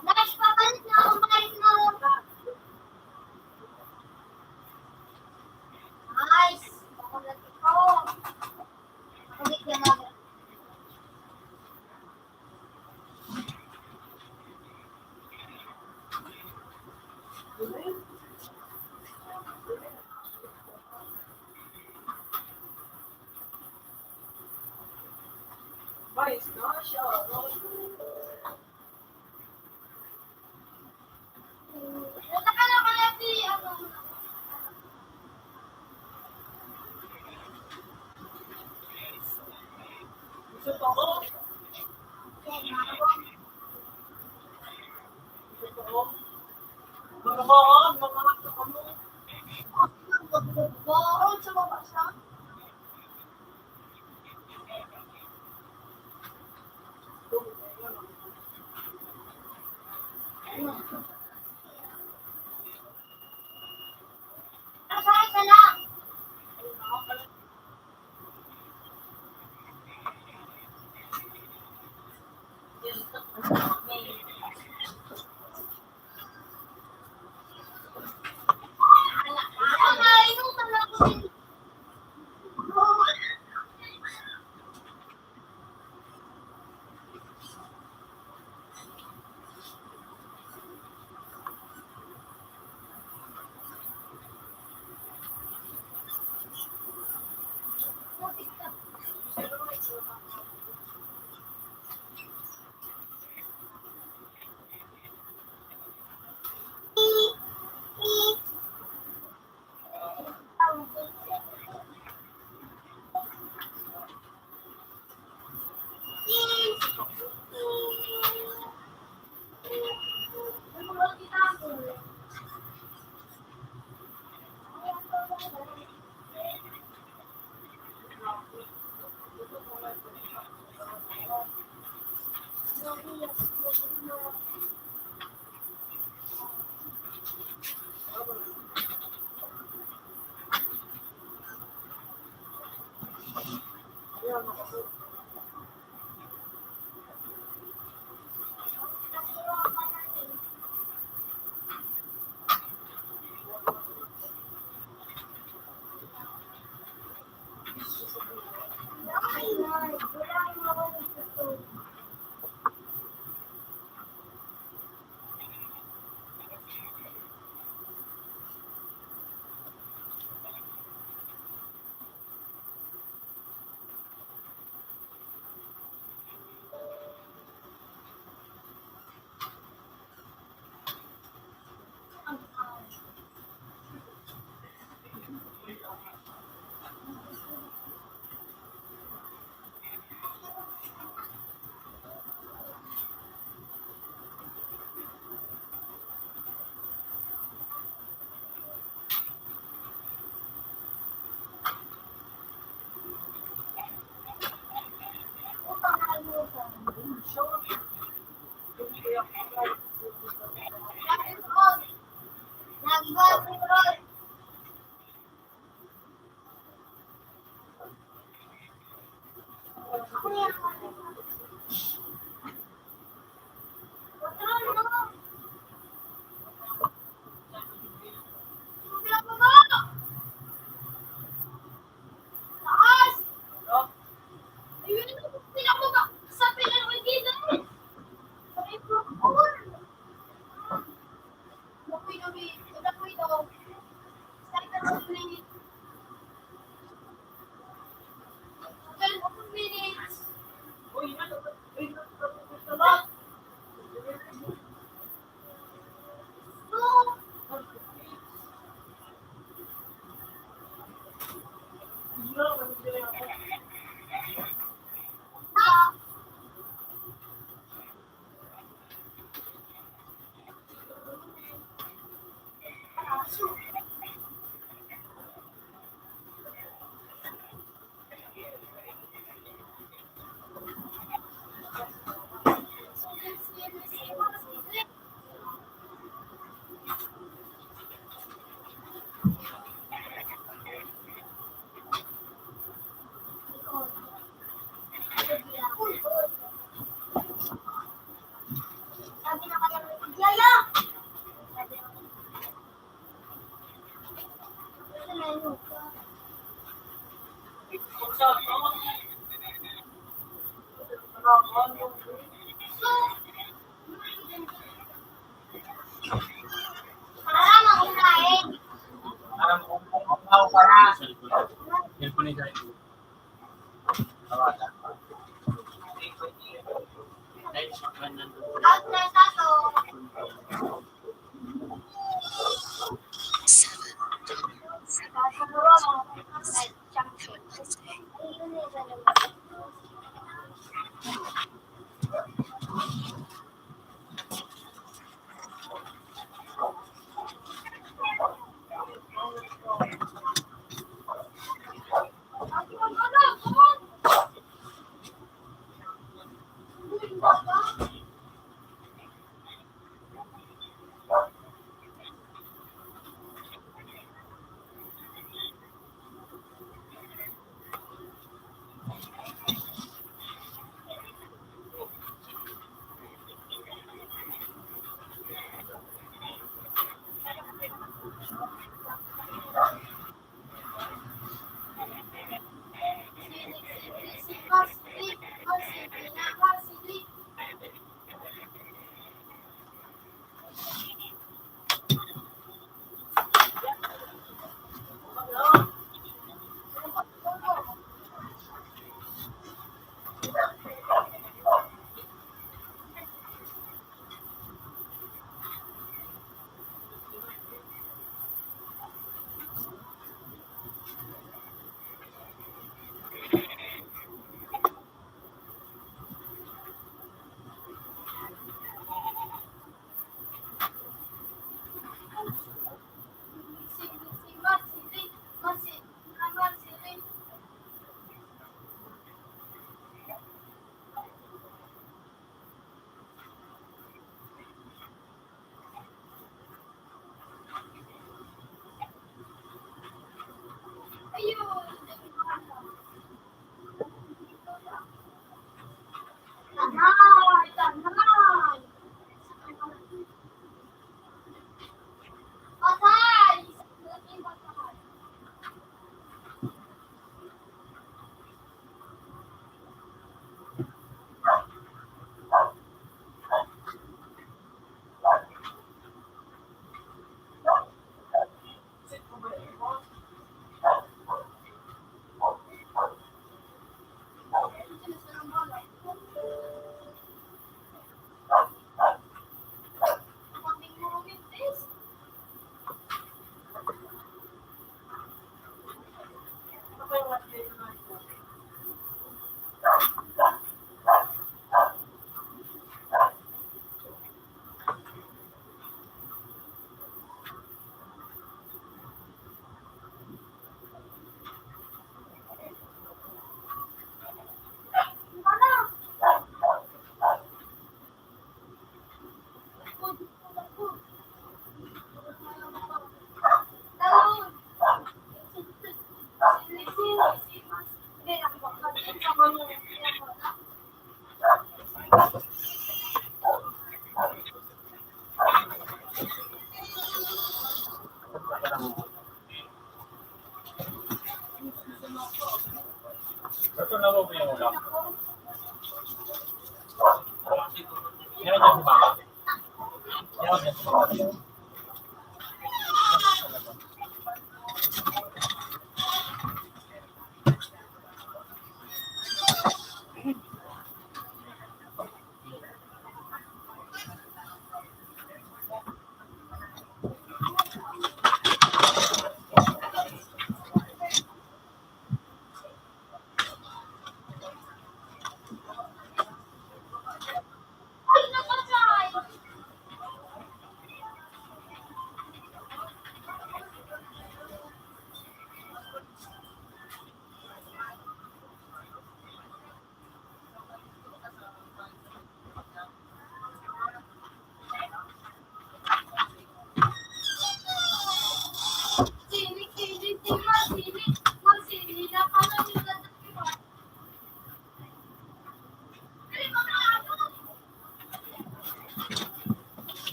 Guys, pabalik na ako, balik na ako. Nice. Ako na ito. Balik na ako.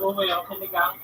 Kung may sinigang,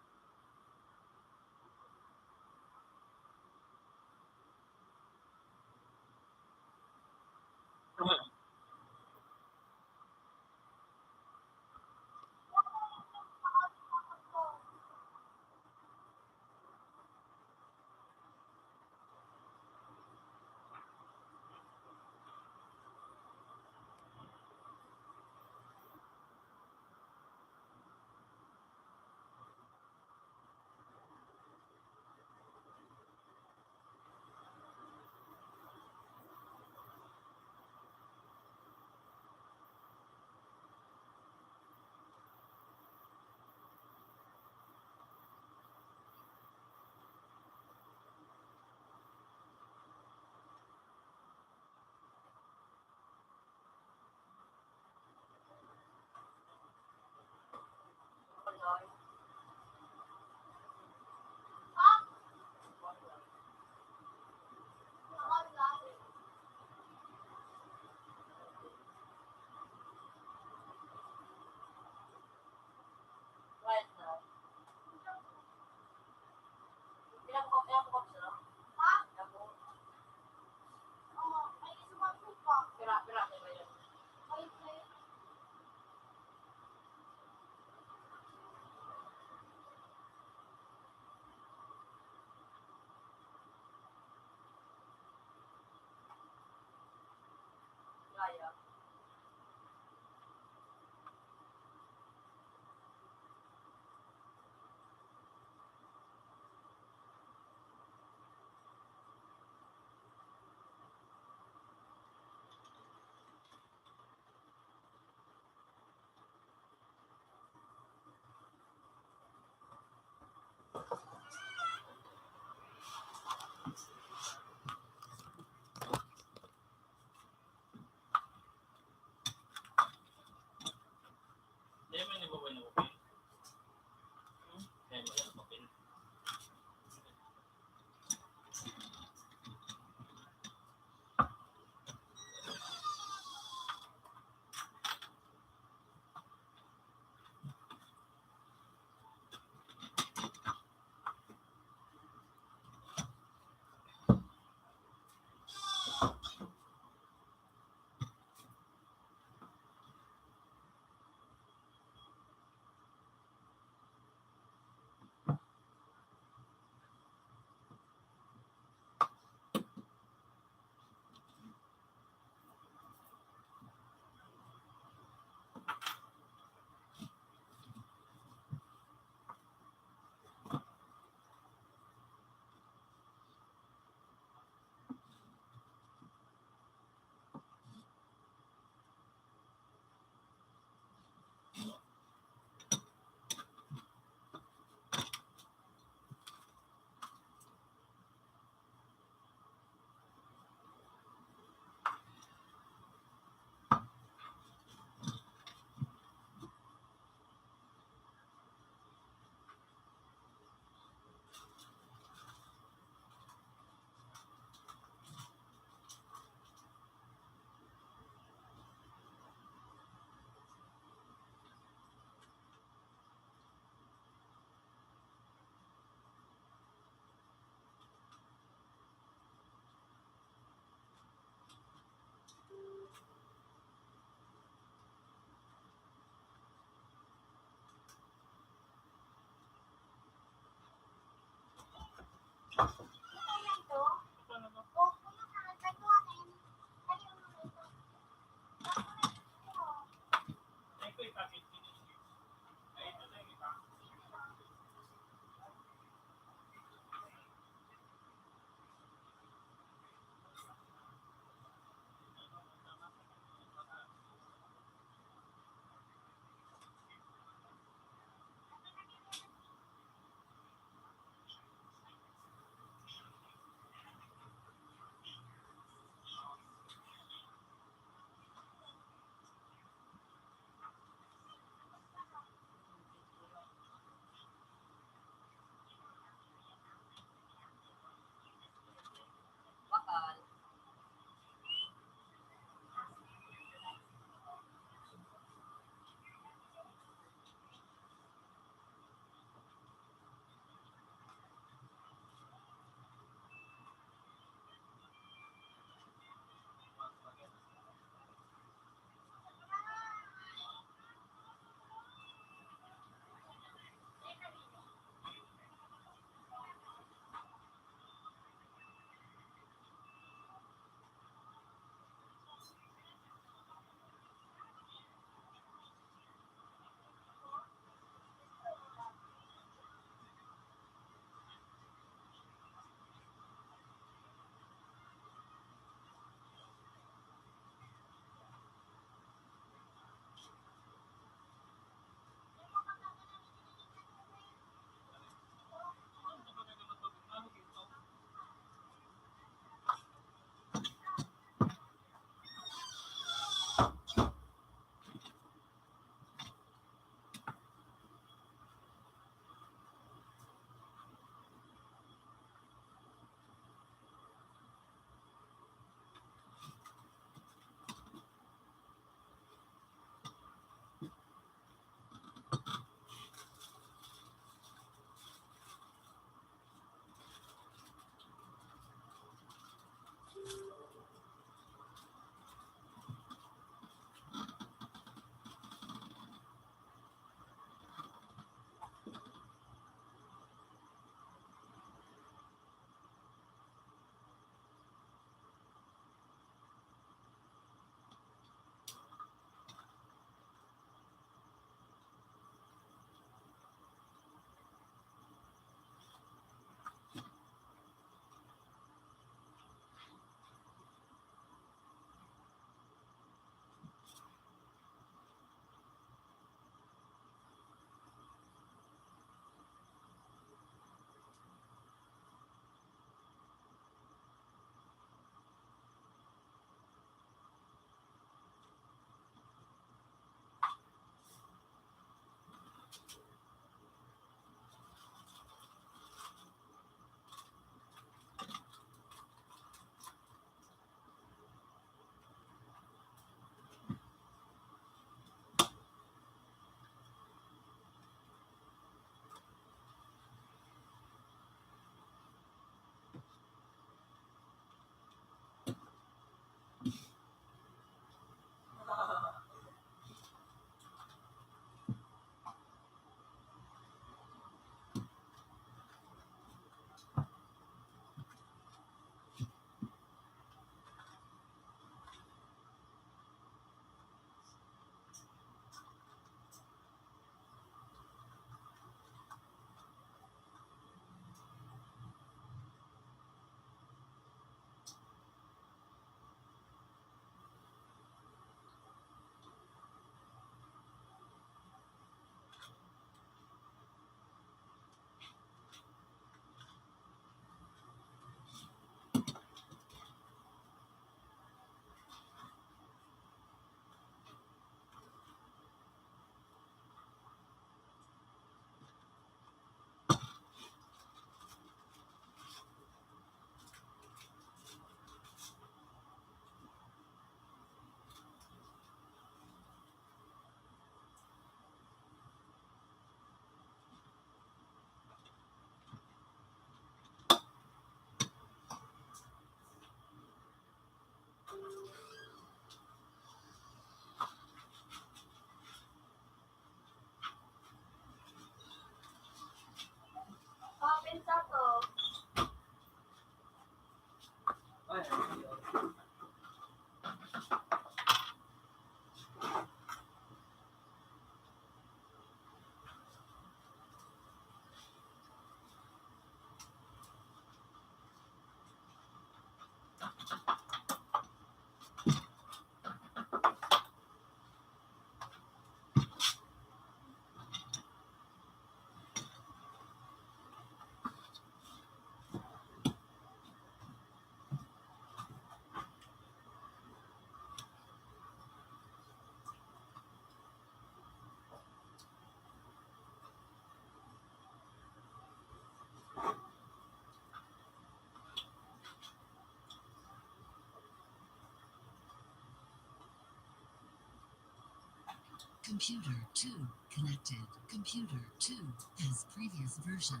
Computer two connected. Computer two has previous version.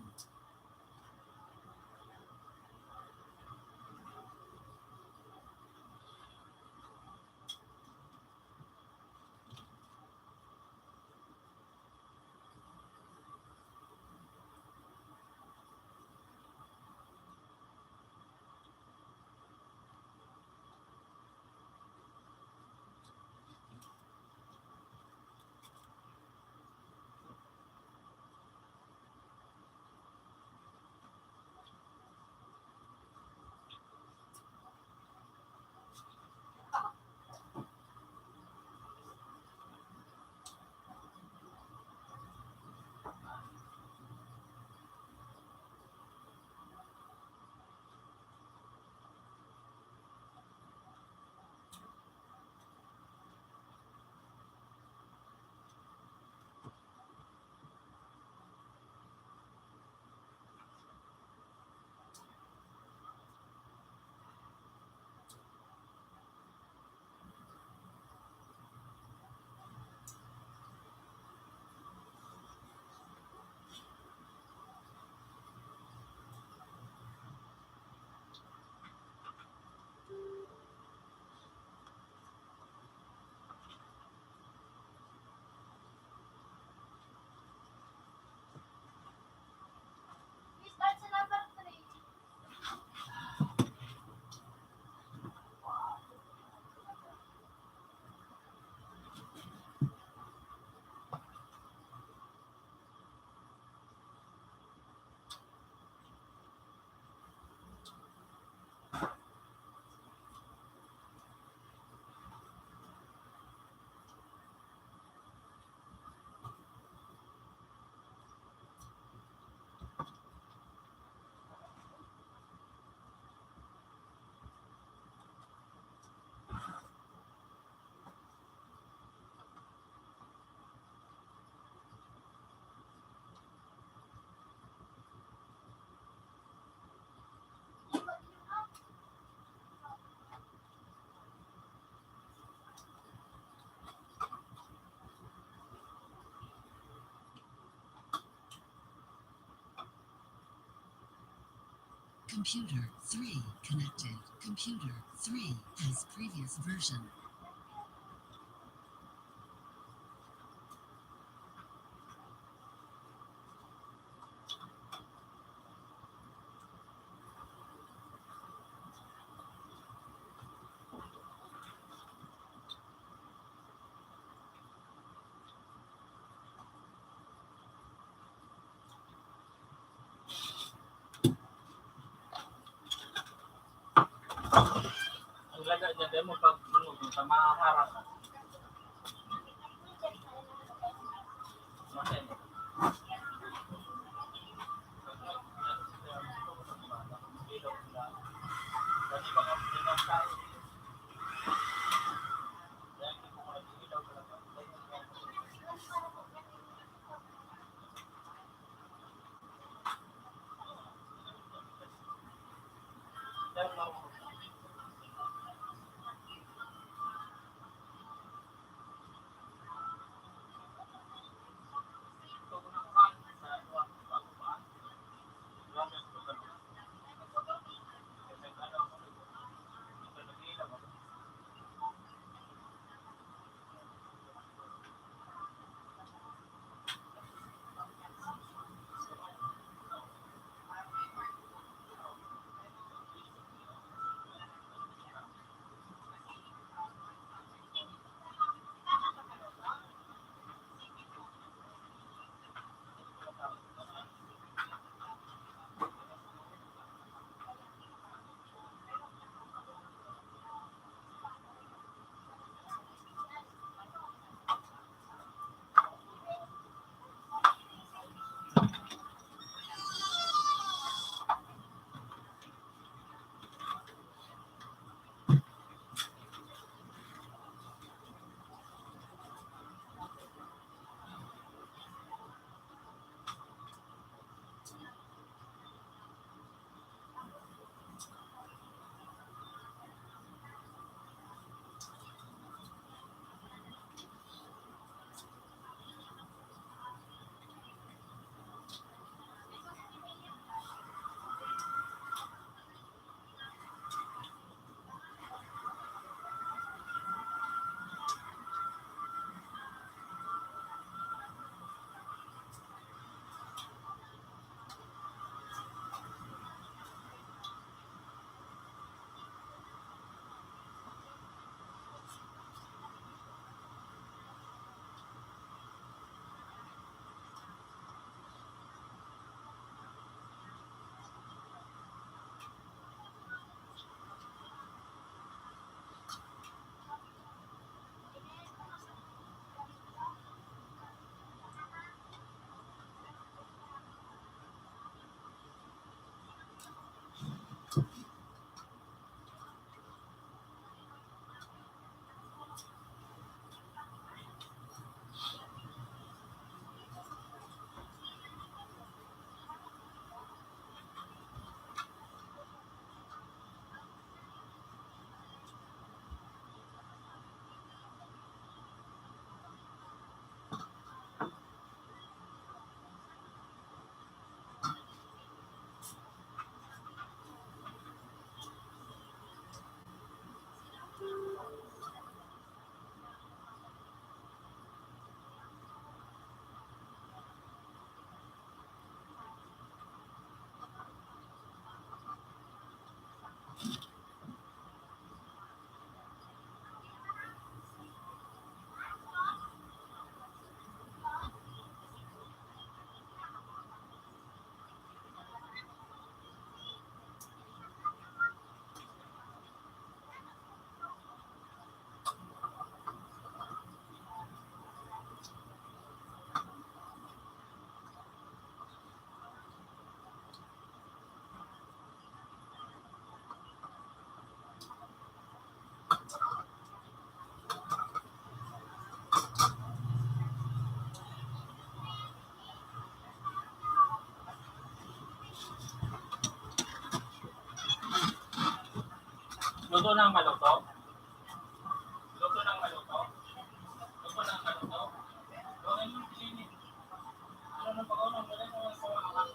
Computer three connected. Computer three has previous version. Ang lagay niya, dahil mo pag, ano, kung sa maharap. Luto na ang maluto. Luto na ang maluto. Luto na ang maluto. Luto na ang maluto. Ano nang pag-unang wala na ang pag-unang?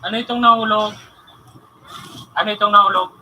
Ano itong nahulog? Ano itong nahulog?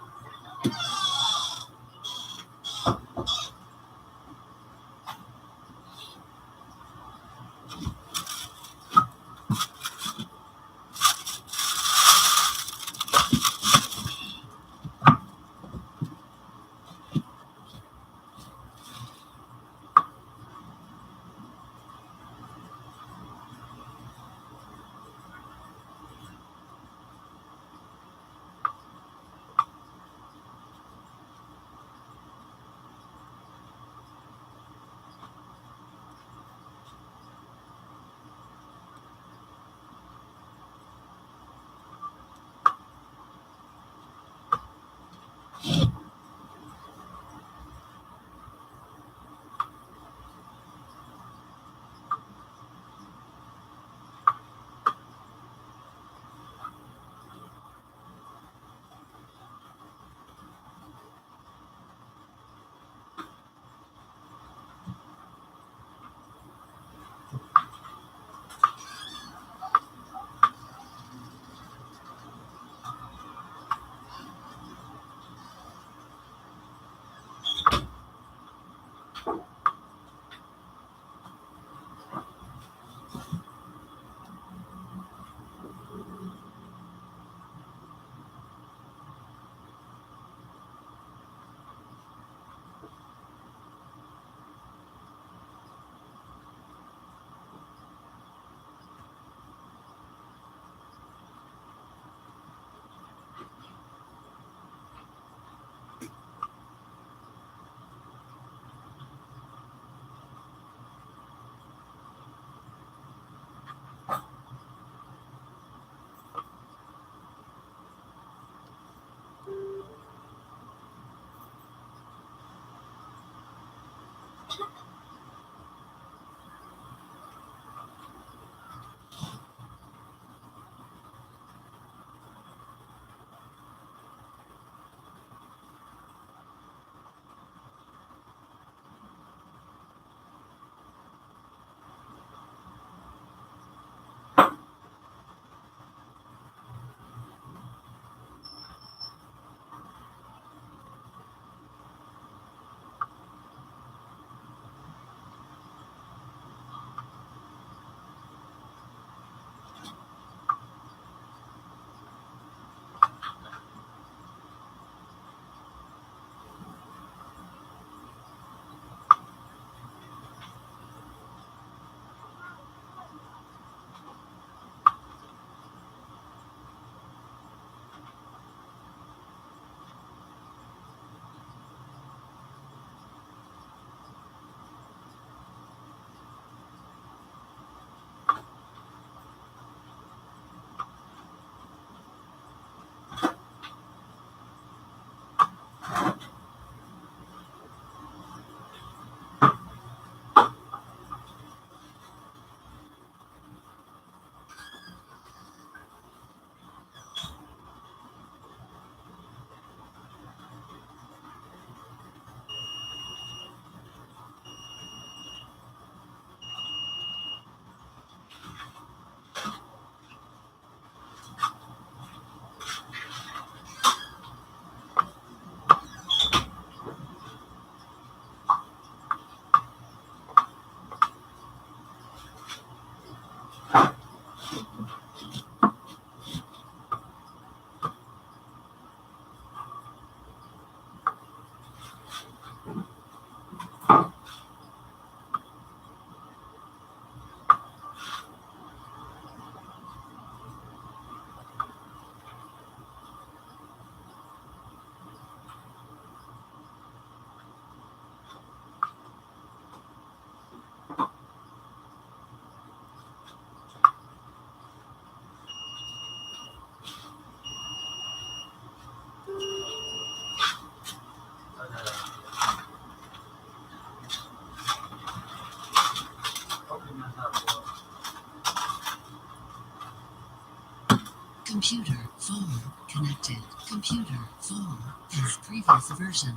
Computer, phone, connected. Computer, phone, past previous version.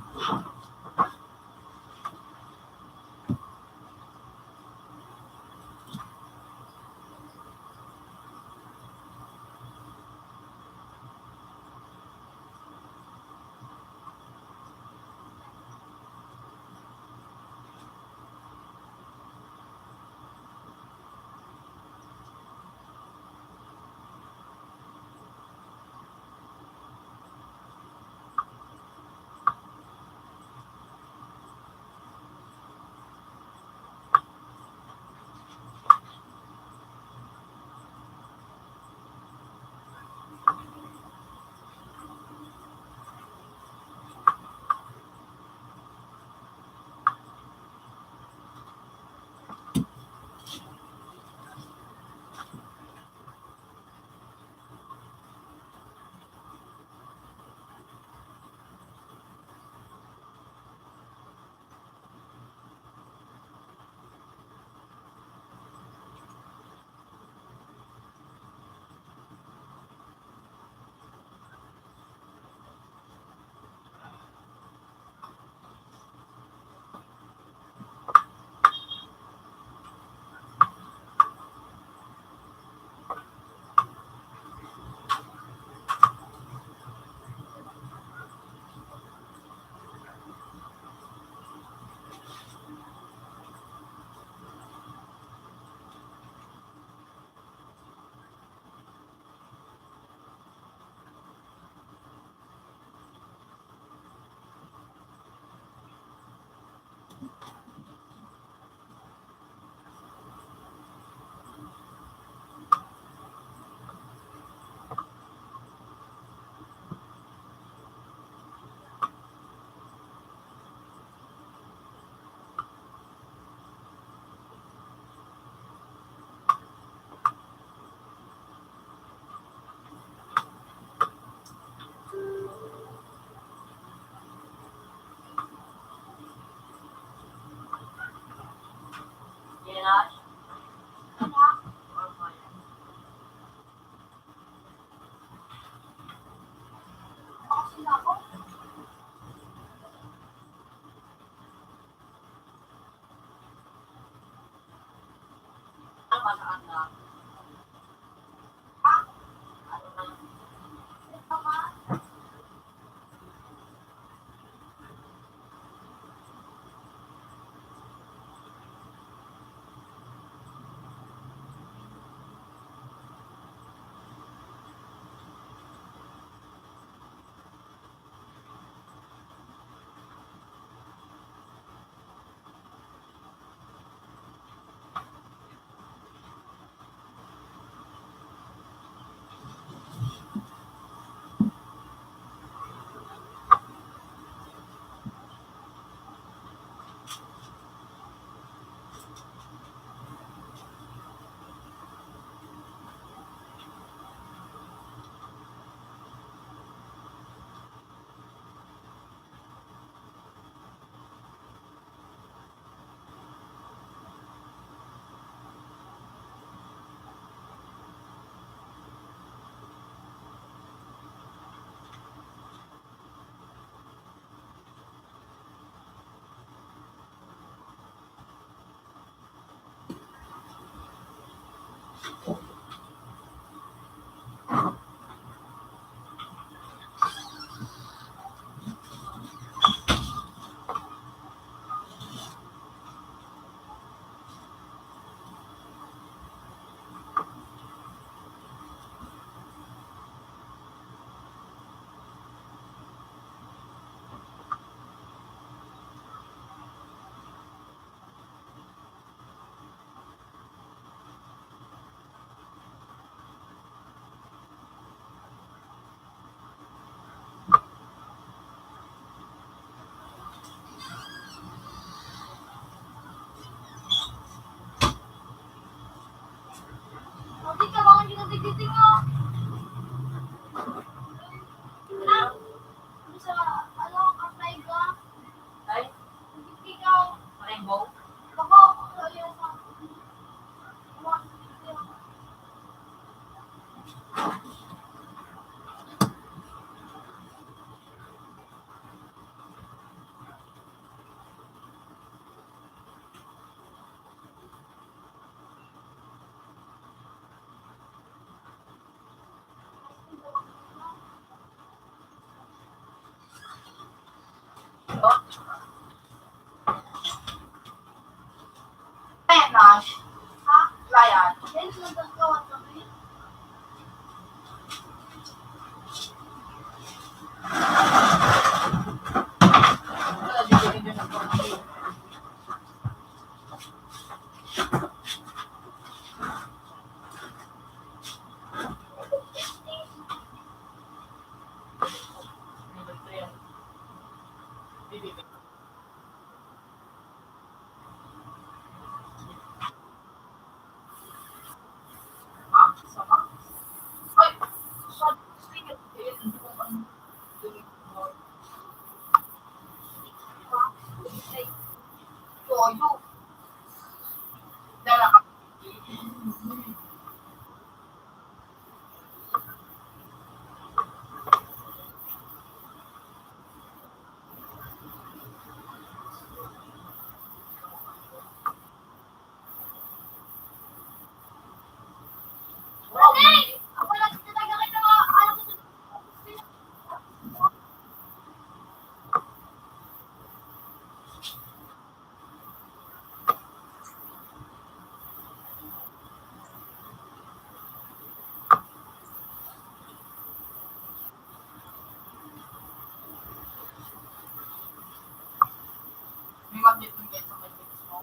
May magnet ng ganyan sa may mo.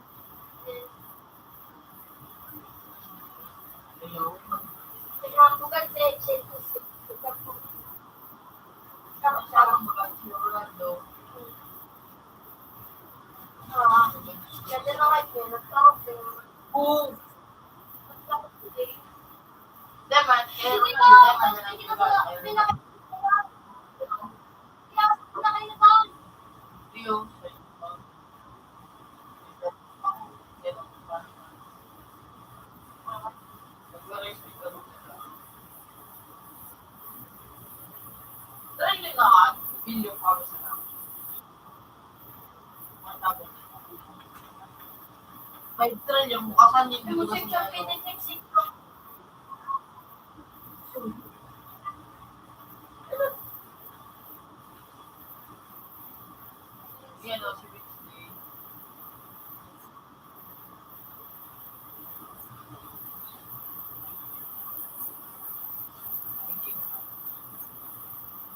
Hello? Kaya ako kasi, siya yung isip ko. Tapos siya lang mag-, si Rolando. Ah, ganda na nga yun. Nagtawag din. Oo. Nagtawag din. Hindi man, eh, hindi man, hindi man. May trilyon, bukasan yung Yan o, si Wednesday.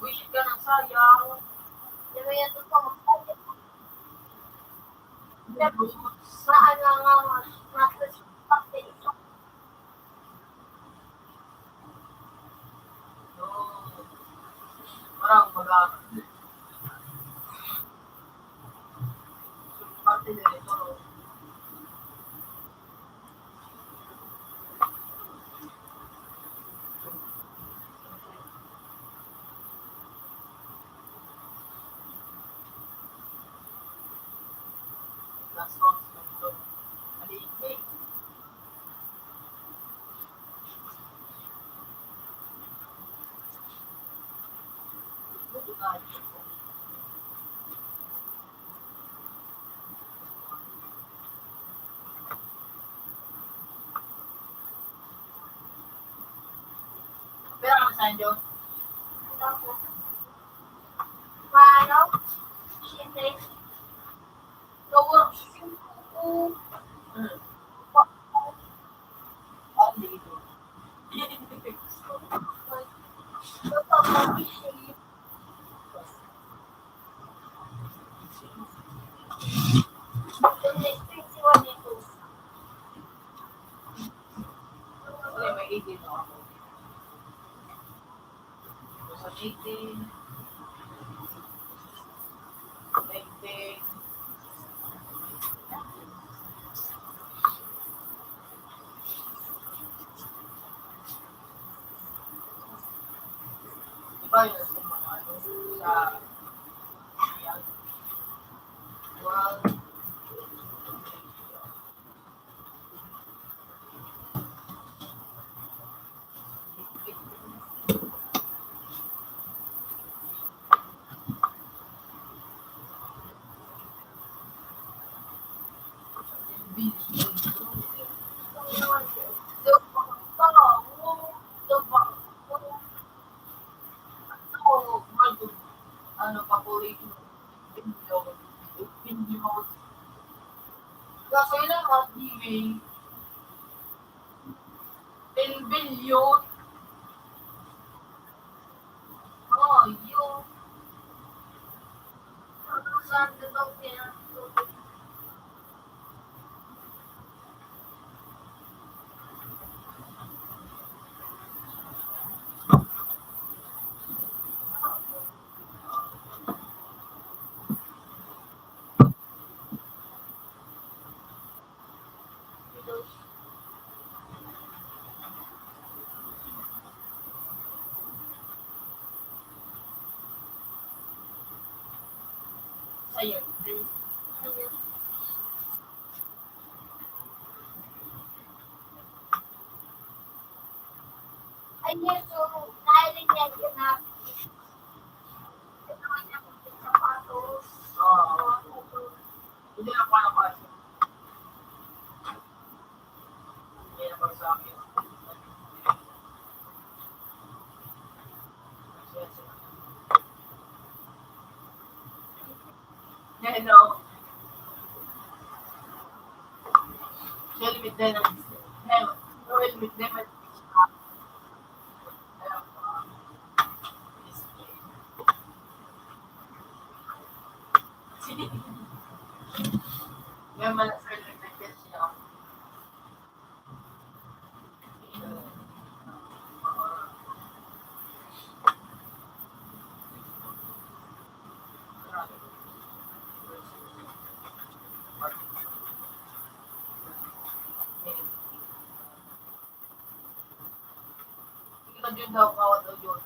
Buwisit ka ng sayang. Yan o, yan, totoo. Saan nga nga, mas, mas, Pero ano sa inyo? Paano? Siyempre. Sa meeting. Meeting. Di ba yung sa mga ano, sa, yan. Well, Yun. Oh, yun. Saan ka daw pinatulog? Sa'yo. Ay, Yesu, nailing yan, yan na. Ito nga niya, sapatos. Oo. Hindi na pala pala siya. Hindi na pala sa akin. Hello. Helmet din ang, helmet, helmet din ang, may malas helmet din siya. Ikaw, Jun, daw, kawat o Jun.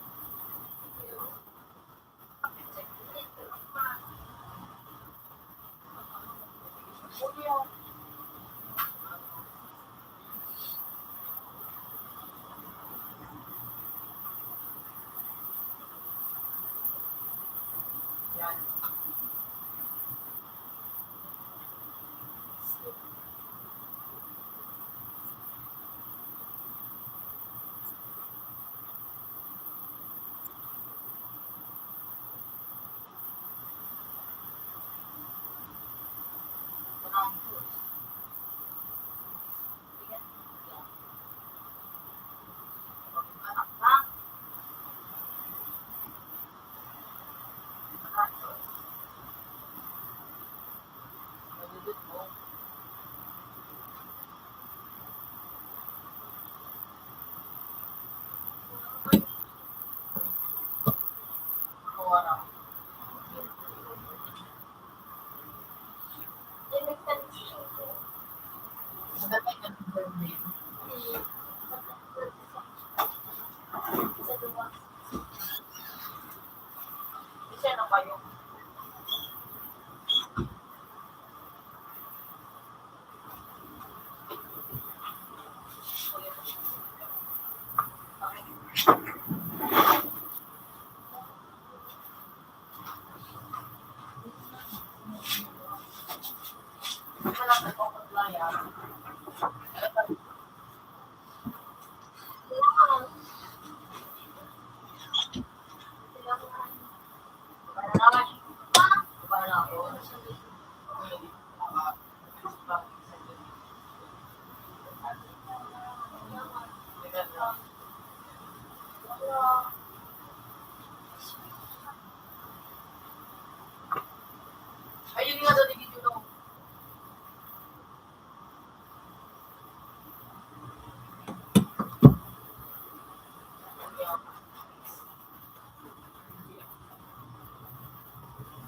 Ayun nga daw, nagiging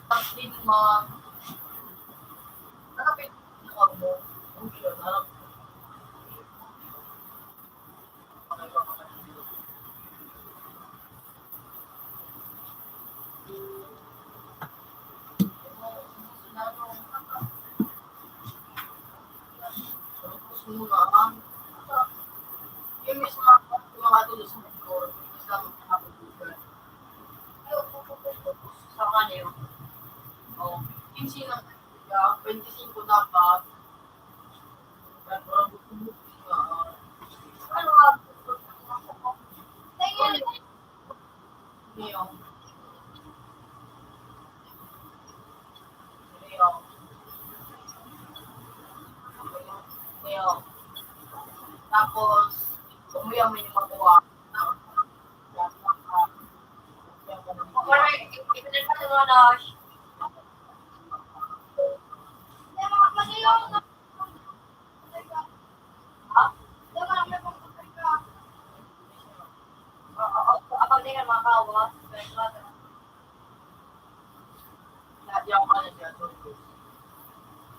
Tapos din mga, ano, ano mo? Ang yun, alam ko. Yung mismo mga tulos sa motor, isang nakabubugan. Sa kanya, oh, quince lang, twenty-five dapat. Ano nga? Ngayon, Leo. Leo. Tapos, Kumuya mo yung makuha.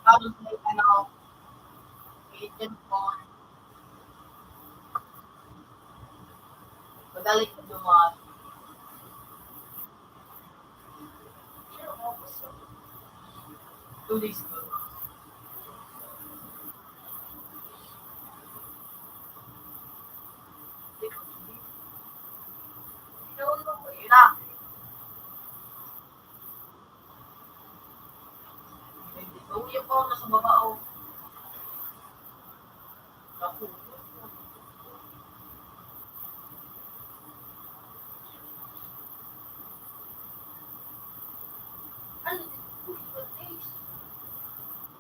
Tapos may ano, may cellphone. Madali ka dumaan. Two days ago. Yun na. Uwi ako na sa baba, oh. Naku. Ano,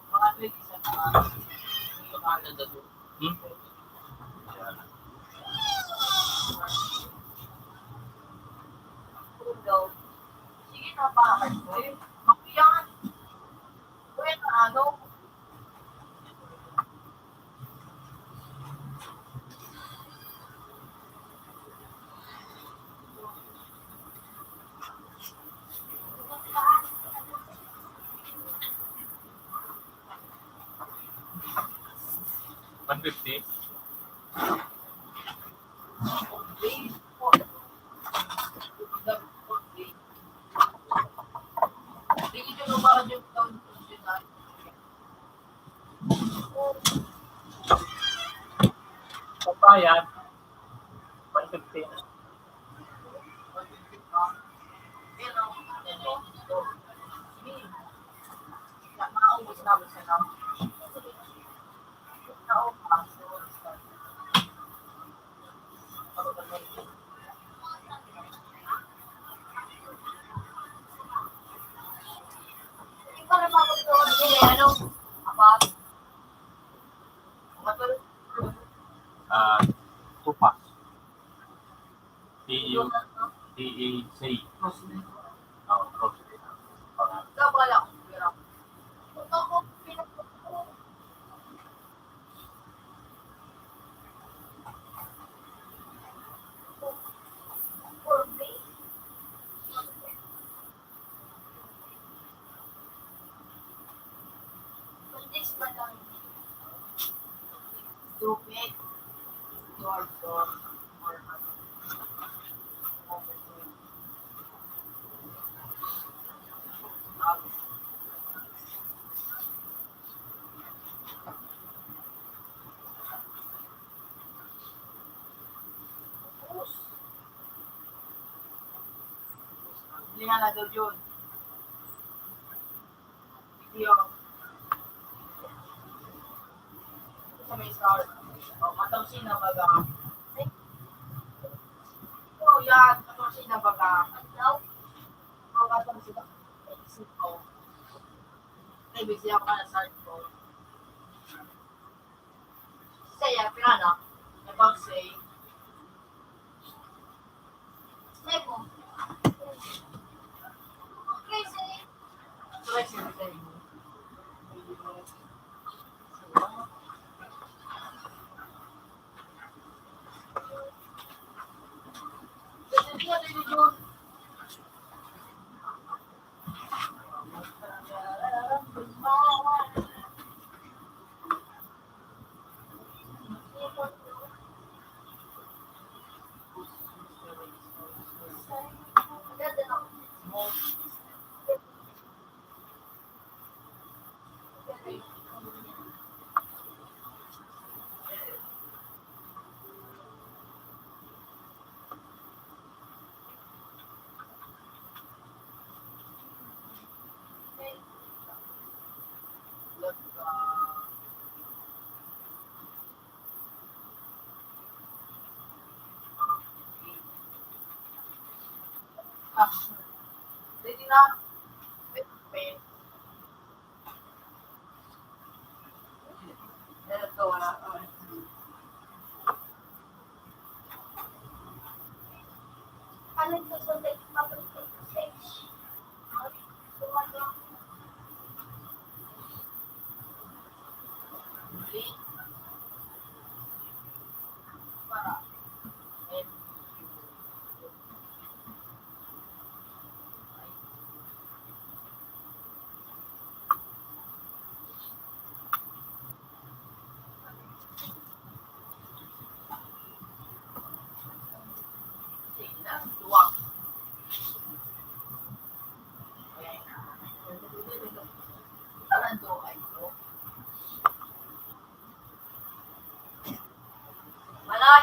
mga twenty sa mga, mga nandun. Hmm? Sige na, bakit? Mapiyan. Uy, ano? One fifty? Pagbayad, one fifty. Ah, Tupas. T U P A C. Oo, Cruz. Hindi nga na daw yun. Video. Sa may start. O, matang sina baga. O, yan. Matang sina baga. O, matang sina. Isip ko. Ay, busy ako na start ko. Saya, pirana. Napagsay. Sebo. Crazy. Crazy, crazy.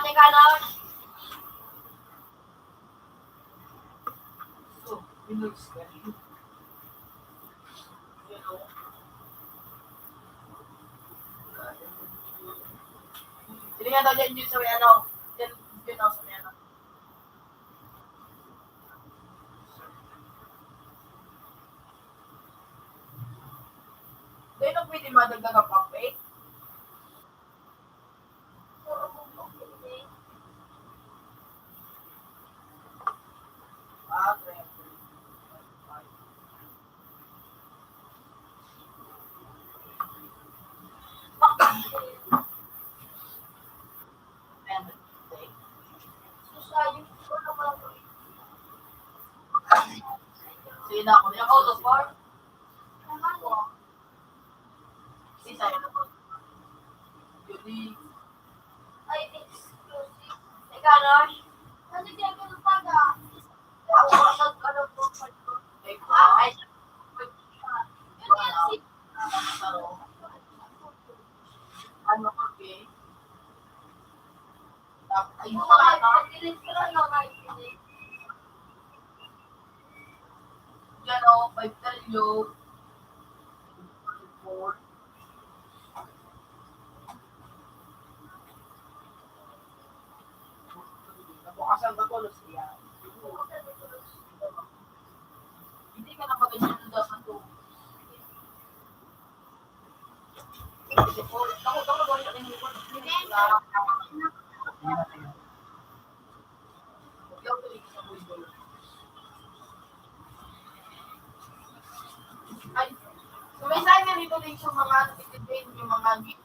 Teka lang. So, Pinoy Sky. Sige nga daw dyan, dyan sa may ano. Dyan, dyan daw sa may ano. Dahil na pwede madagdagan pa, eh. Sina ko niya ko, Lord? Sisay na po. Yun ni Ay, exclusive. Ikaw, Lord? Ano siya, ganun pa ka? Ay, ay, ano, okay. Tapos, ay, mga, Yan o, five trillion. Nabukasan ba to? Lucia? Hindi ka na ba ganyan ang dapat to? Ay, so may sign na dito din sa mga citizen, yung mga gi-,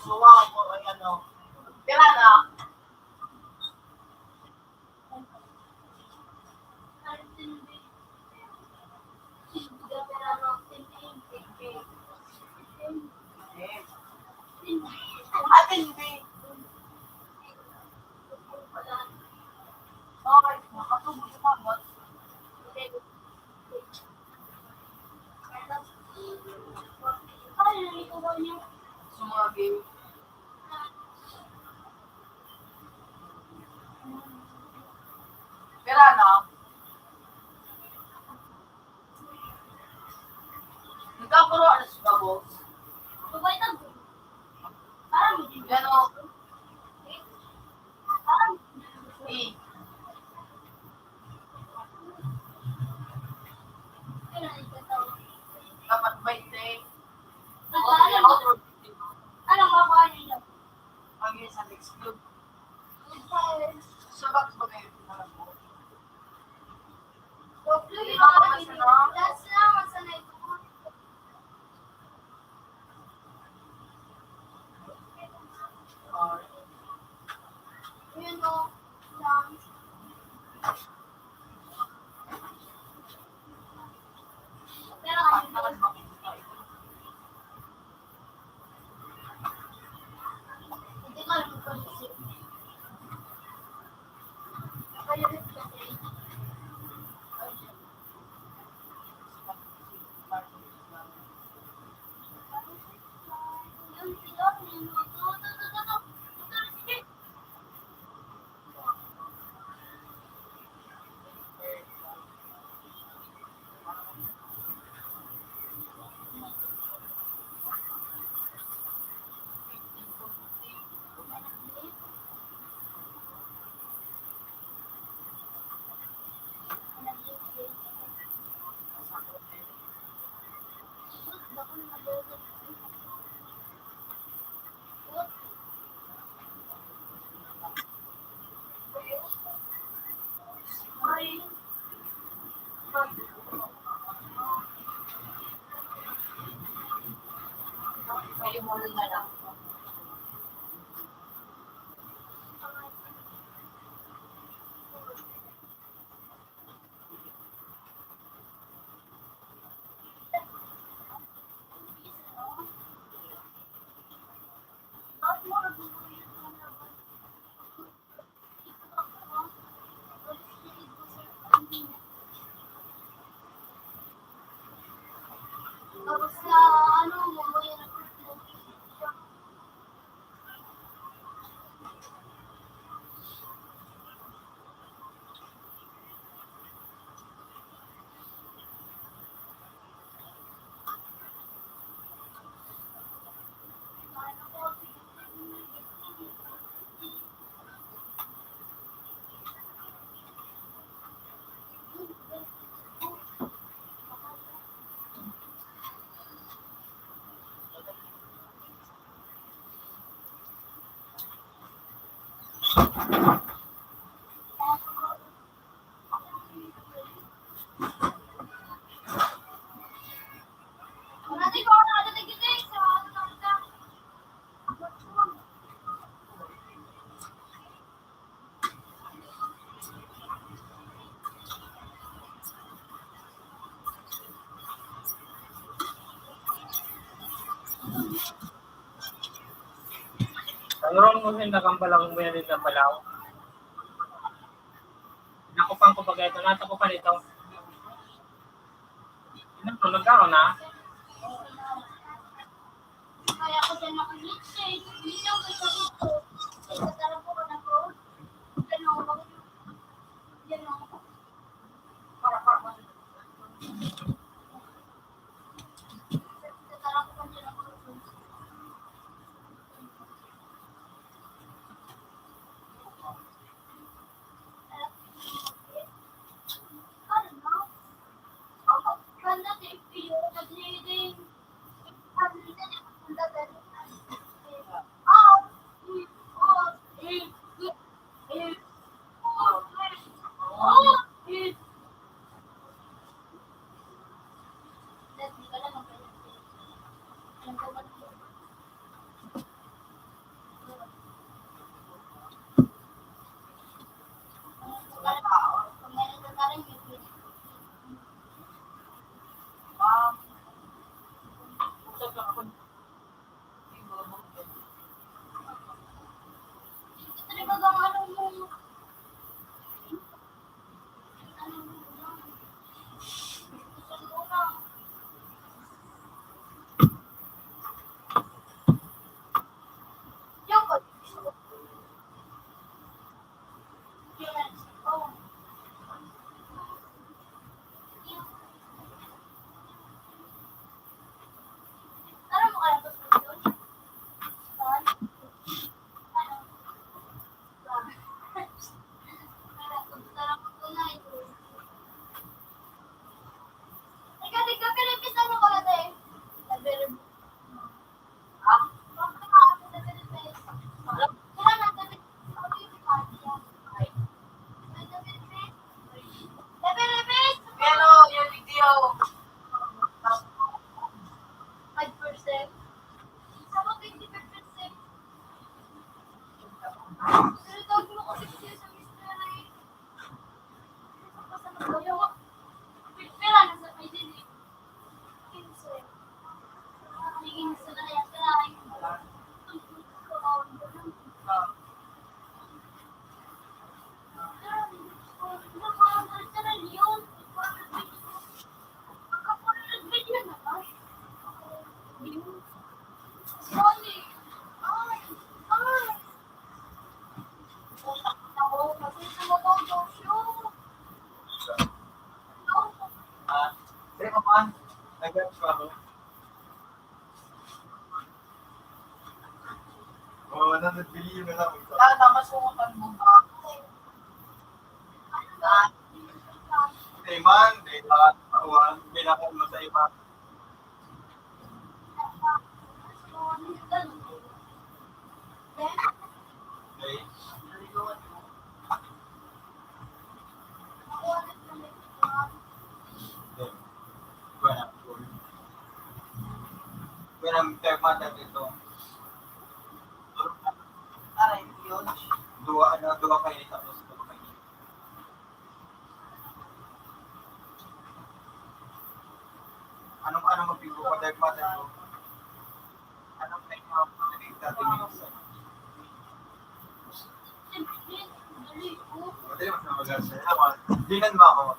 Wow, ano? Pira na? Pera na. Nagkapuro na sa babo. Pero, eh. Dapat twenty. Ano ba ang isa exclude? Sa bagay, alam mo. Doron mo siya nagambalaw mo yan na balaw. Nakupan ko bagay ito. Natakupan ito. Ano, nagkaroon na? Kaya ko siya nakikita eh. Hindi ako ito. Ito talaga ko na po. Ano, ano, para, para, para. Duwa, ano, duwa kayo tapos duwa kayo. Anong, anong magpipro ka, Dark Matter mo? Anong may mga pagkakas natin minsan? Madali, mas mamagal sa'yo. Dinan mo ako.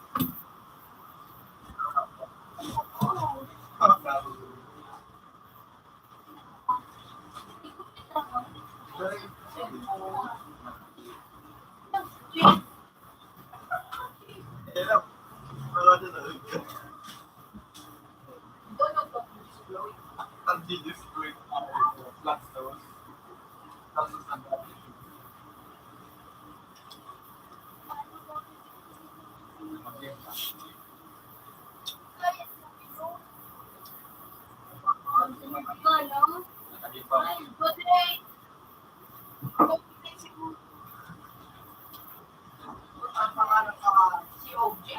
Ang pangalan ka, C O J.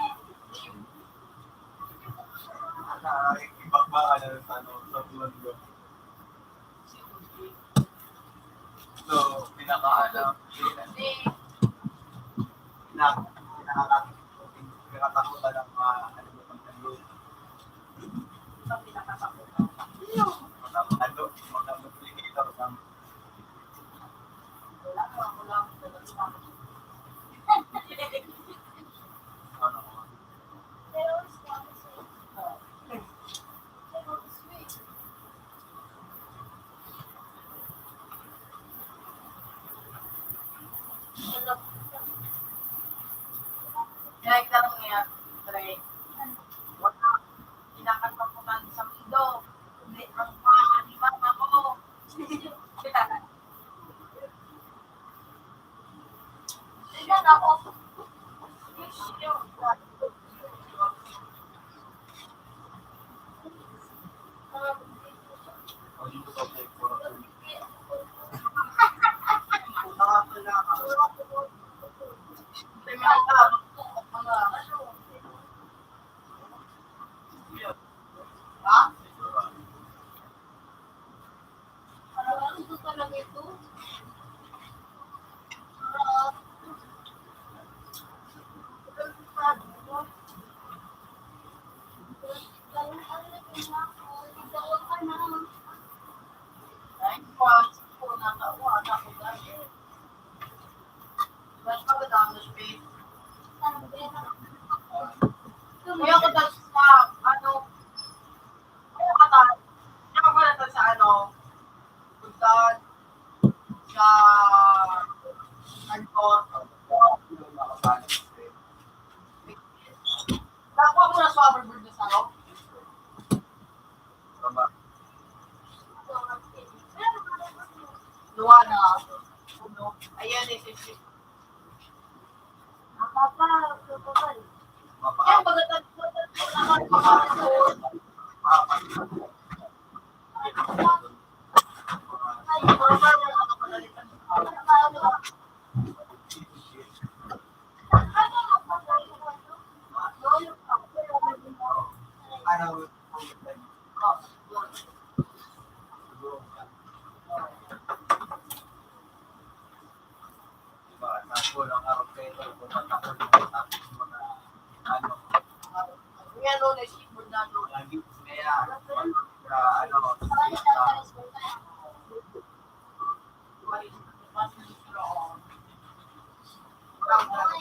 Ay, ibang pangalan sa, ano, sa Buwan ko. So, pinaka, ano, pina-, pina-, pinakatakutan ng mga, ano, mga tayo. Sa pinakatakutan. Mga, ano, mga complicator ng Kaya ikaw nga, Dre, wala, kinakatakutan sa mundo, kundi ang paa ni mama mo. Tignan ako. Kuya ko tas sa, ano, kuya ko tas, kuya ko tas sa, ano, punta sa, ano, nakuha mo na sa overboard na sa, ano? Luana. Ayan, eh, sisi. Mapapa, mapapa. Yan, pagkatapos, ano, Diba? Tapos ang araw kayo, tapos mga, ano, yan, no, naisipon na, no, lagi, kaya, ah, ano,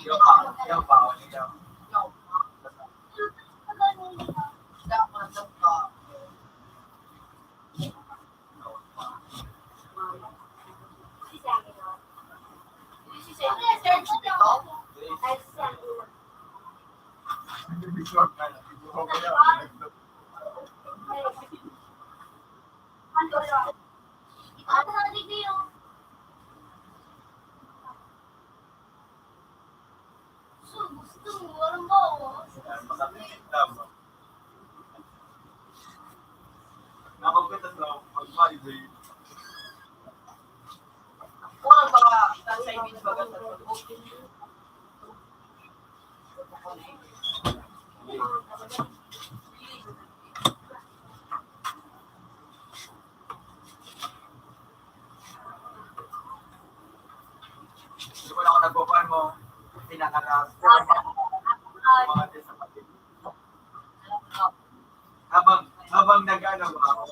yung pa, yung pa, yung pa, yung pa. Nakapit sa pag-validate. Wala ba ka sa image baga sa Facebook? Hindi ko na ako nagpo-farm mo. Pinakaras. Mga disappointed. Habang, habang nag-ano ba ako?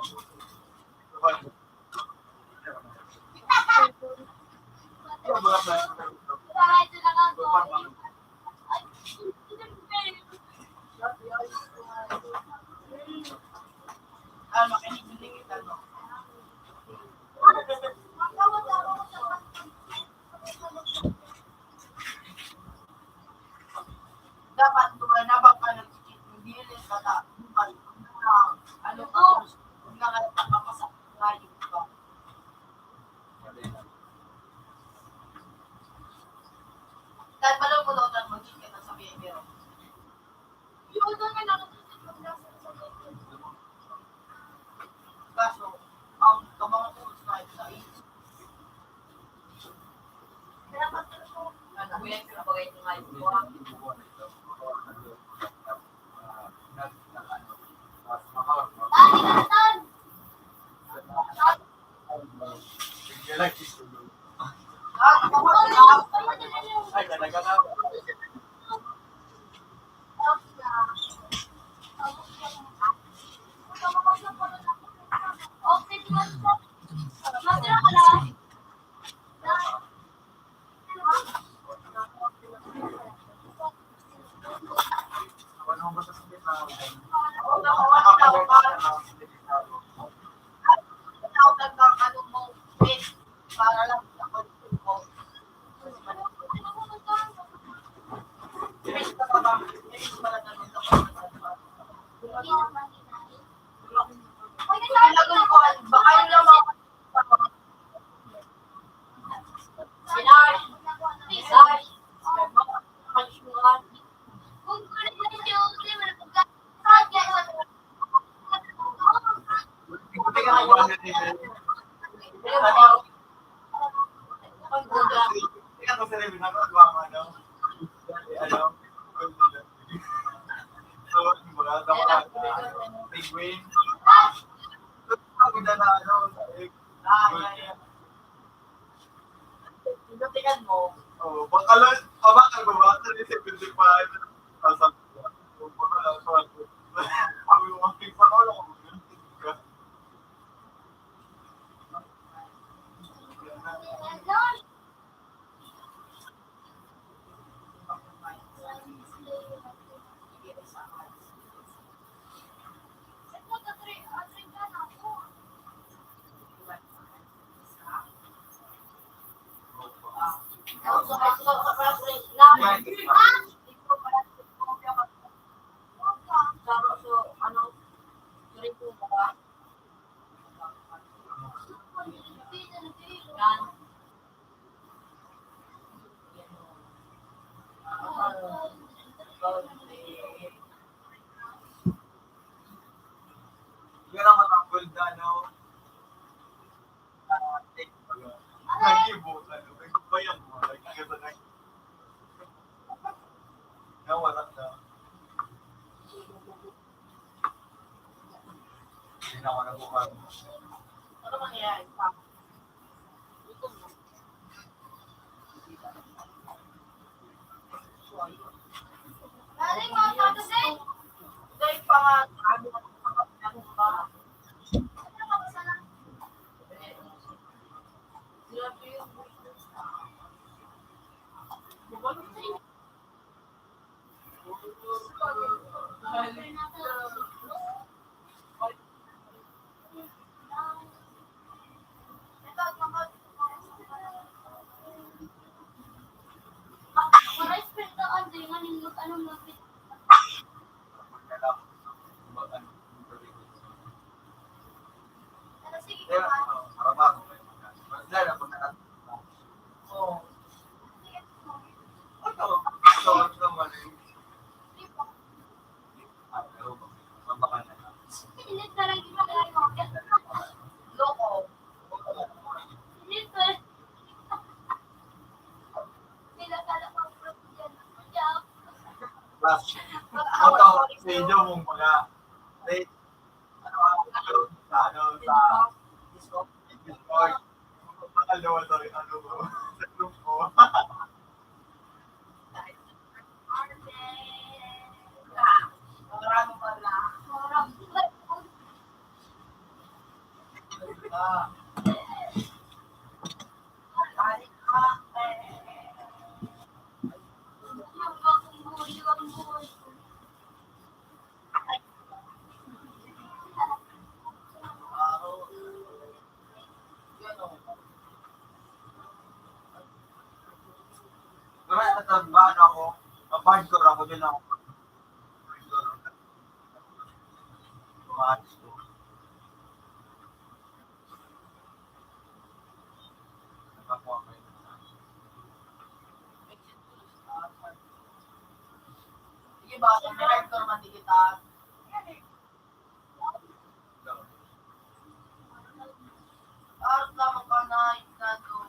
Ah, makinig, hindi kita, no? Dapat, kung nabang ka nag-cheat, hindi rin ka na, ano, kung nangalata ka pa sa layo ka. Dahil pala mo daw na mag-cheat ka na sa baby, oh. Yung ito nga nakatulog yung nasa sa baby. Kaso, ang kamangkot na ito sa isip. Tingnan mo. Oh, bakal, ah, bakal ba? Bakal yung seventy-five. Sabi ko, bakal, bakal. Sabi ko, "Bakit pa ako lang?" Yun ang matangkol na, ano, ah, take. Nag-ibo, ano, may bayang mo, nag-ibo na. Nawala na. Hindi na ako nabuhay. Ano mangyayari sa akin? Gutom na. Dahil pa nga, ano, Ito, sa inyo mong mga, ano, ano, sa Discord. Ano, ano, ano, sa grupo. Pero natatrabaho ako, mapahidkor ako din ako. Sige ba, sa director man, sige ta. Art lamang ka na, ikaw.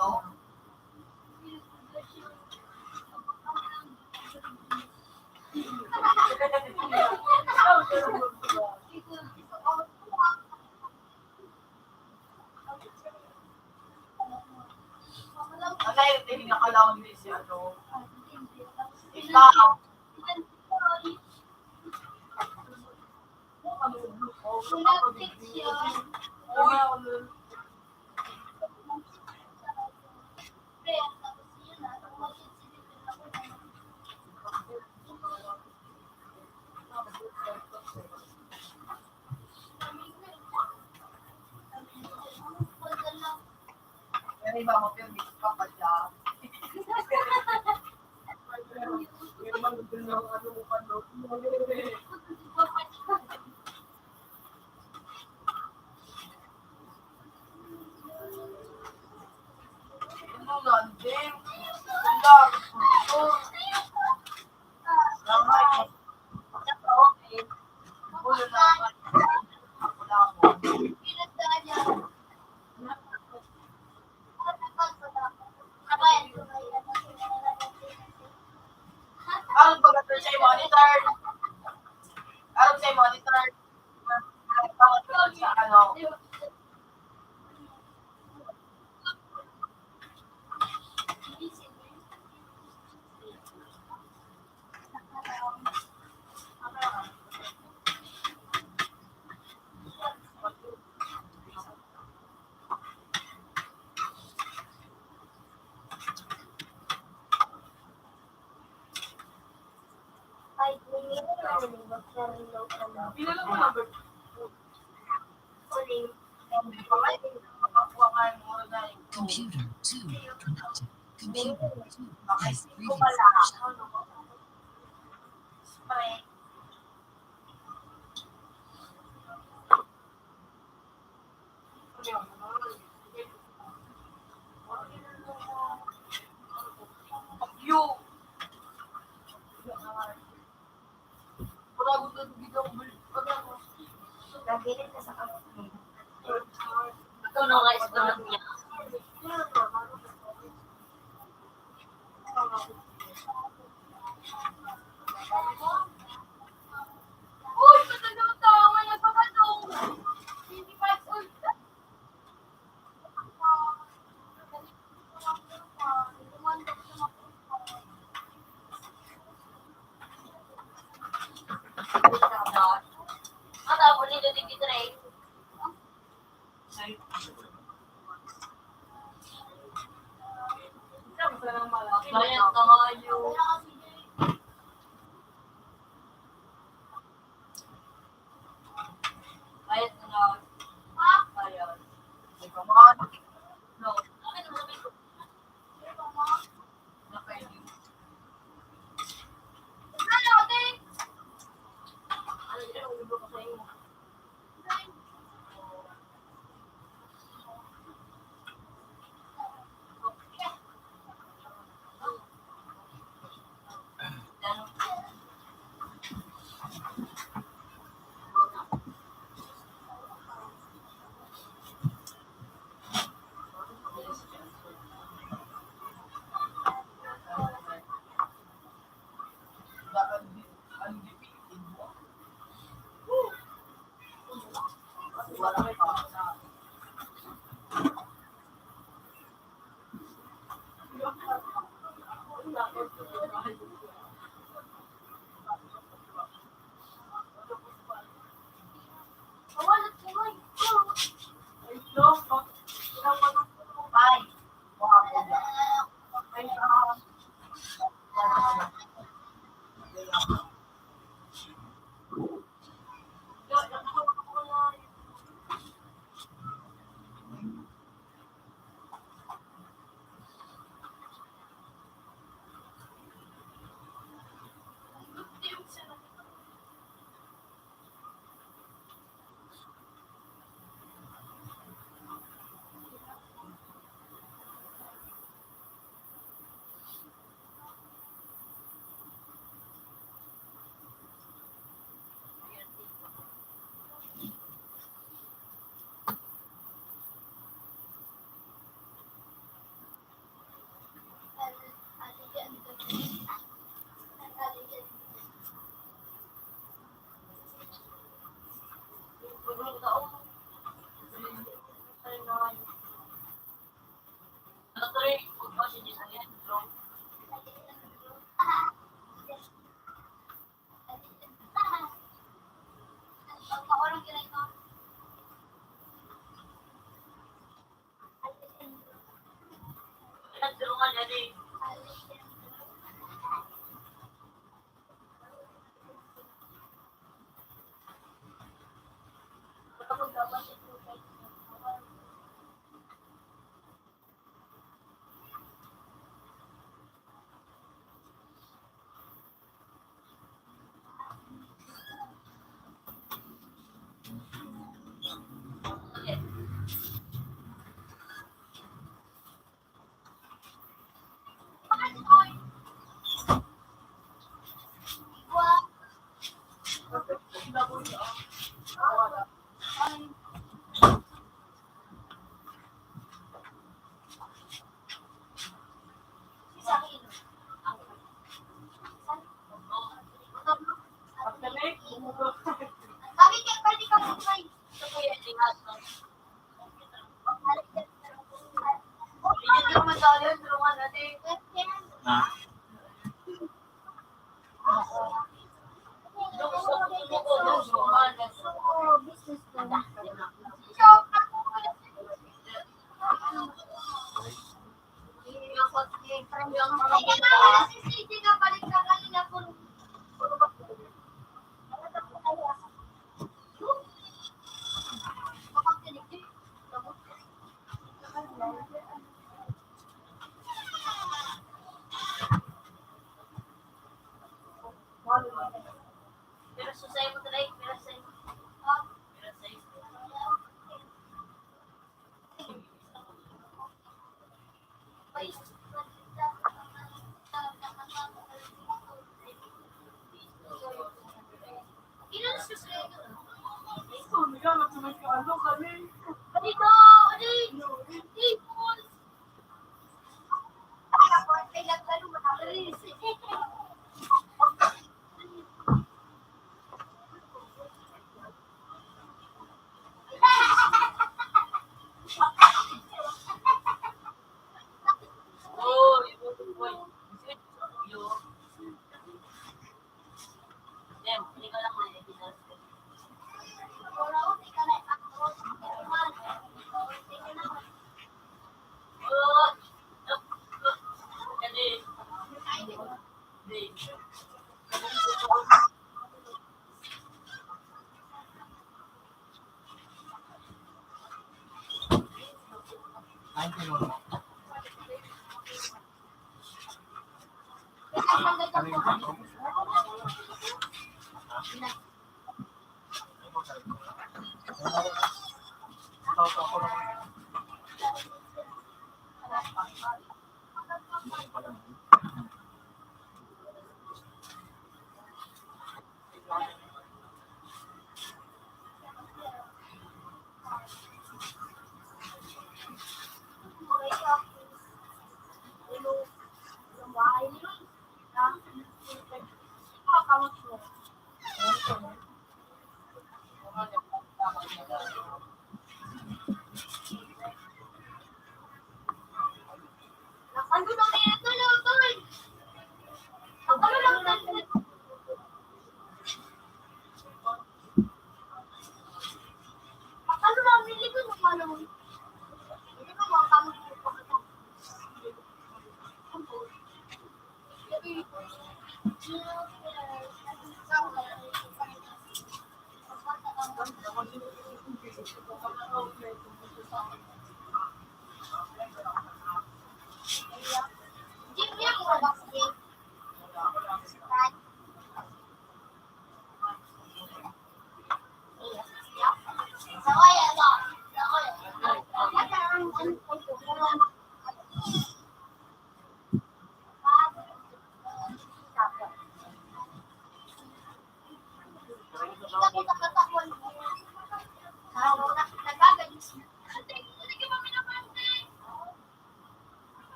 Ang layo din yung nakalaon din si ano. Ikaw. Pero iba mo, pero may iba pa siya. Ano nga, Jim? Wala. Ano ba sa monitor? Ano sa monitor? Ano? Computer two connected. Computer two has previous version. Ito na nga, ito na niya. Uy, matanda ang tao, may nagpapatong. Twenty-five old. Ang tabo nito, twenty-three. Bayad tayo. Bayad na. Bayad. No.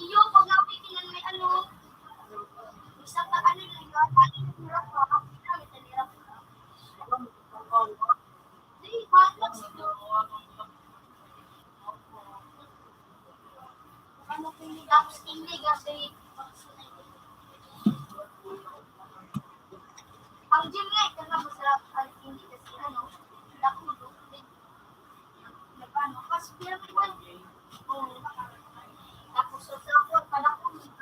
Iyo, pag napikinan may ano, isa pa, ano na yun, hirap pa, hirap pa. Di, bakit? Tapos hindi kasi ang gym nga, ito na masarap ang hindi kasi ano, nakulo. Nagano, kasi pinapit na. Oo. Tapos sa, sa, sa, sa, sa,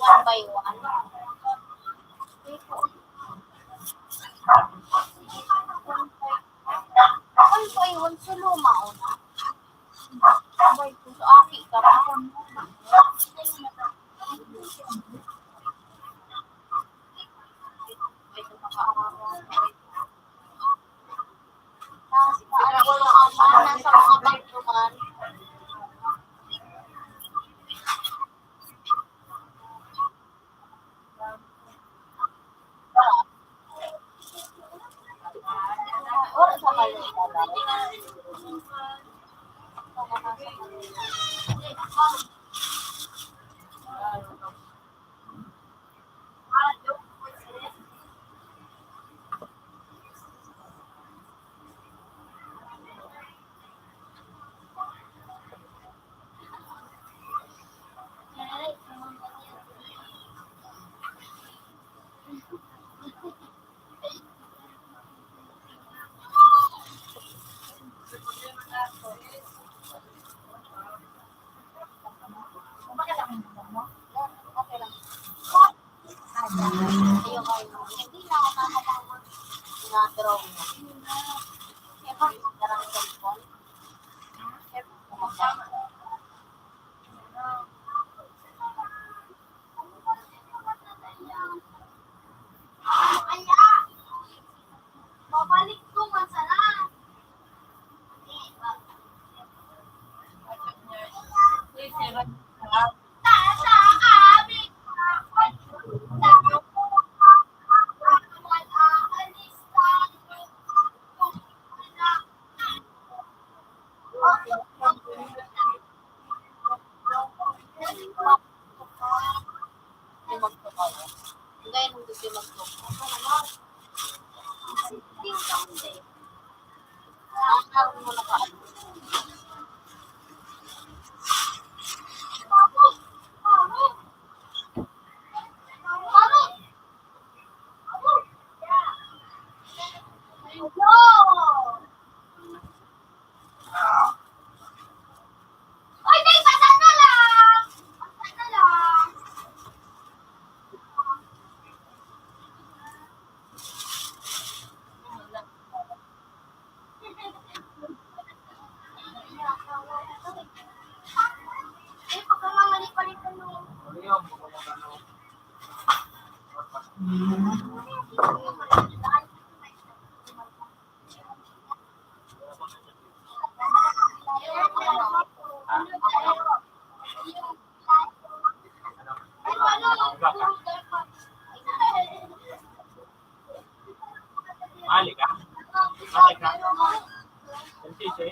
One by one. One by one, so luma o na. Sabay ko, so aki ka pa. Ito, mga awa. Tapos, paano ko lang ang mga nasa mga pagtukan? Oras sa kayo. Babalik ko man sana. Dahil nung gusto mag-talk. Mali ka? Mali ka? Ang sisi?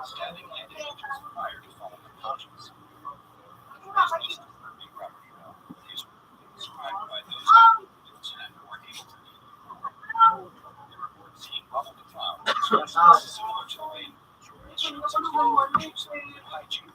Standing light detectors prior to falling unconscious. These detectors are being property, though, is described by those who were able to report seeing bubble cloud, similar to the way insurance shows up in the hygiene.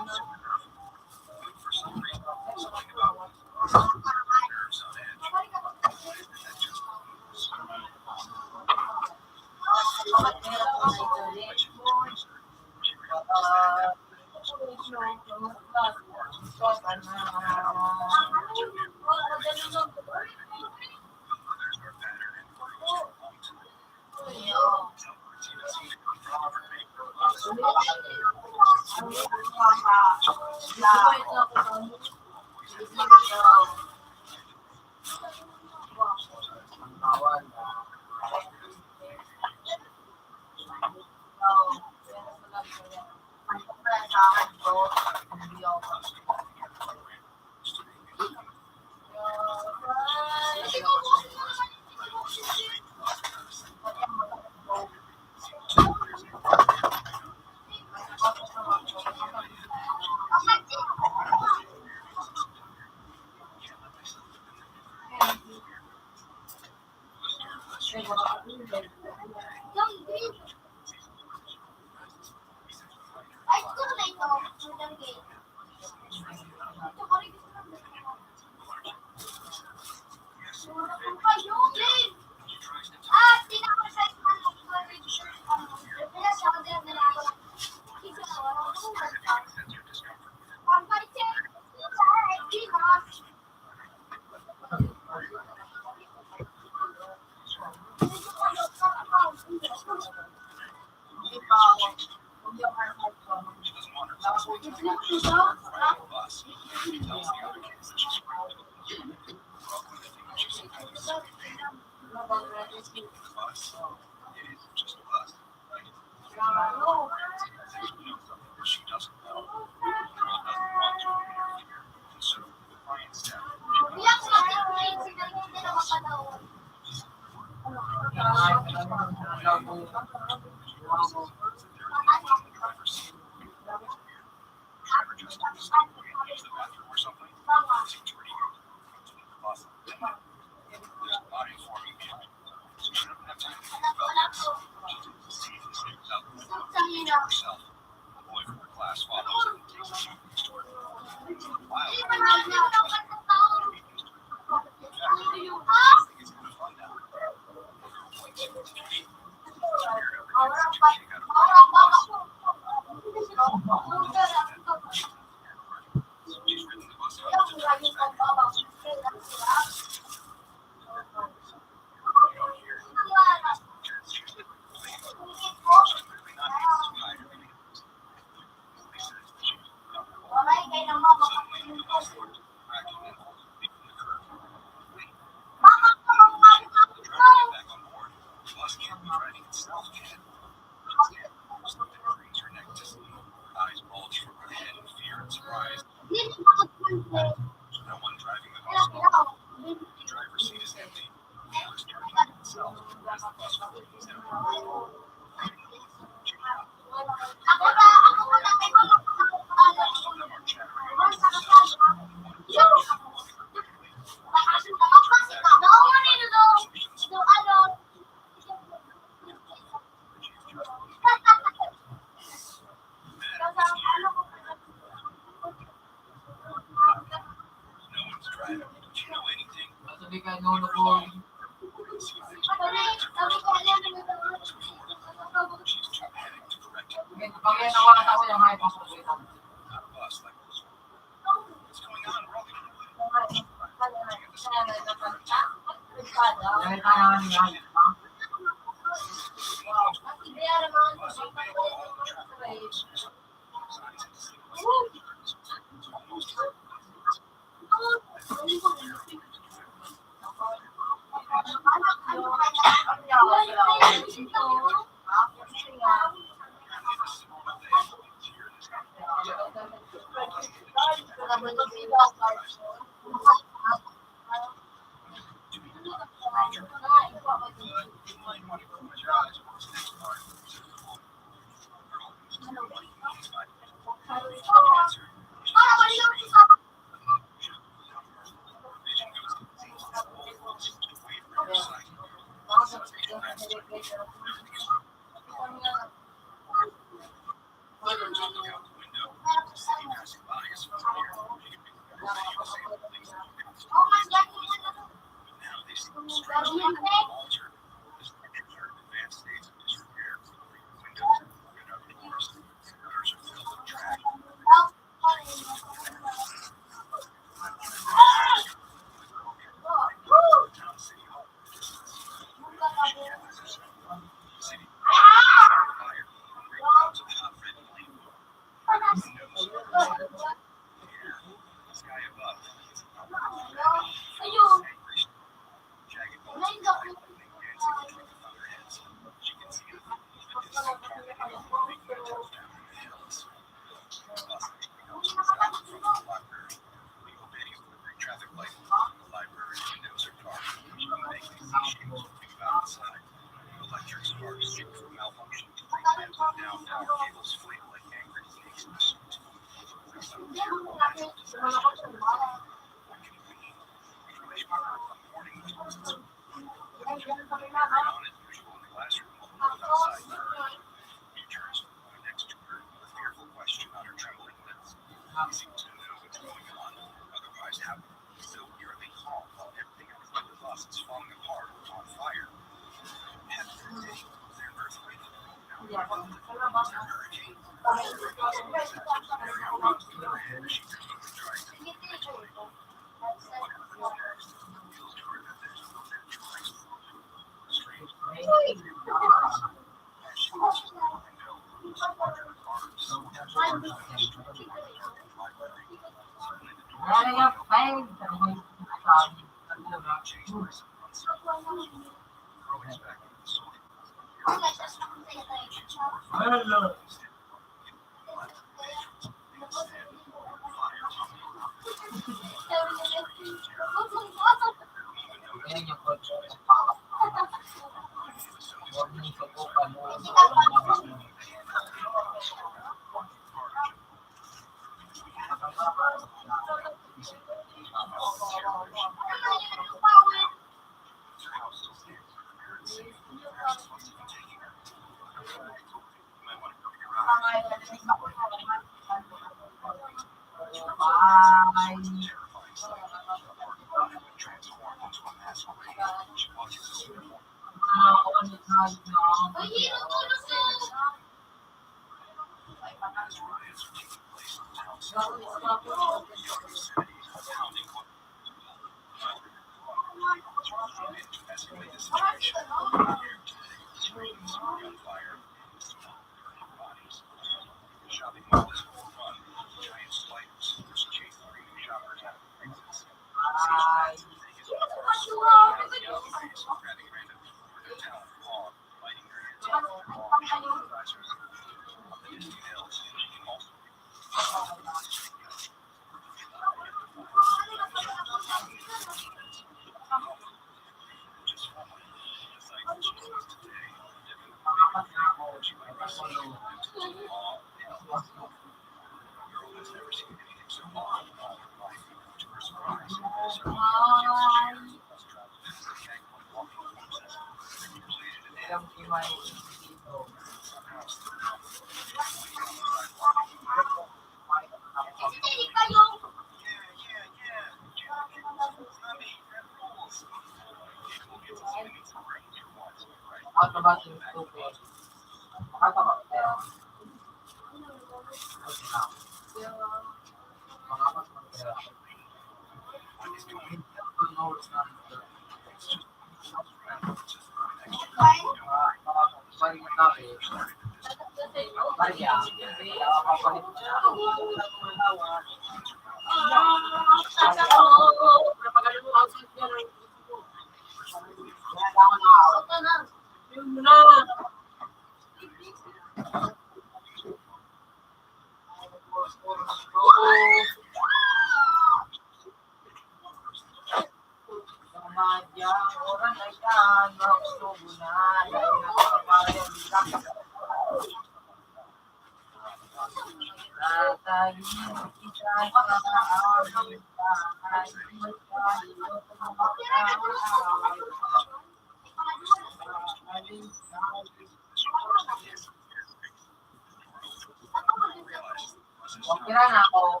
Pira na ako.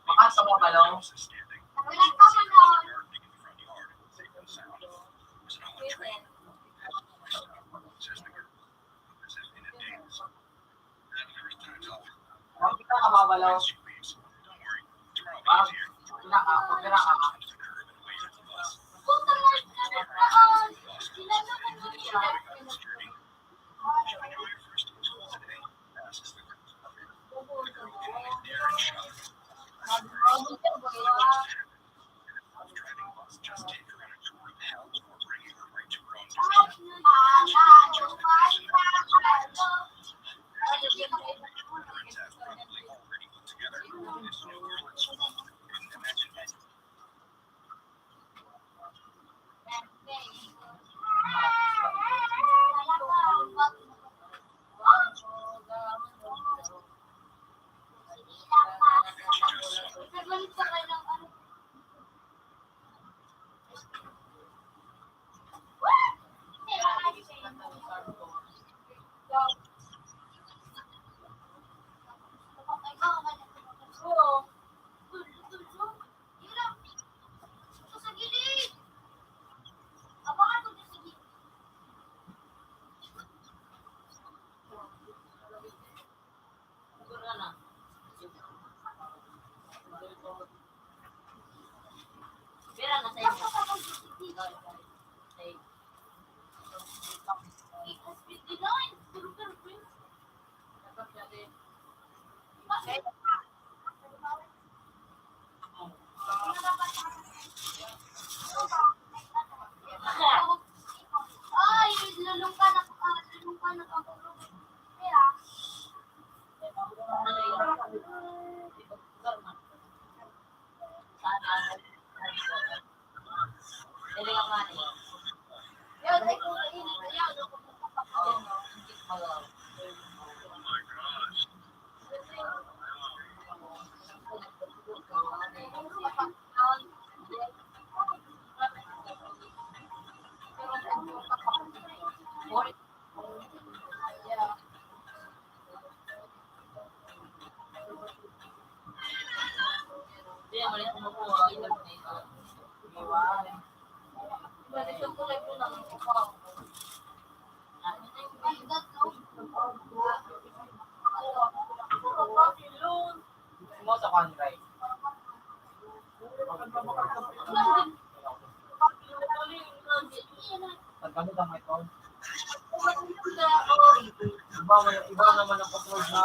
Makasama ba, no? Makita ka ba, balo? Pira ka, pira ka. Ay, lulungka na, lulungka na. Kaya, Ang kami lang ito. Iba, iba naman ang upload na.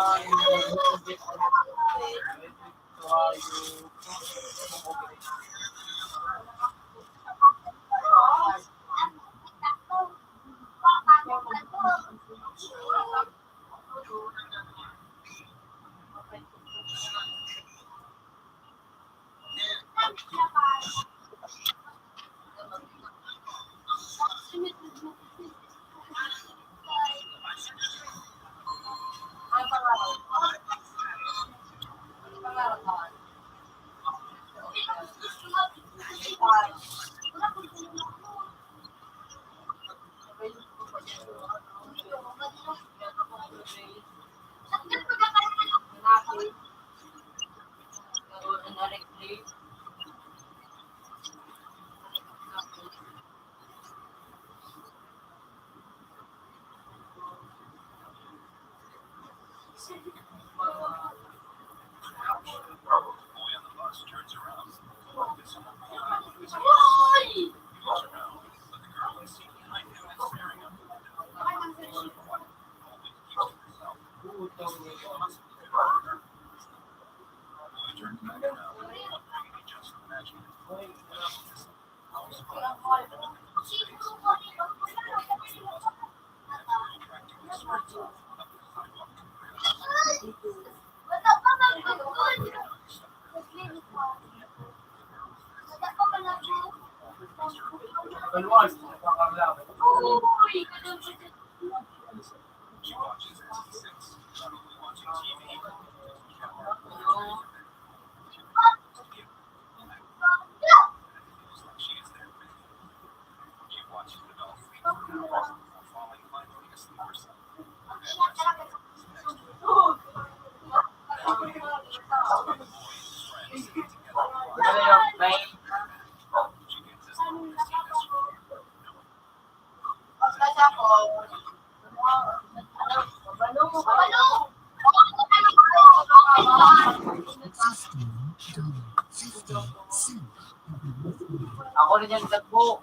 Ako rin yung dagpo.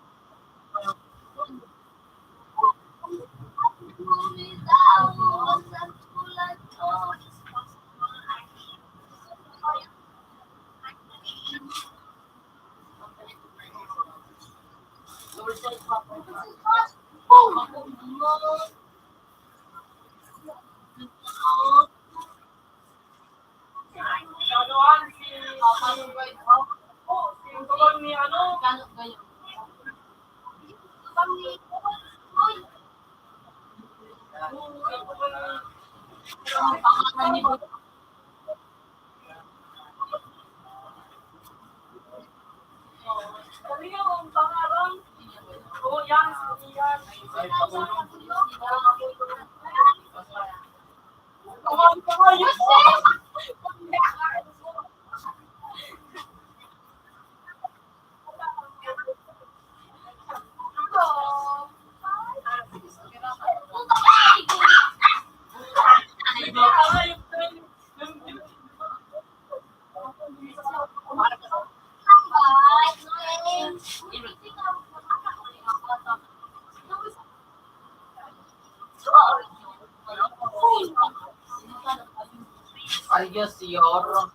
Ano, ah, si, si, si, si, ni ano? Are you sure?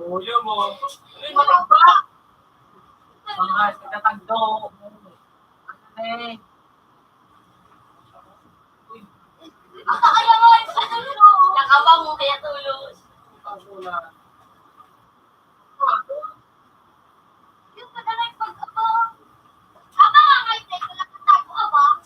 Ulo mo. Uy, matagba. Mga nagtatagdo. Ano eh? Nakabang mo kaya tulos. Yung padalag pag-abang. Abang ang ay, teko, nakatago, abang.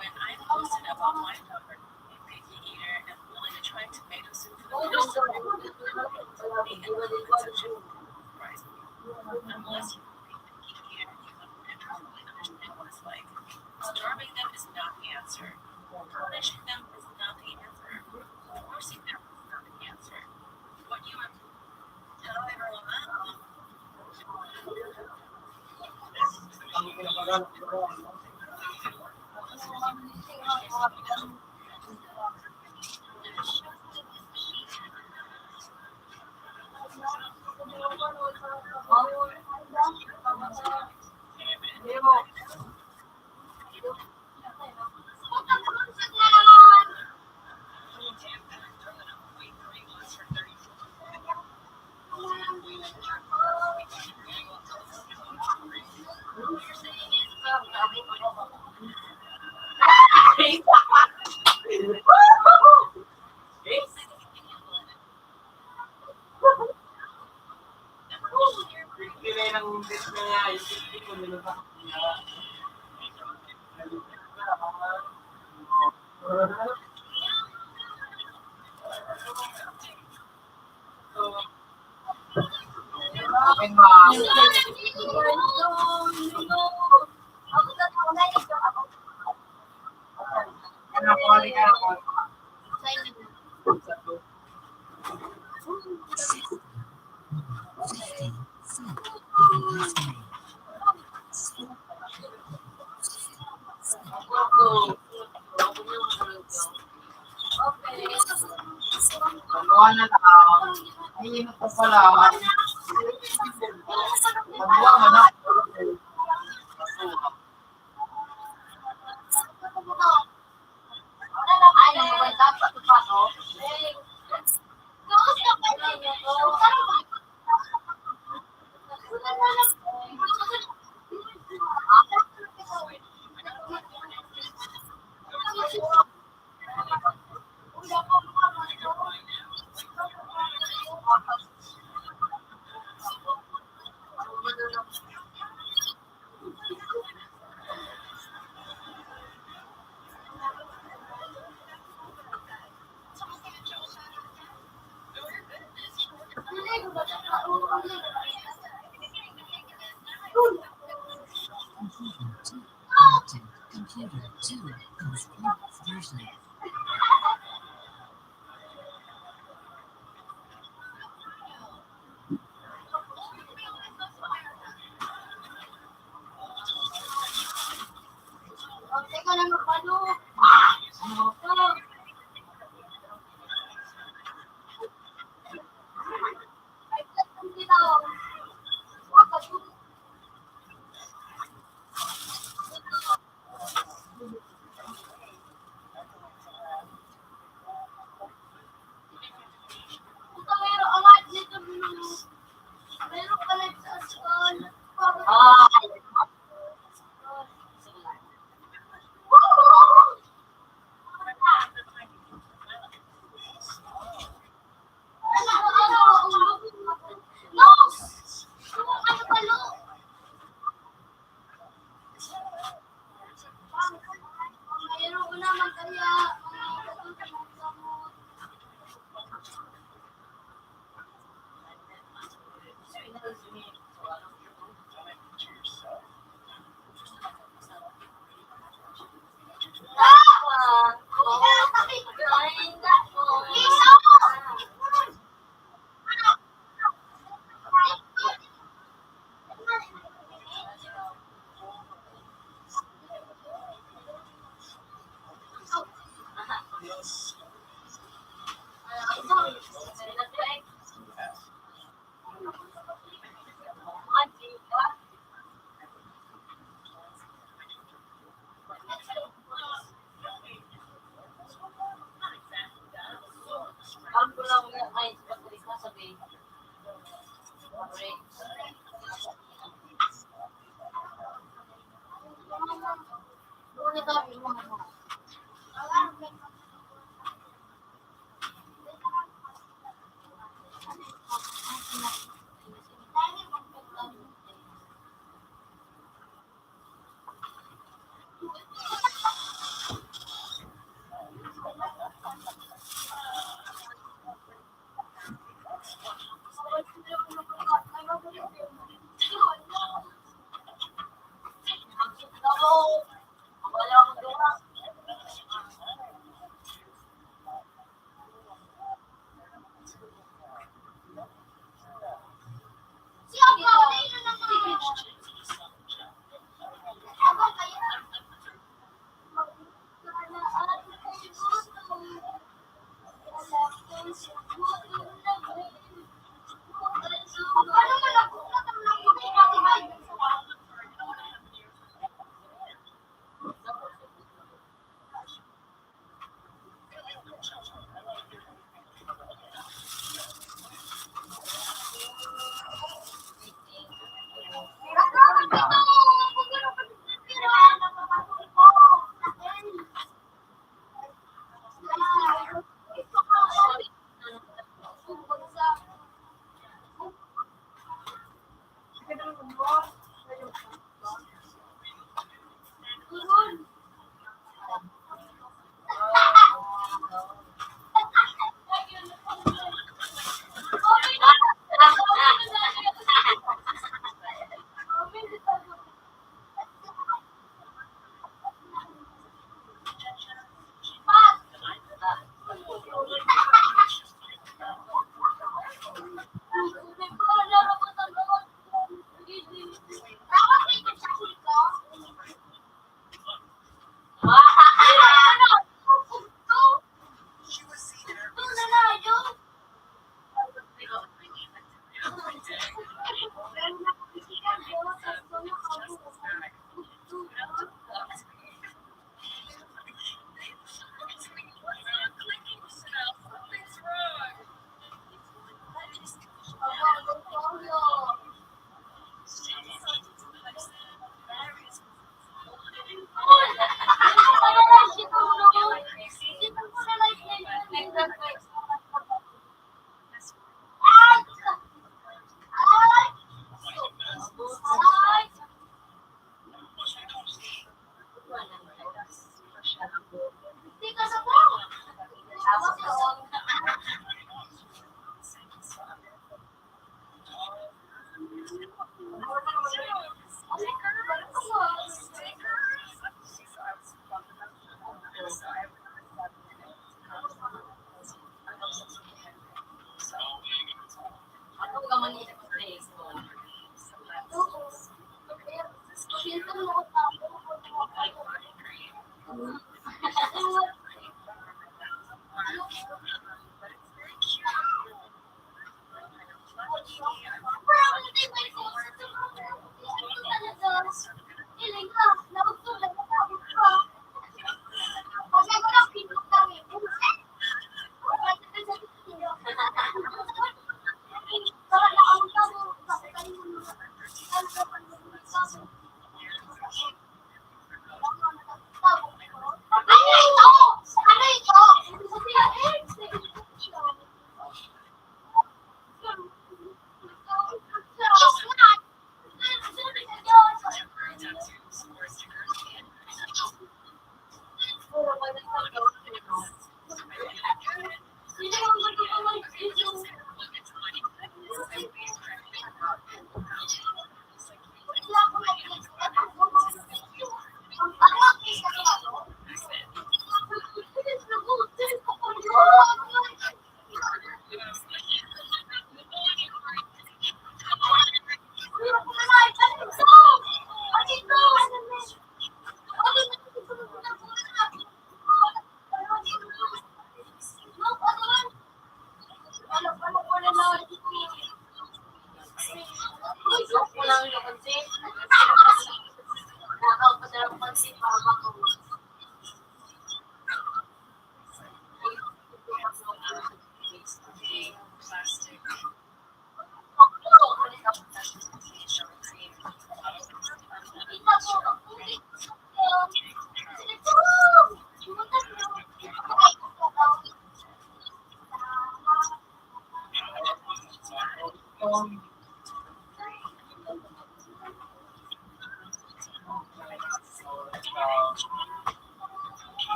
When I posted about my daughter being a picky eater and only trying tomato soup for the first time, they had a conception surprised me. Unless you really picky eater, you have never fully understand what it's like. Starving them is not the answer. Punishing them is not the answer. Forcing them is not the answer. What you are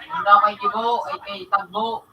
Ang damay gibo ay kay tagbo.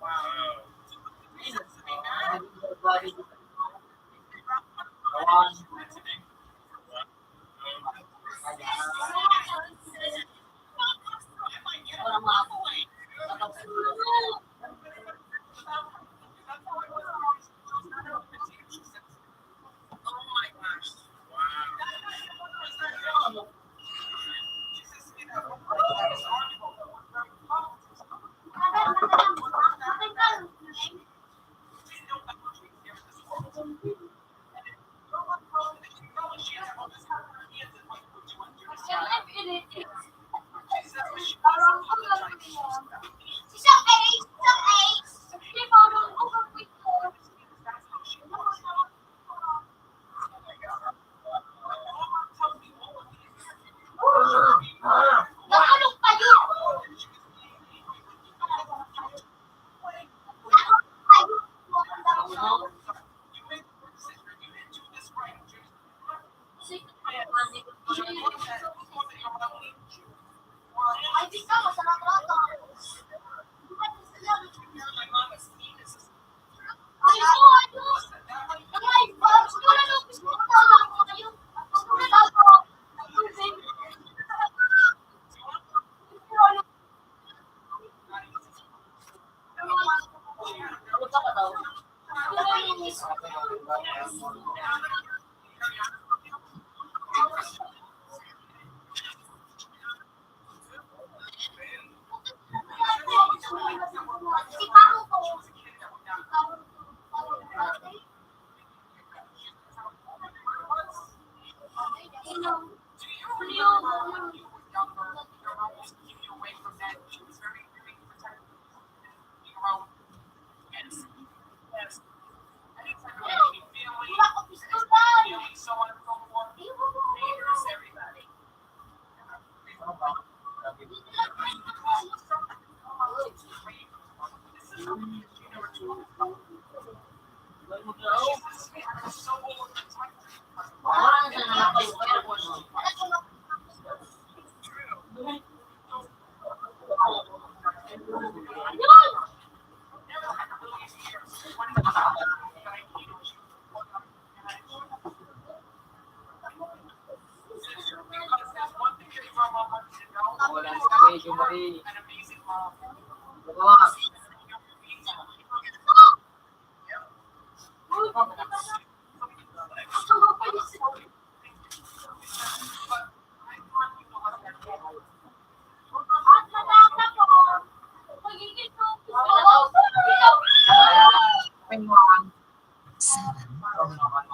Ang naman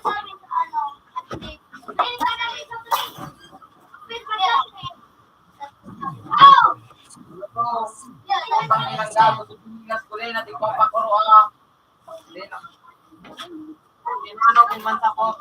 sa amin sa ano, update. Ngayon pa namin sa play. Update pa namin. Oh! Ang Panginoon, sa Pilipinas, kulay na tigpapakuro ang Ano, pinman sa ko.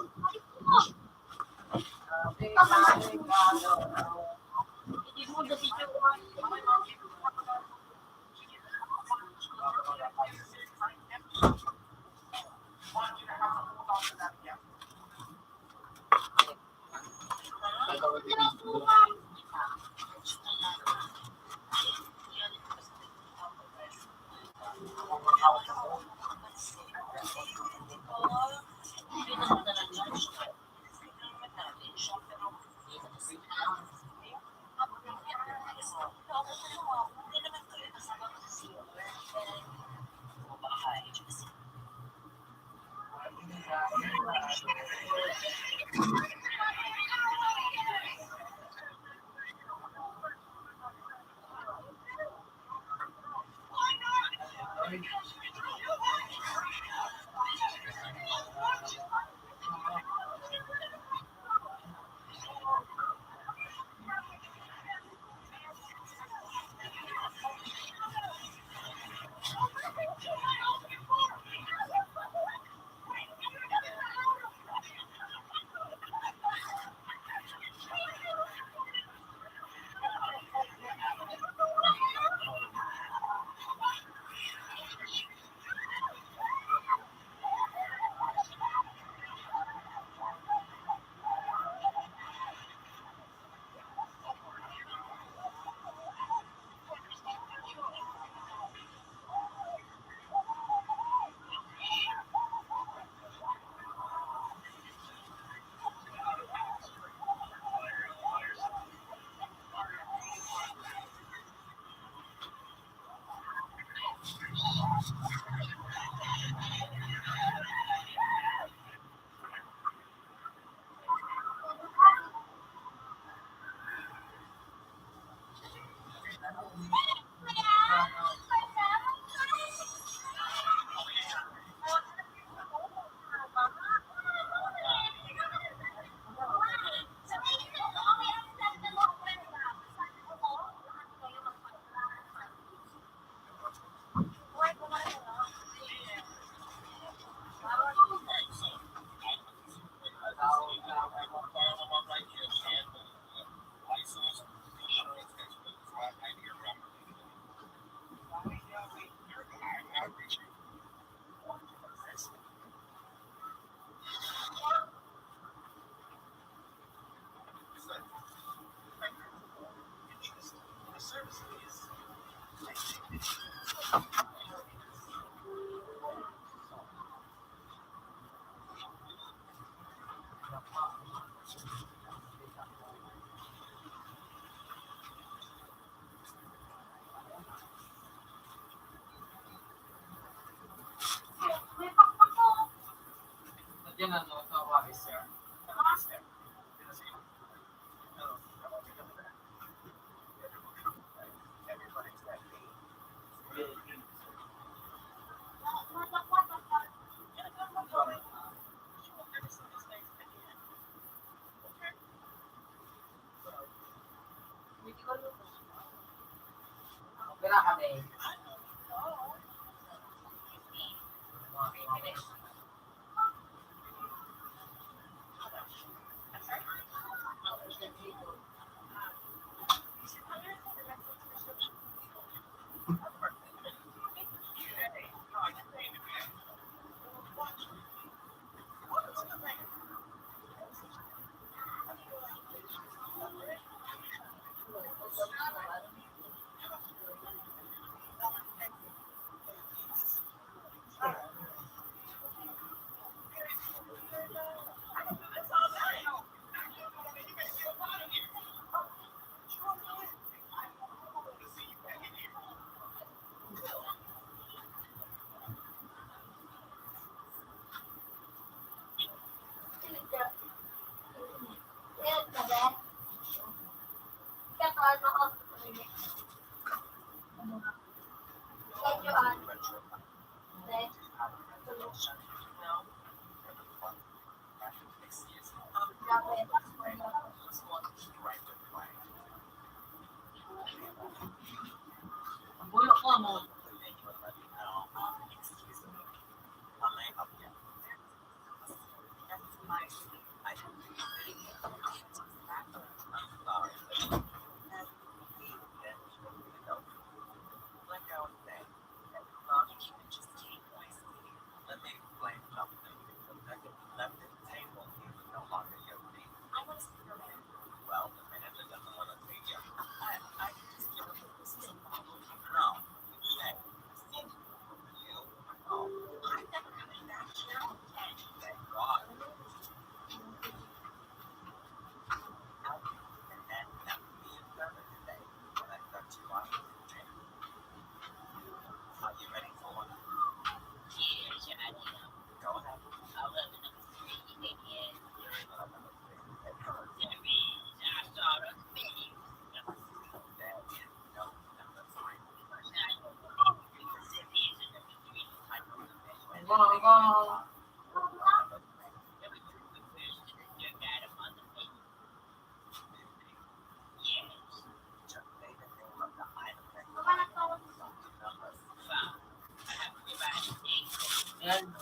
Yan.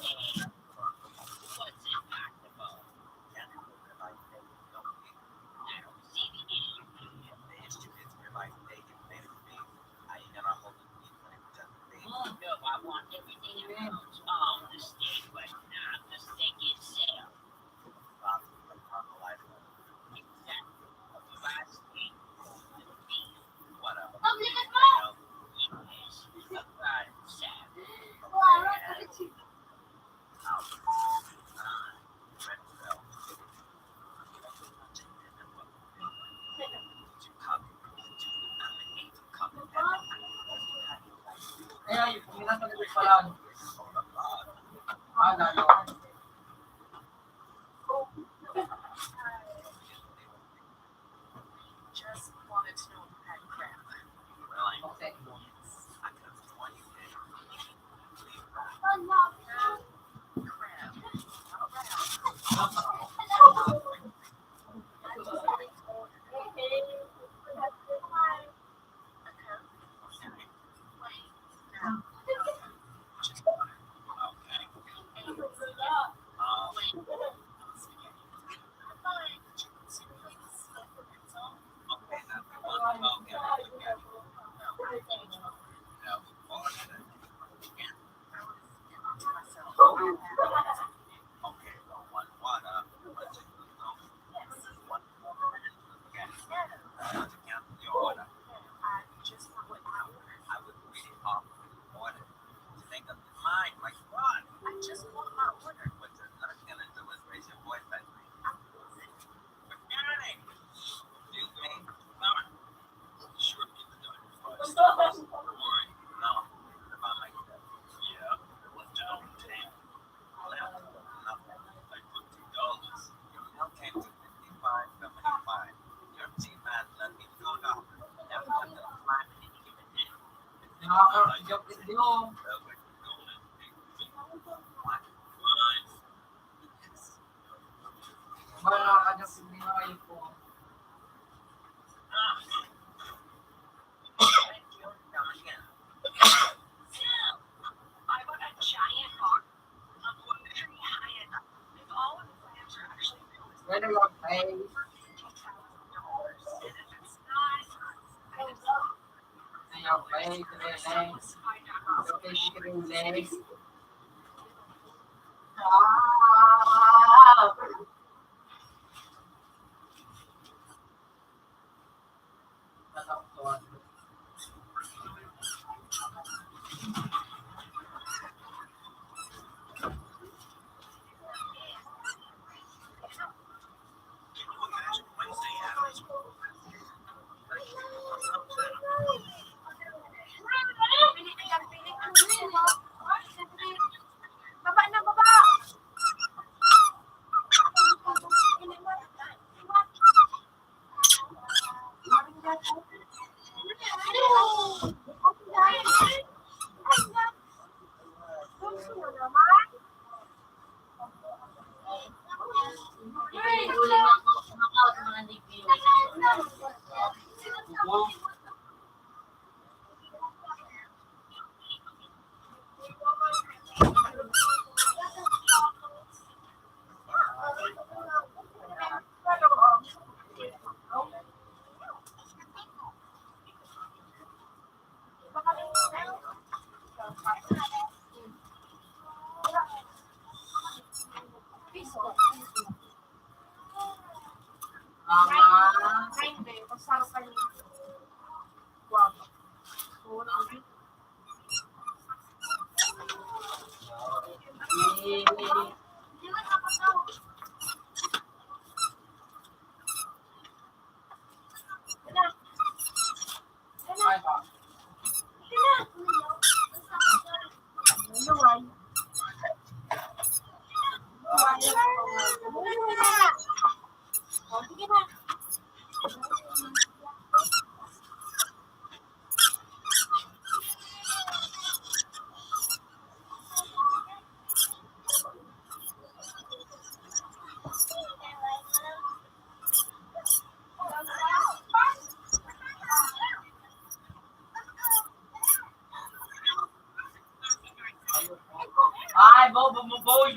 Bobo mo, boy.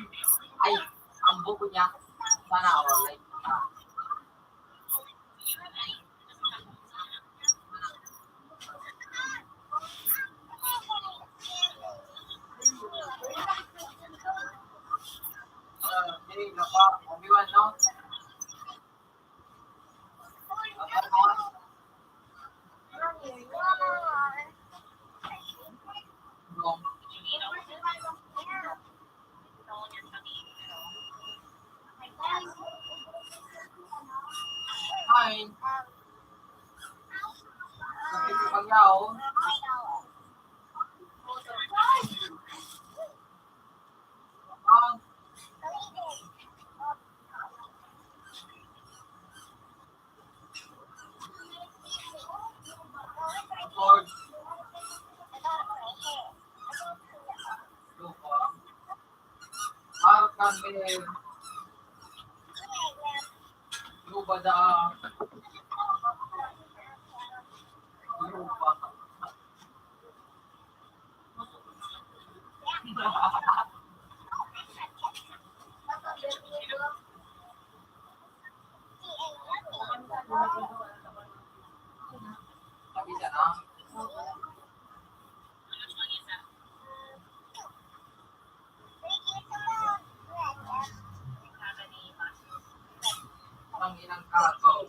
Ay, ang buko niya. Sana all. Like, ah. Ah, hindi, napa, Obi-Wan, no? Hi. Sa Pagyaw. Arkanel. Luba da. Luba. Ang inang kaso.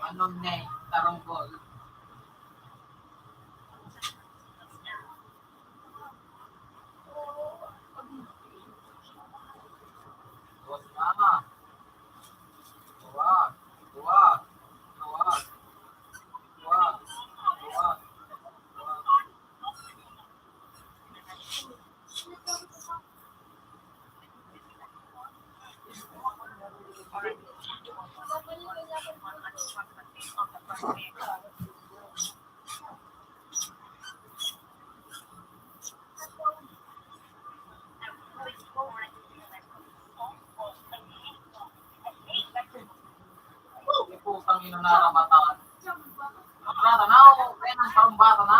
Ano na eh, tarunggol. Boss Mama. Tuwa, tuwa, tuwa, tuwa, tuwa. Putang ina na ramatan. Ramatan na ako, kaya nang parumbatan na.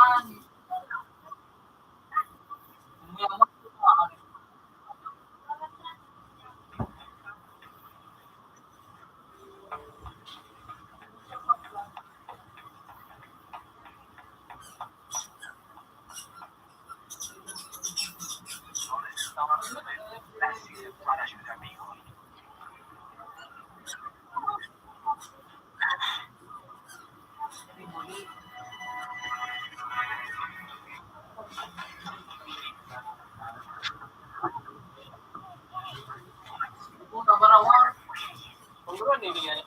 Puta, barawa. Pagburuan, hindi nga.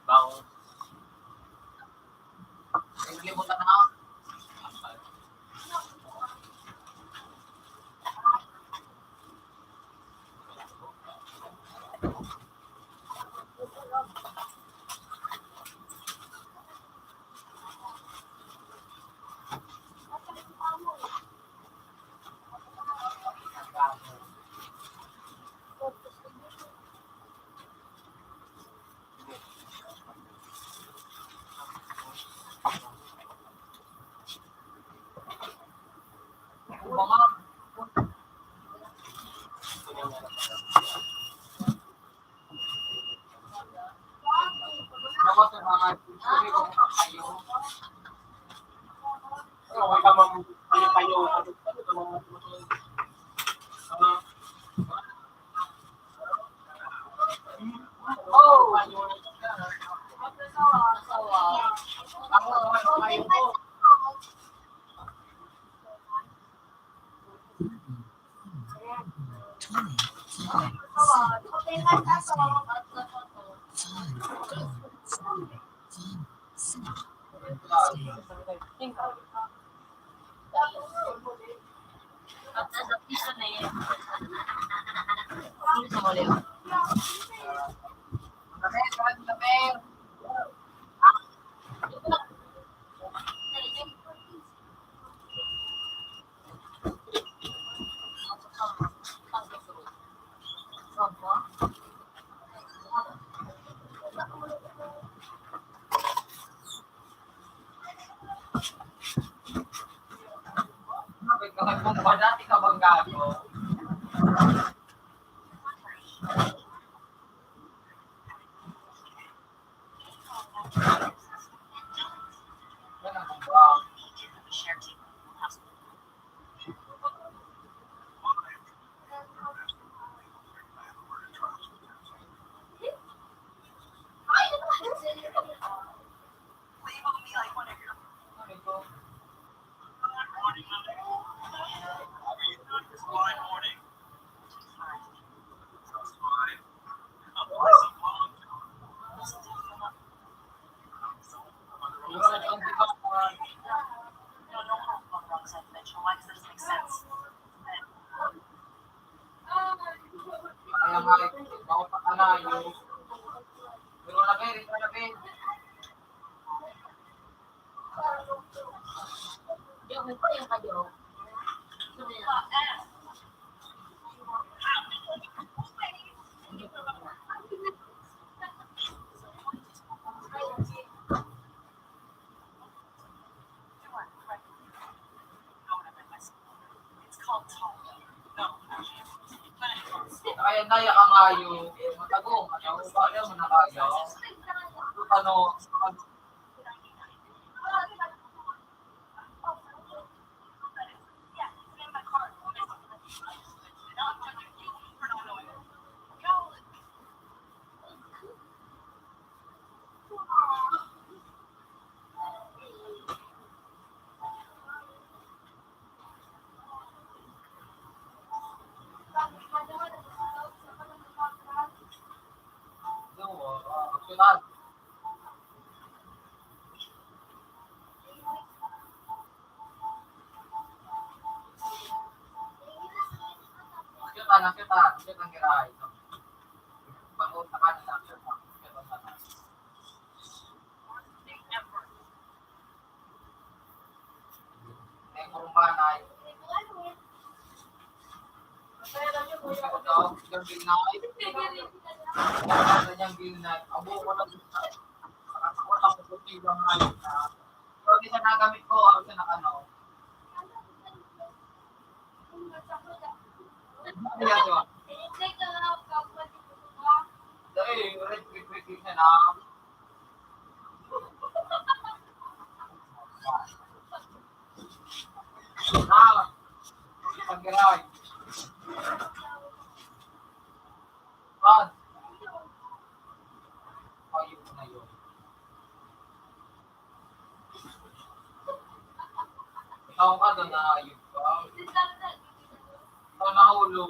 Bang. Ay, nalimutan na ako. Dati ka bang gago? Kaya nga, eh, bako pa ka na, yung, pero na, Ben, ito na, Ben. Kaya naya ka ngayo, matago, matago pa rin mo na kaya. Ano, Kita, nakita, nakita ang girahay. Bakit sa kanila, nakita, nakita. May kurumbanay. Ito, yung ginay. Ito yung ginay. Abo ko lang. Ako lang, puti lang, ayun na. Pero di siya nagamit ko, ako siya nakano. Ano yan, di ba? Dahil, red, red, red, red siya na. Ah, pagkaray. Pag. Ayun na yun. Ikaw ka doon na ayun ka. Ikaw na ulo.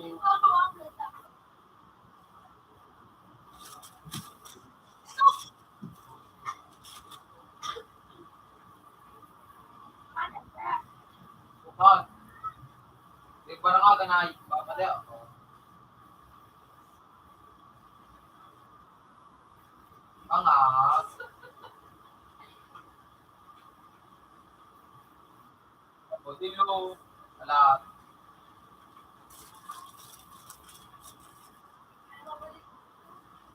Bukan. Di ba na nga ganay? Baka di ako. Angas. Odilo, alat.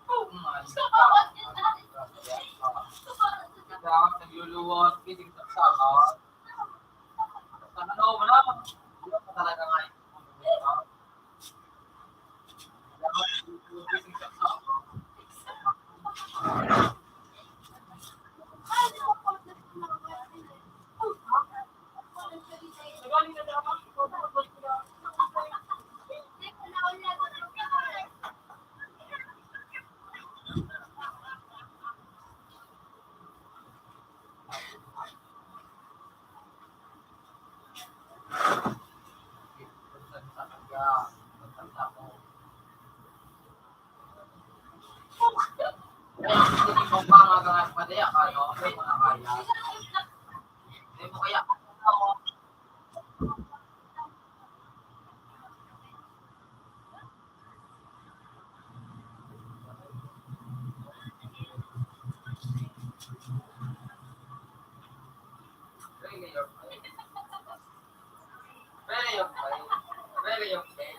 Oh, my God. Dapat nagluluwas, piling sa saka. Ano, wala. Wala pa talaga nga yun. Dapat nagluluwas, piling sa saka. Mga madaya ka, no? May mga kaya. Hindi mo kaya. Really, your Very okay. Very okay.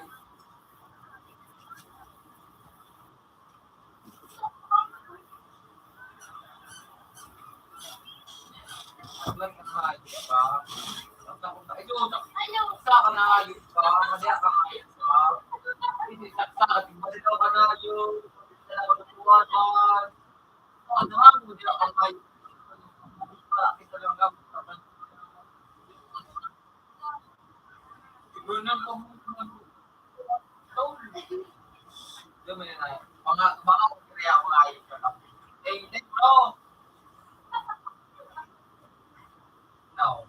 Ang nagkakayos ka. Ang takot na, ito, sa, sa ka na ayos ka. Madaya ka ayos ka. Hindi, sa, sa, madaya ka na ayos. Madaya ka na ayos. Ano ang madaya ka ayos? Ito lang ang Siguro nang pabuti na po. Ito, may na. Mga, mga kaya ko nga yung katabi. Eh, hindi, bro. No.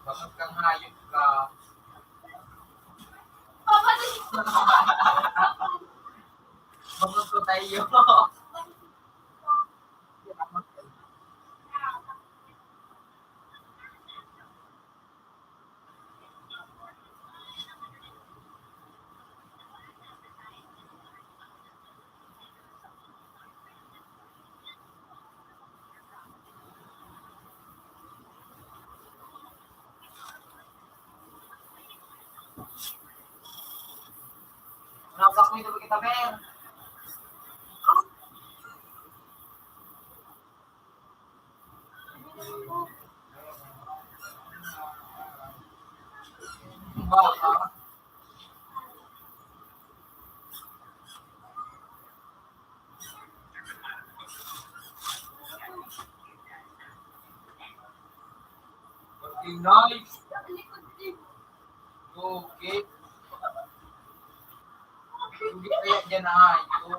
Bakit kang hayop ka? Bakit ko tayo? Nabak mo ito kita, Ben. Nice. Okay. Hindi kaya dyan na ayo.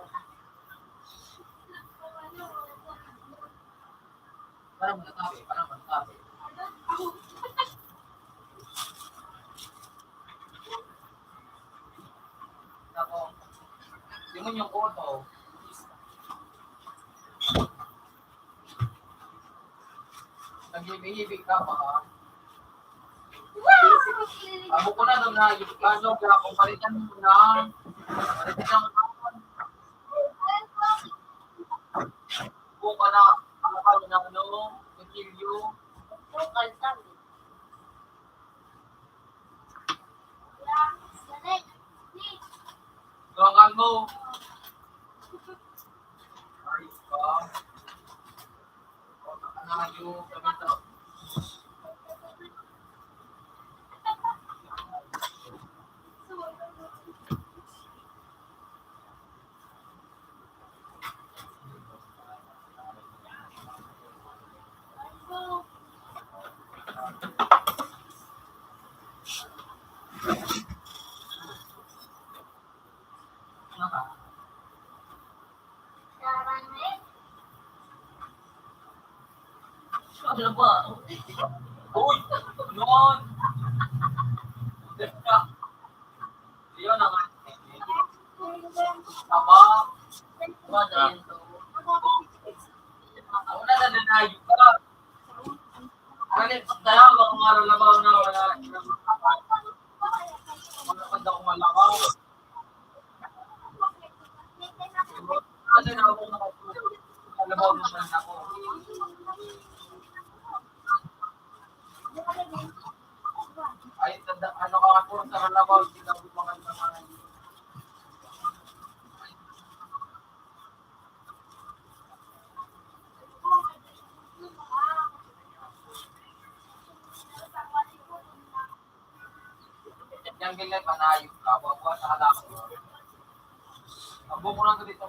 Parang matatabi, parang matatabi. Nako. Di mo yung koto. Nag-ibig-ibig ka pa. Amo ko na doon na yung kaso, kaya kung palitan mo na, palitan mo na. Kung ka na, ano ka na, ano, kutsilyo. Tuwangan mo. Ayos ka. Ayos ka. Ano ba? Uy! Yun! Yun ang aba. Wala yun to. Ako na nananayo ka. Ano yung pagdalaw? Baka maralabaw na wala. Wala pa daw malabaw. Kasi na ako nakatulog. Alam mo, naman ako. Ay, tanda, ano ka, ako sa kalabaw, sinabi ko kayo naman. Yang bilay, manayog ka, buwa-buwa sa halaman. Ang buko lang dito.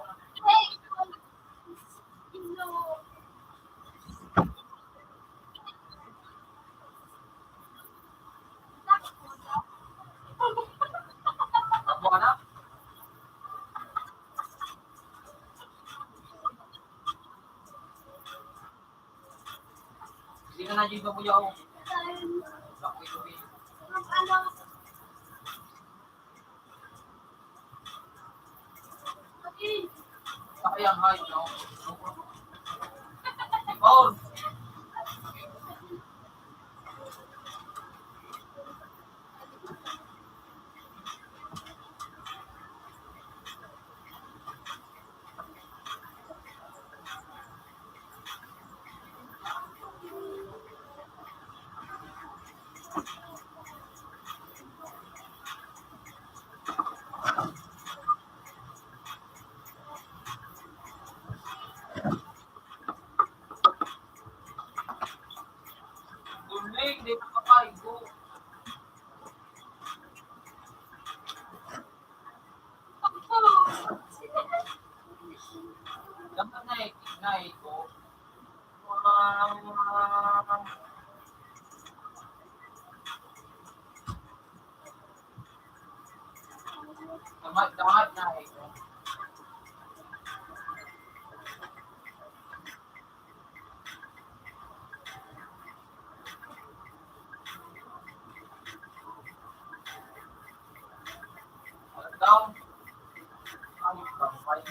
Ito na dito, kuya, oh. Sayang, hay, no? Paul. Duling, di nakakaigo. Dapat na, naigo. Dapat, dapat naigo. Down. Ang, ang, ang,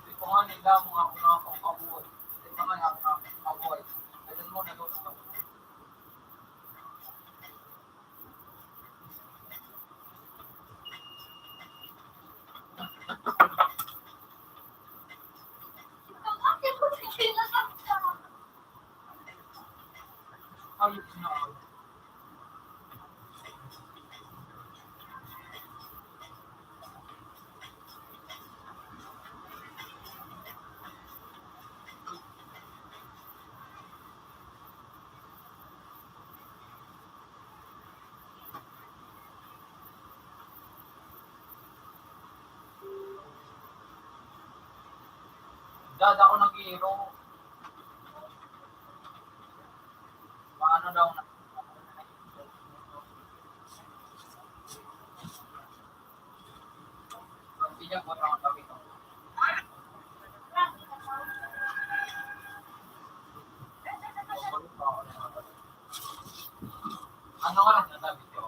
Ito nga nila, mga mga pangkabuhay. Ito nga nila, mga pangkabuhay. Ito mo na doon sa kabuhay. Dada ko nag-iiro. Paano daw na? Hindi niya po ako sabi ko. Ano nga ang sabi ko?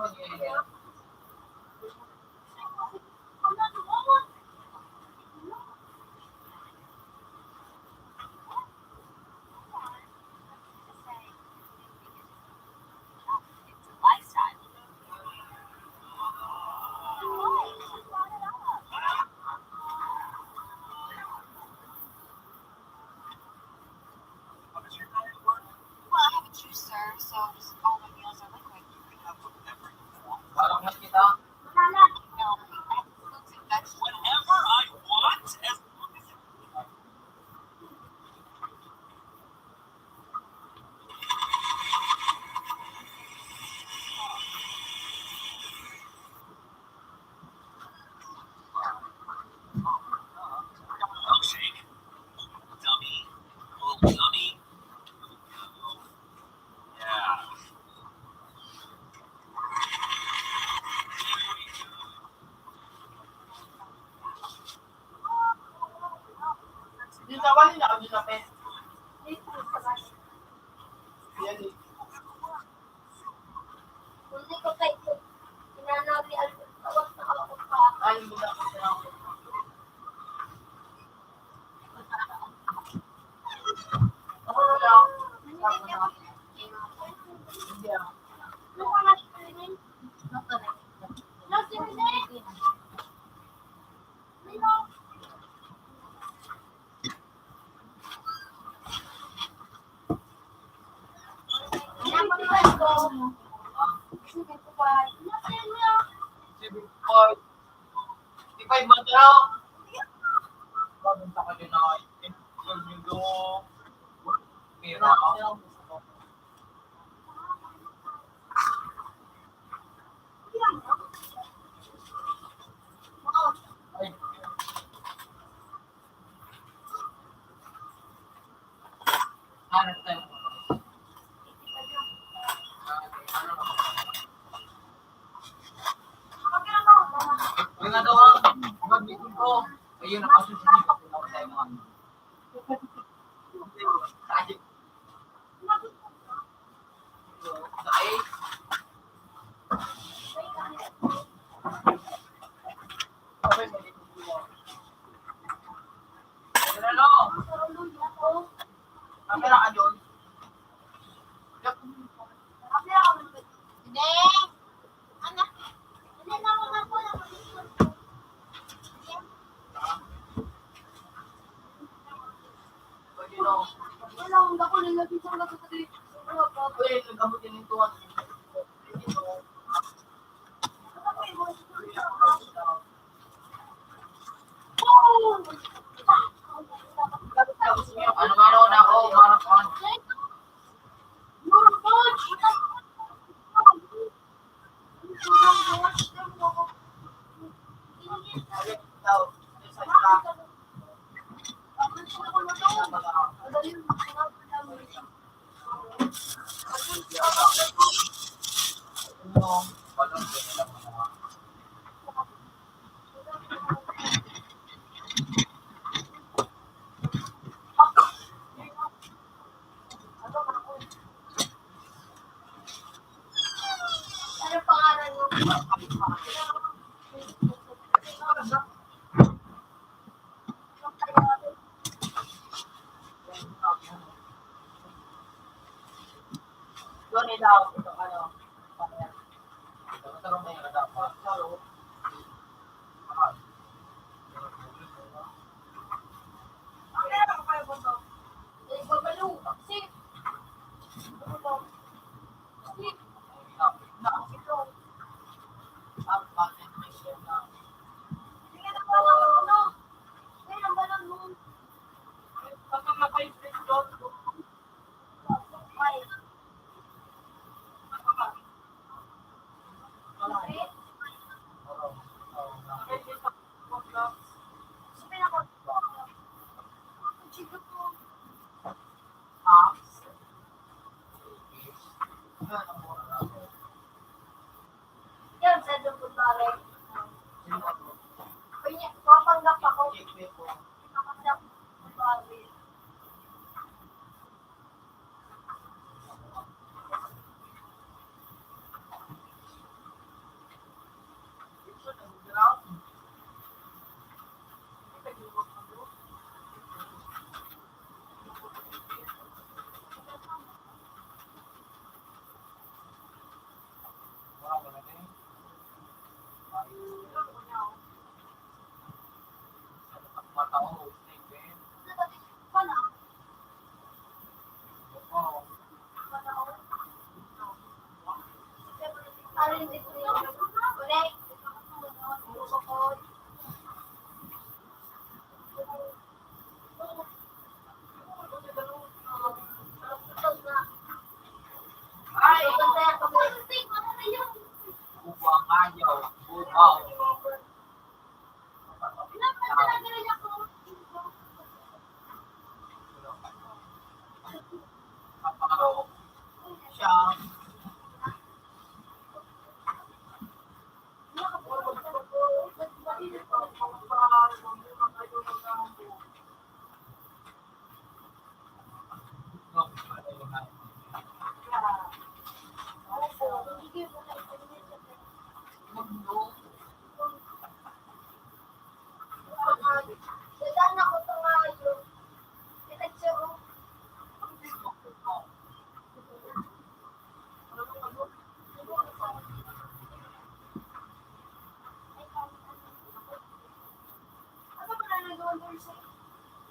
Well, I have a juicer, so just all my meals are liquid. Parang mas kita. No, I have fruits and vegetables. Whatever I want, as long as it Seven five. Di five man ka na. Bagong sa kanila. Pera. Ang nagawa, mag-meeting ko. Ayun, ang kasunod. Ano, ano, na ako, parang, parang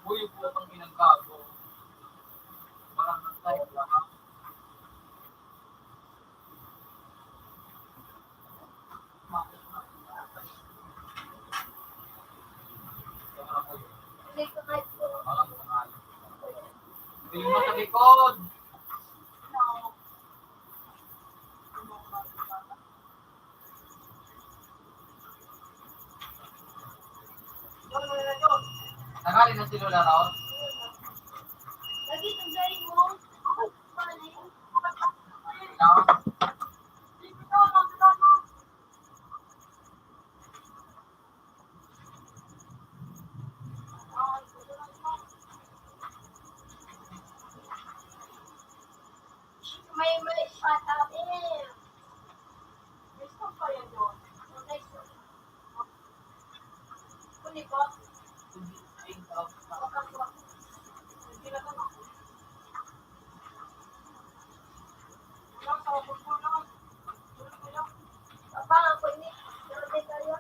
Uy, putang inang gago. Parang nagtayo lang. Tingnan mo sa likod. Tangali na si Lola Raot. May, may patabi. Gusto ko yan yun. Next. Kuni ba? Papa, ako ini. Pero di kayo.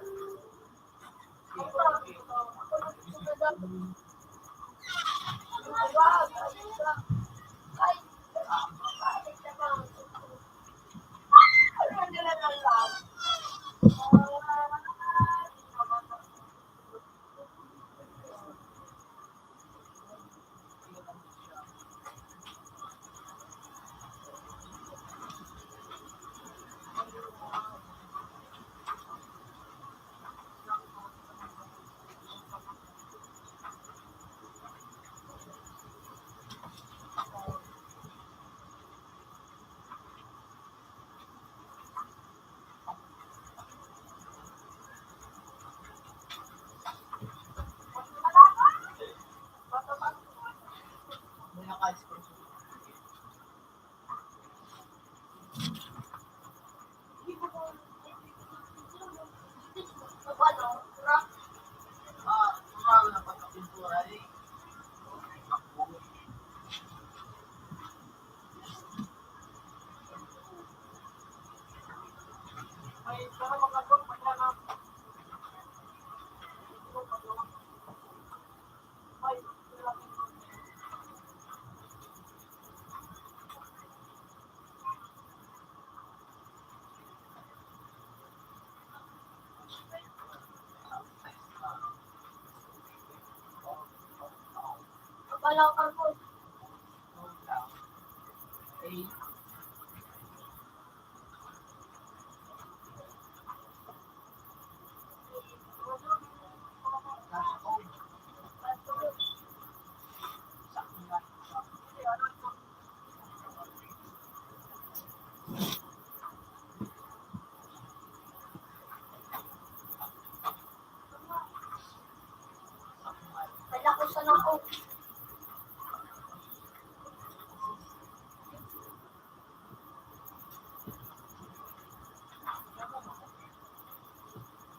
Kalakusan ako.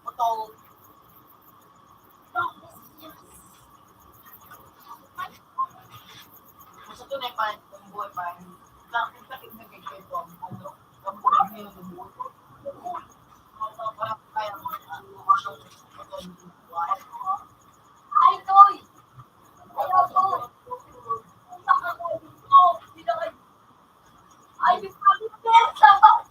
Ito. Sa tunay pa, ang buhay pa, bakit, bakit nagkikita ang, ano, ang buhay niya, ang buhay ko? Parang kaya mo, ano, ay, Toy! Ayaw ko! Punta ka ko dito! Ay, yung pagod ko! Sabak!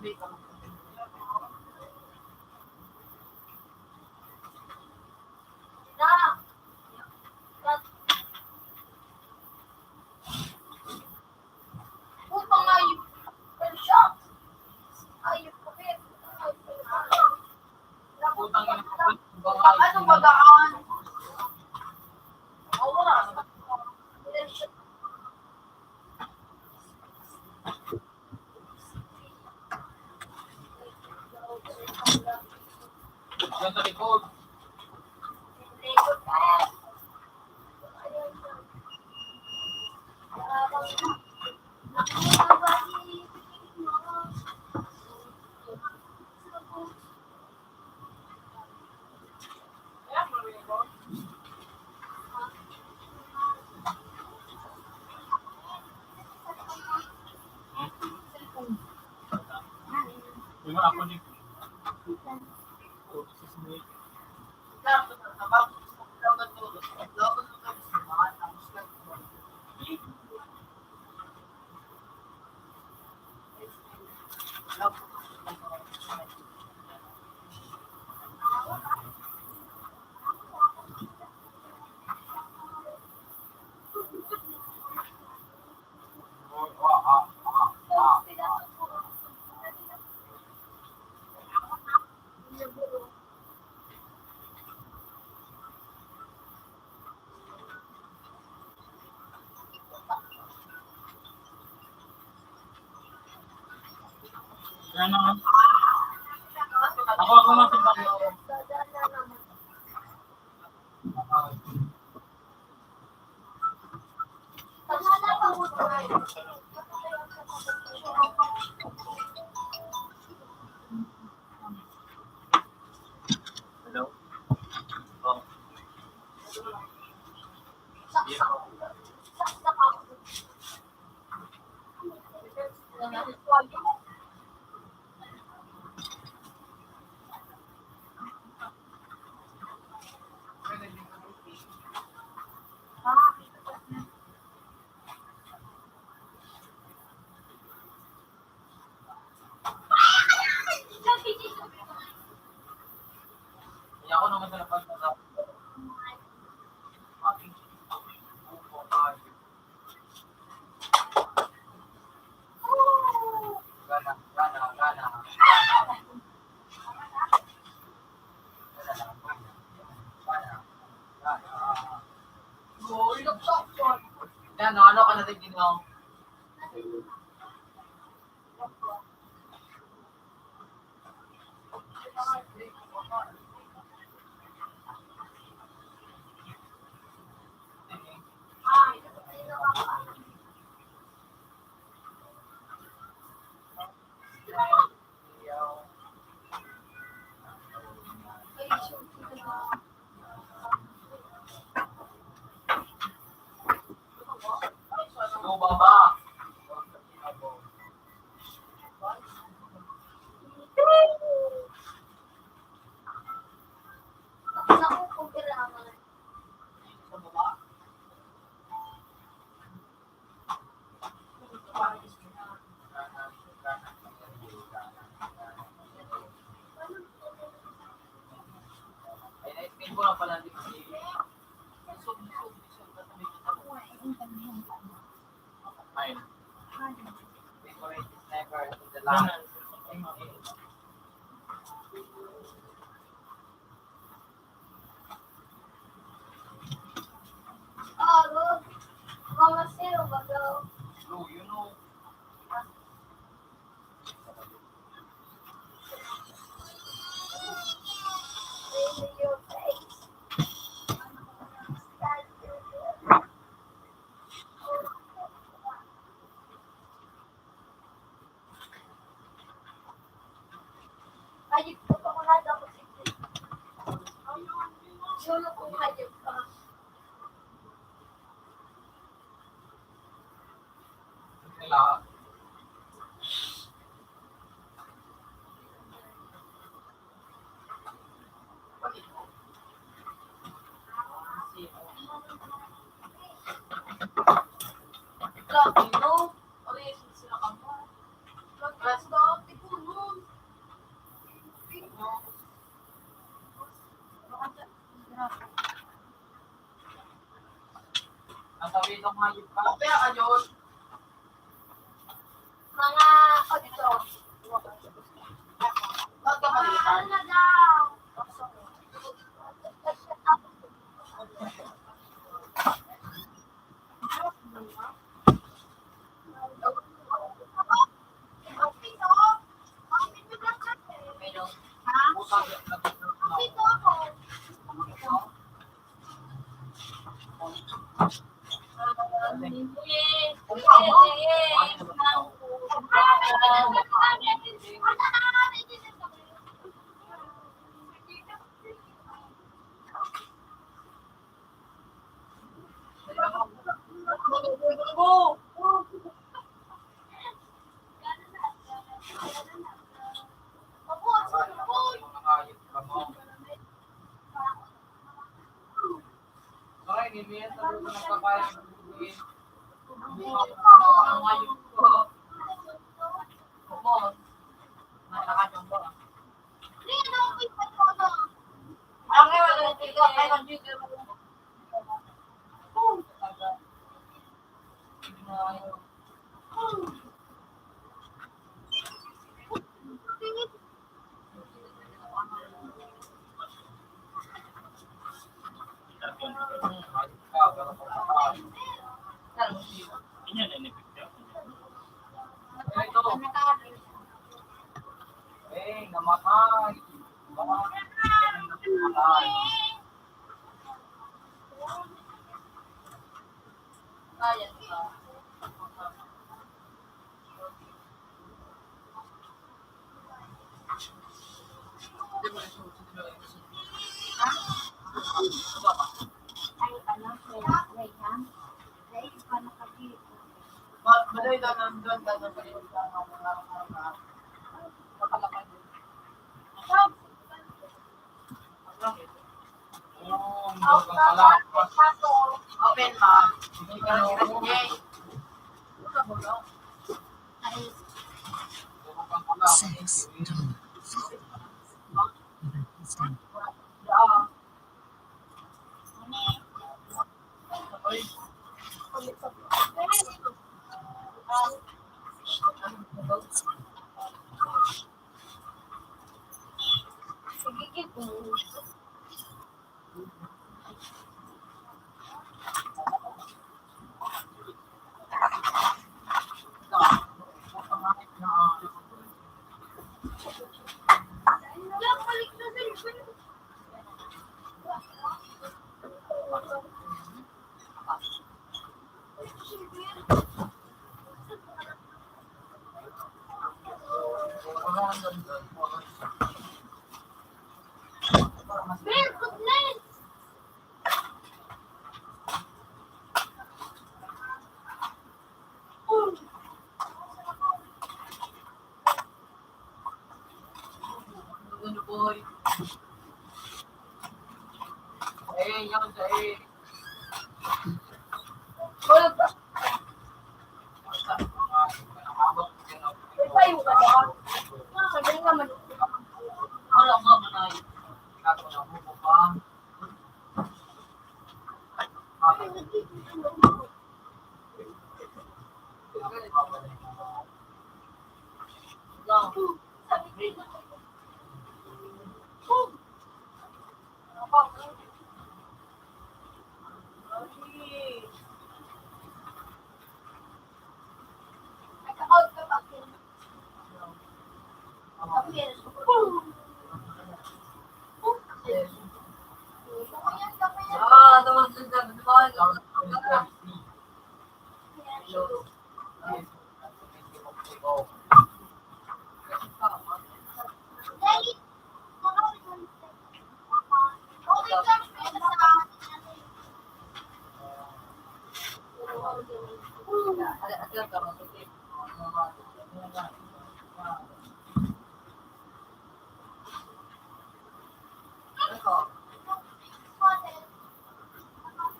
Putang ayop ka siya. Ayop ka, be. Putang ina ko, baka ano, magaan. Awa. Diyan sa likod. Ano? Ako, ako na sa Hello? Oh. Yeah. Kaya ako naman sa napag-, Gana, gana, gana, gana. Gana, gana, gana. Yan, ano, ano ka natin ginawa? Favorite sniper in the land. Hayop ka pa, wala daw kasi. Solo kong hayop ka. Kailangan. Mga auditor. Ano na daw?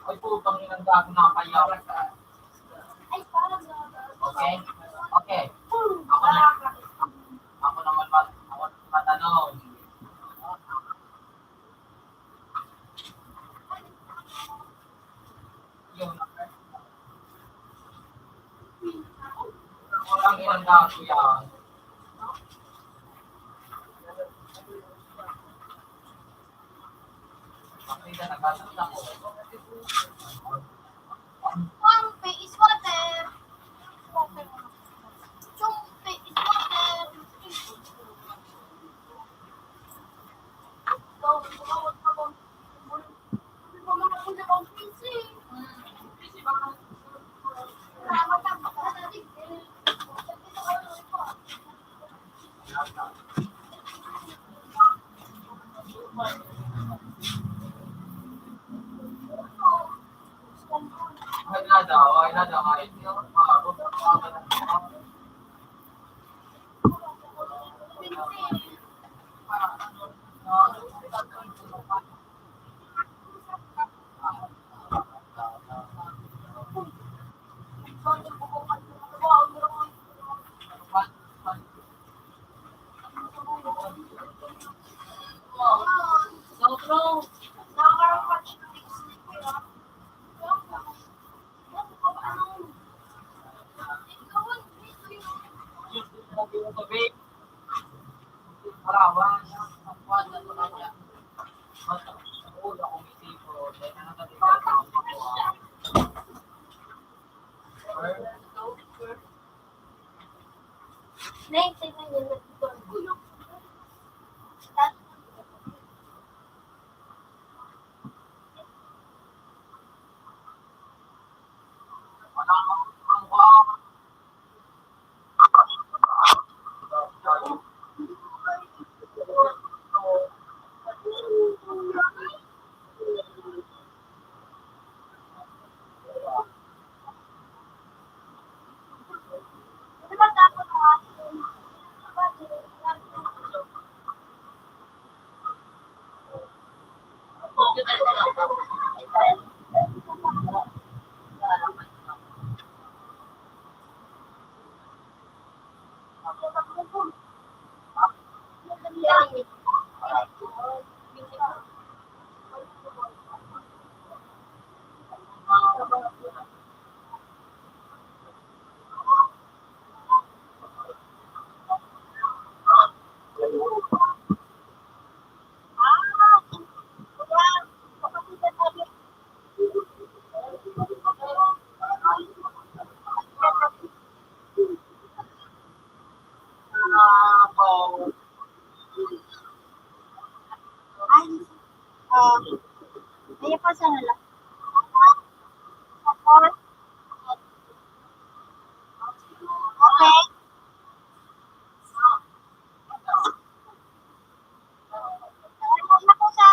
Ay, putang ina, gago na kayo. Okay? Okay. Ako na. Ako naman mag-, ako naman matanong. Yun. Gago yan. Chumpi is water. Chumpi is water. Ay, um, kaya pa siya na lang. Tapos, okay. Tapos na po siya.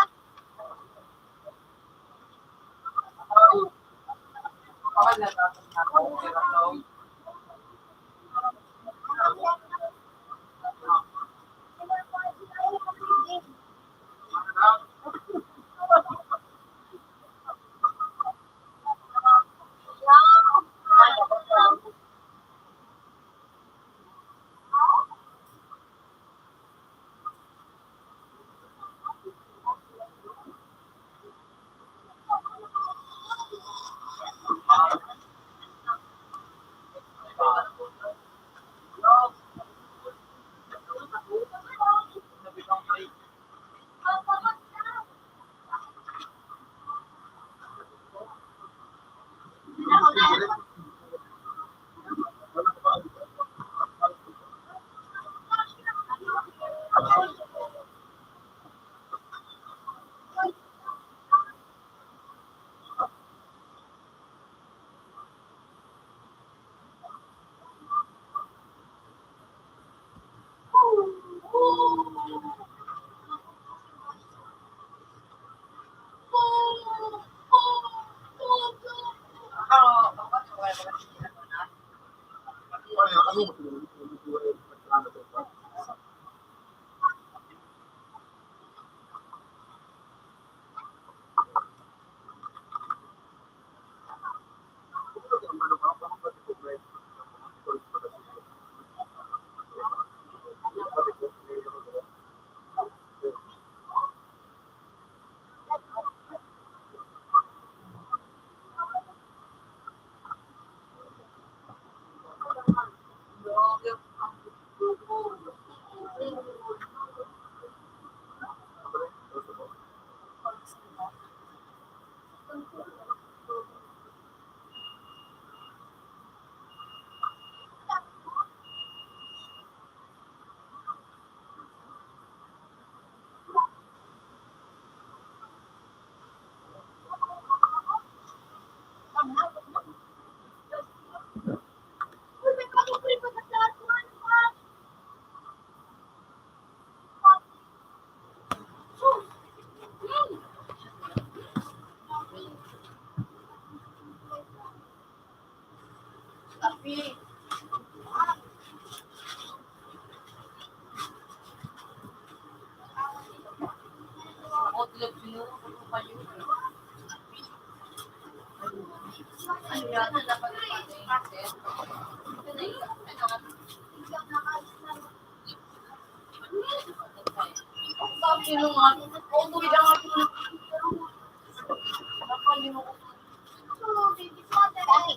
Dati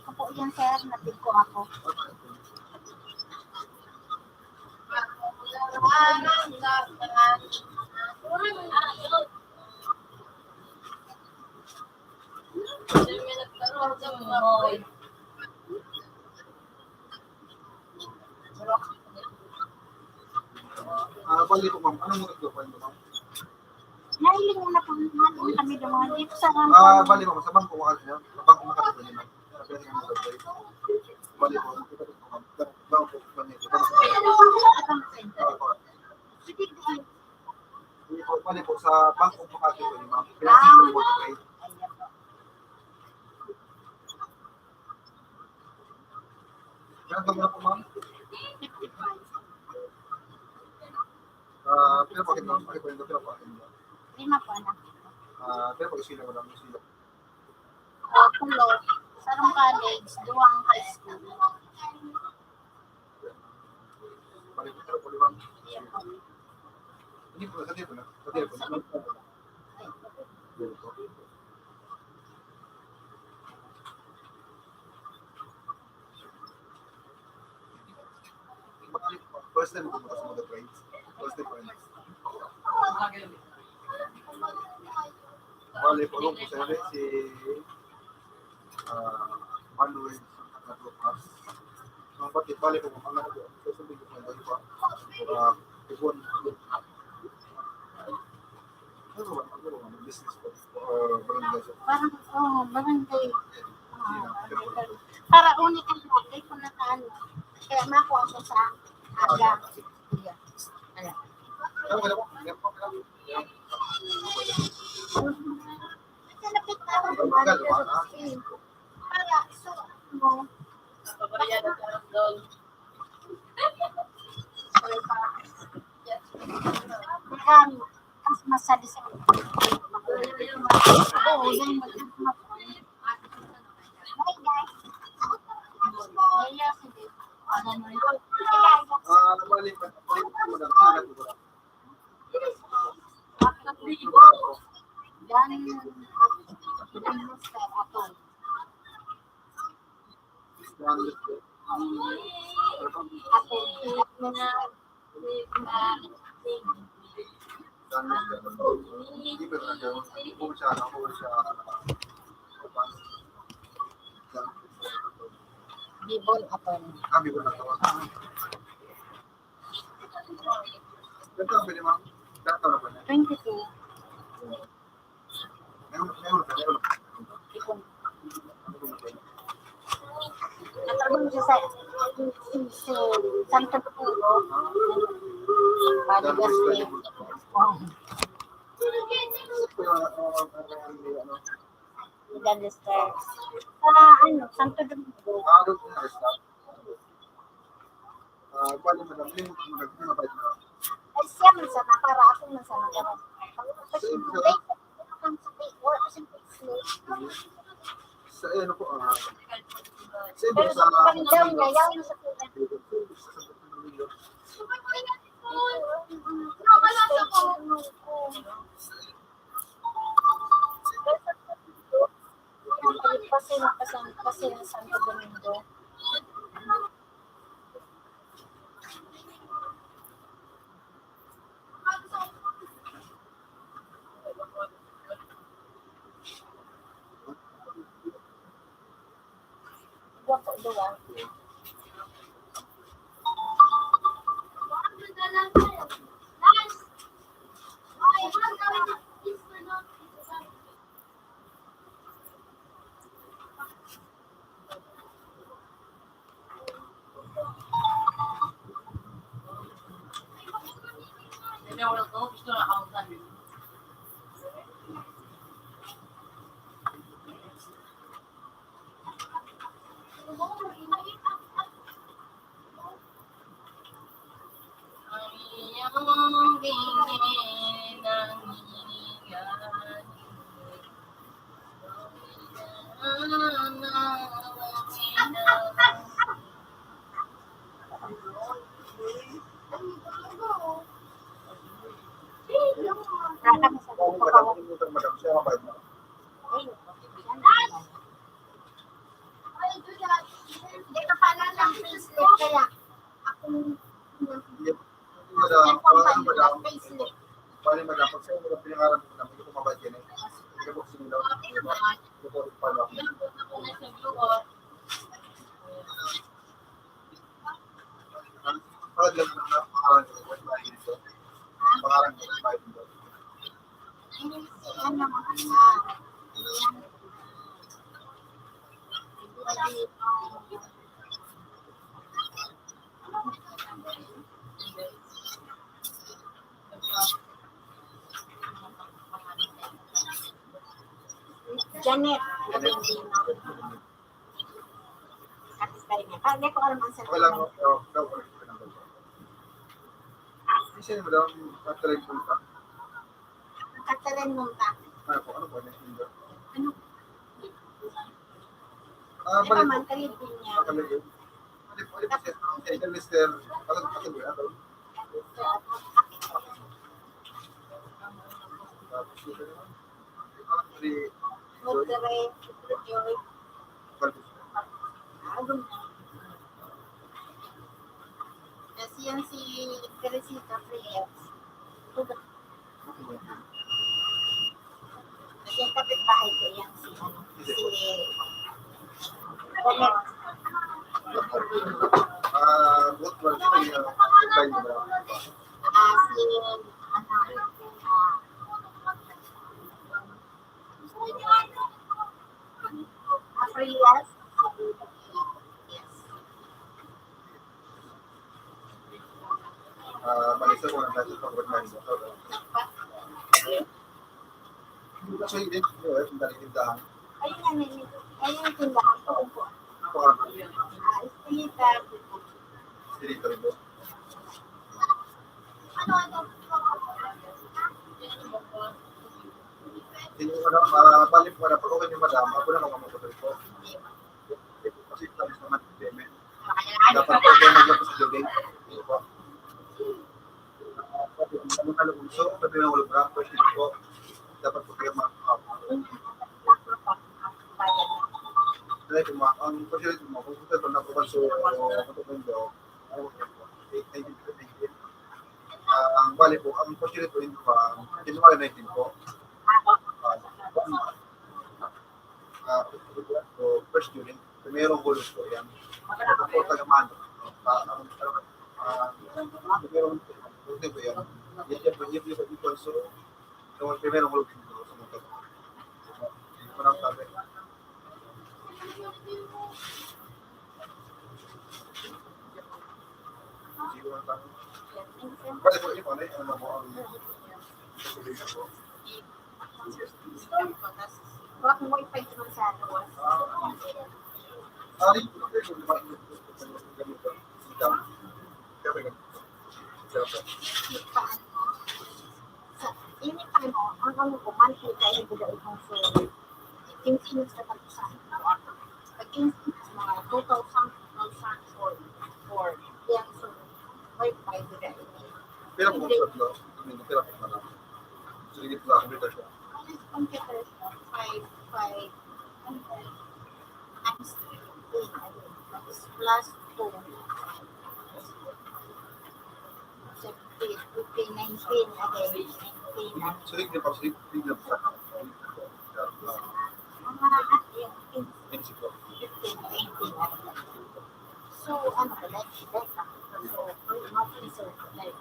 ko po yan, sir. Natig ko ako. Ah, bali po, ma'am. Anong oras po, ma'am? Nahiling mo na po, nahiling kami dumaan dito sa Hong Kong. Ah, bali po, sa bangko ko kasi, sa bangko ko kasi, ma'am. Sa bangko ko kasi, ma'am. Bali po, bangko ko kasi, ma'am. Bali po, sa bangko ko kasi, ma'am. Kaya sa bangko ko kasi, ma'am. Meron ka muna po, ma'am? Ah, pero bakit, ma'am? Bakit po yung pero bakit, ma'am? Lima po, anak. Ah, pero pag sila, wala mo sila. Ah, tulo. Sarong college, duwang high school. Balik ko po, ma'am. Hindi po, sa table na. Sa table na. First time ko sa mga trades. First time ko rin. Bale, pulong ko sa rin si ah, Manuel Santa Cruz. Ang pati bale ko mga ano, susunod ko mga iba. Ah, ibon. Ano ba? Ano ba? Business ko. Or barangay sa Parang, oh, barangay. Ah, barangay. Para ulit ang laki kung nakaano. Kaya makuha ko sa aga. Ayan. Ayan. Ano ba? Ano ba? Malapit na ako dumaan dito sa Tusquin. Para, so, ano, Ayan. Mas masali sa Oo, yan. Hi, guys. Ayan, sige. Ano mo yun? Ah, balik, balik, balik, balik. Yan. Yan, sir. Ako. Bibol attorney. Ah, Bibol attorney. Ito, pwede, ma'am? Ito, pwede. Twenty-two. Natrabaho siya sa si, si Santo Domingo. Padre Gaston. Evangelista. Sa ano, Santo Domingo. Ah, kuwan yung madam, yung madam, yung mabait na. Ay, siya man sana, para ako man sana. Kasi, wala kasi, wala kasi, sa, eh, ano po, ah, sa, pero sa, sa, sa, sa, sa, sa, Pasin, pasin, pasin, Santo Domingo. Gwapo, duwa. Madam, siya mabait na. Ay, hindi pa pala lang payslip, kaya ako, hindi, madam, hindi pa pala lang payslip. Pwede, madam, pag sa'yo, pinangalan mo na, hindi ko mabait yan eh. Hindi ko sinulaw. Hindi ko pala. Ang pangalan ng mga pangalan ko, ba't mahilig ko? Ang pangalan ko, ba't mahilig ko? Ano si ano, ah, yan. Janet. Kapitbahay niya. Ah, hindi ko alam ang cellphone. Wala mo, oh, wala ko alam ang cellphone. Kasi, madam, Catherine Punta. Catherine Punta. Ano po, ano po, ano po? Ano? Ah, hindi pa balik man, po. Kalibin niya. Ah, kalibin. Hindi po, hindi po siya. Okay, mister, alam, alam mo yan, alam. Tapos, yun, ano? Monterrey, Joy. Ah, doon. Kasi yan si Teresita Frias. Kasi yung kapitbahay ko yan si, ano, si Bonet. Ah, good one. Sige, ah, goodbye, madam. Ah, si, ano, ah, Frias. Ah, bali sa mga nasa pag-organize. Hindi ko sa hindi ko, eh, kung dali tindahan. Ayun nga, may, ayun yung tindahan ko, upo. Ako, ah. Ah, Estelita. Estelita rin po. Ano, ano? Hindi ko na, ah, balik mo na. Pag okay niyo, madam, ako na lang ang magtutuloy po. Kasi tapos naman, payment. Dapat po kayo maglabas sa jogging. Hindi po. Ano na, Alonso, sabi ng ulo, first aid po. Dapat po kayo ma-, ah, dahil kung ma-, ang first aid mo, kung gusto ko na po, so, ano po yung job? Ano po yung job? Thank you, thank you. Ah, ang bali po, ang first aid po, yung, ah, January nineteen po. Ah, ah, first unit, primerong hulog po yan. Kapag po taga-mano, ah, ang, ah, primerong hulog po yan. Yan, yan po, yan po, yan po, so, yung primerong hulog po, so, magkano. Hindi ko lang sabi. Hindi ko lang sabi. Pwede po, ito, ano, ano mo, ang, Baka mo ipag-iwan sa ano. Sa, ini pa ano, ang ano ko, monthly kayo, buga itong so, quince sa pag-usahan ko. Pag quince, mga two thousand, two thousand four, four. Yan, so, may five na ito. Pero kung tatlo, I mean, pero kung marami. So, hindi pala computer siya. Ang computer siya, five, five, times fifteen, ayun. Tapos plus two. Seventeen, fifteen, nineteen, again, nineteen. So, hindi pa, hindi, hindi pa. Mga, ano, yung fifteen, nineteen. So, ano, like, like, so, officer, like,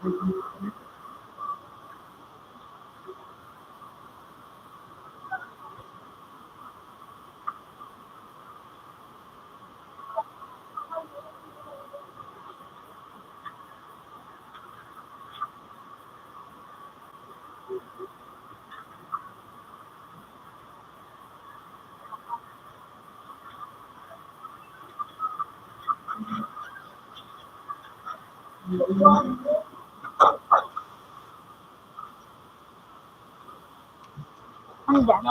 Ano dyan?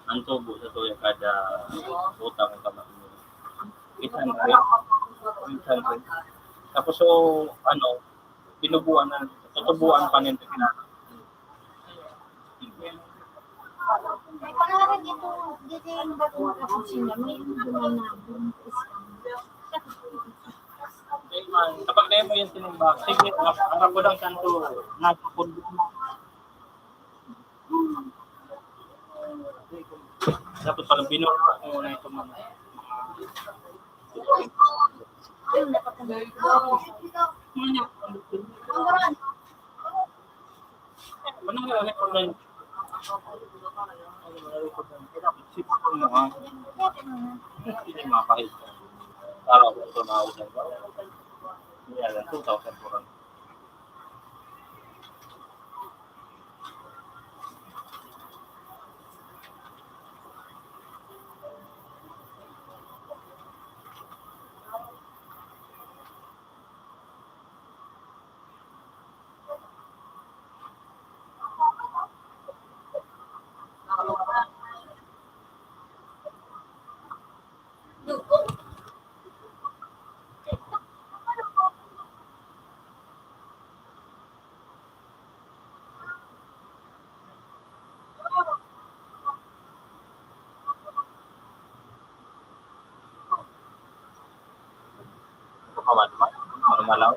Ang tubo sa tuya kada utang ang kamay mo. Eight hundred. Eight hundred. Tapos, so, ano, tinubuan na, tutubuan pa nito. May pangalan ito, dito yung bagong kapusin niya, may duman na buntis. Kapag dahil mo yung tinumbak, sige, ang, ang ako lang kanto, nagpapundok mo. Dapat pala binura ko muna itong mga, mga, ano nga, ano nga, ano nga, sipon mo, ha? Hindi mapahit. Para ko ito na ako sa iba. Yan, two thousand four hundred. Ano pa man, ma-, ano malaw?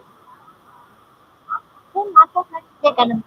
Kung ako, teka lang.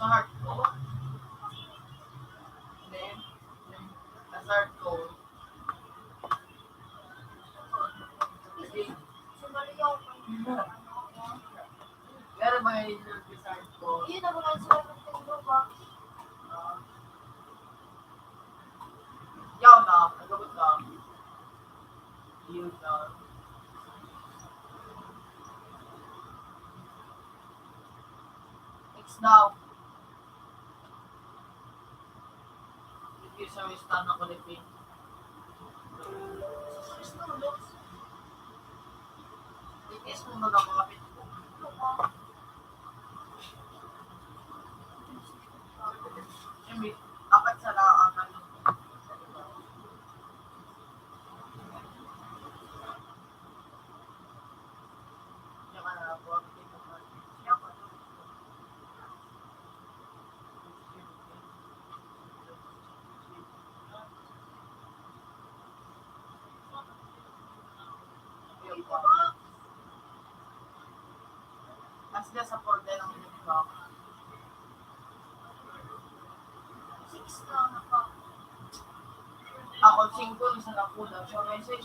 Heart ko. Then, nasa heart ko. Sige. Pero may heart ko. Yun ang mga sulat ng tendo ba? Ah. Yaw na, nagabot na. Yun na. Next now. If you service na ako ni Pin. Itis mo mga kapit ko. Siyempre, apat sa laang ano. Mas na sa folder ang ginagawa ko. Six na, naka. Ako, singko, isa lang po daw. So, may six.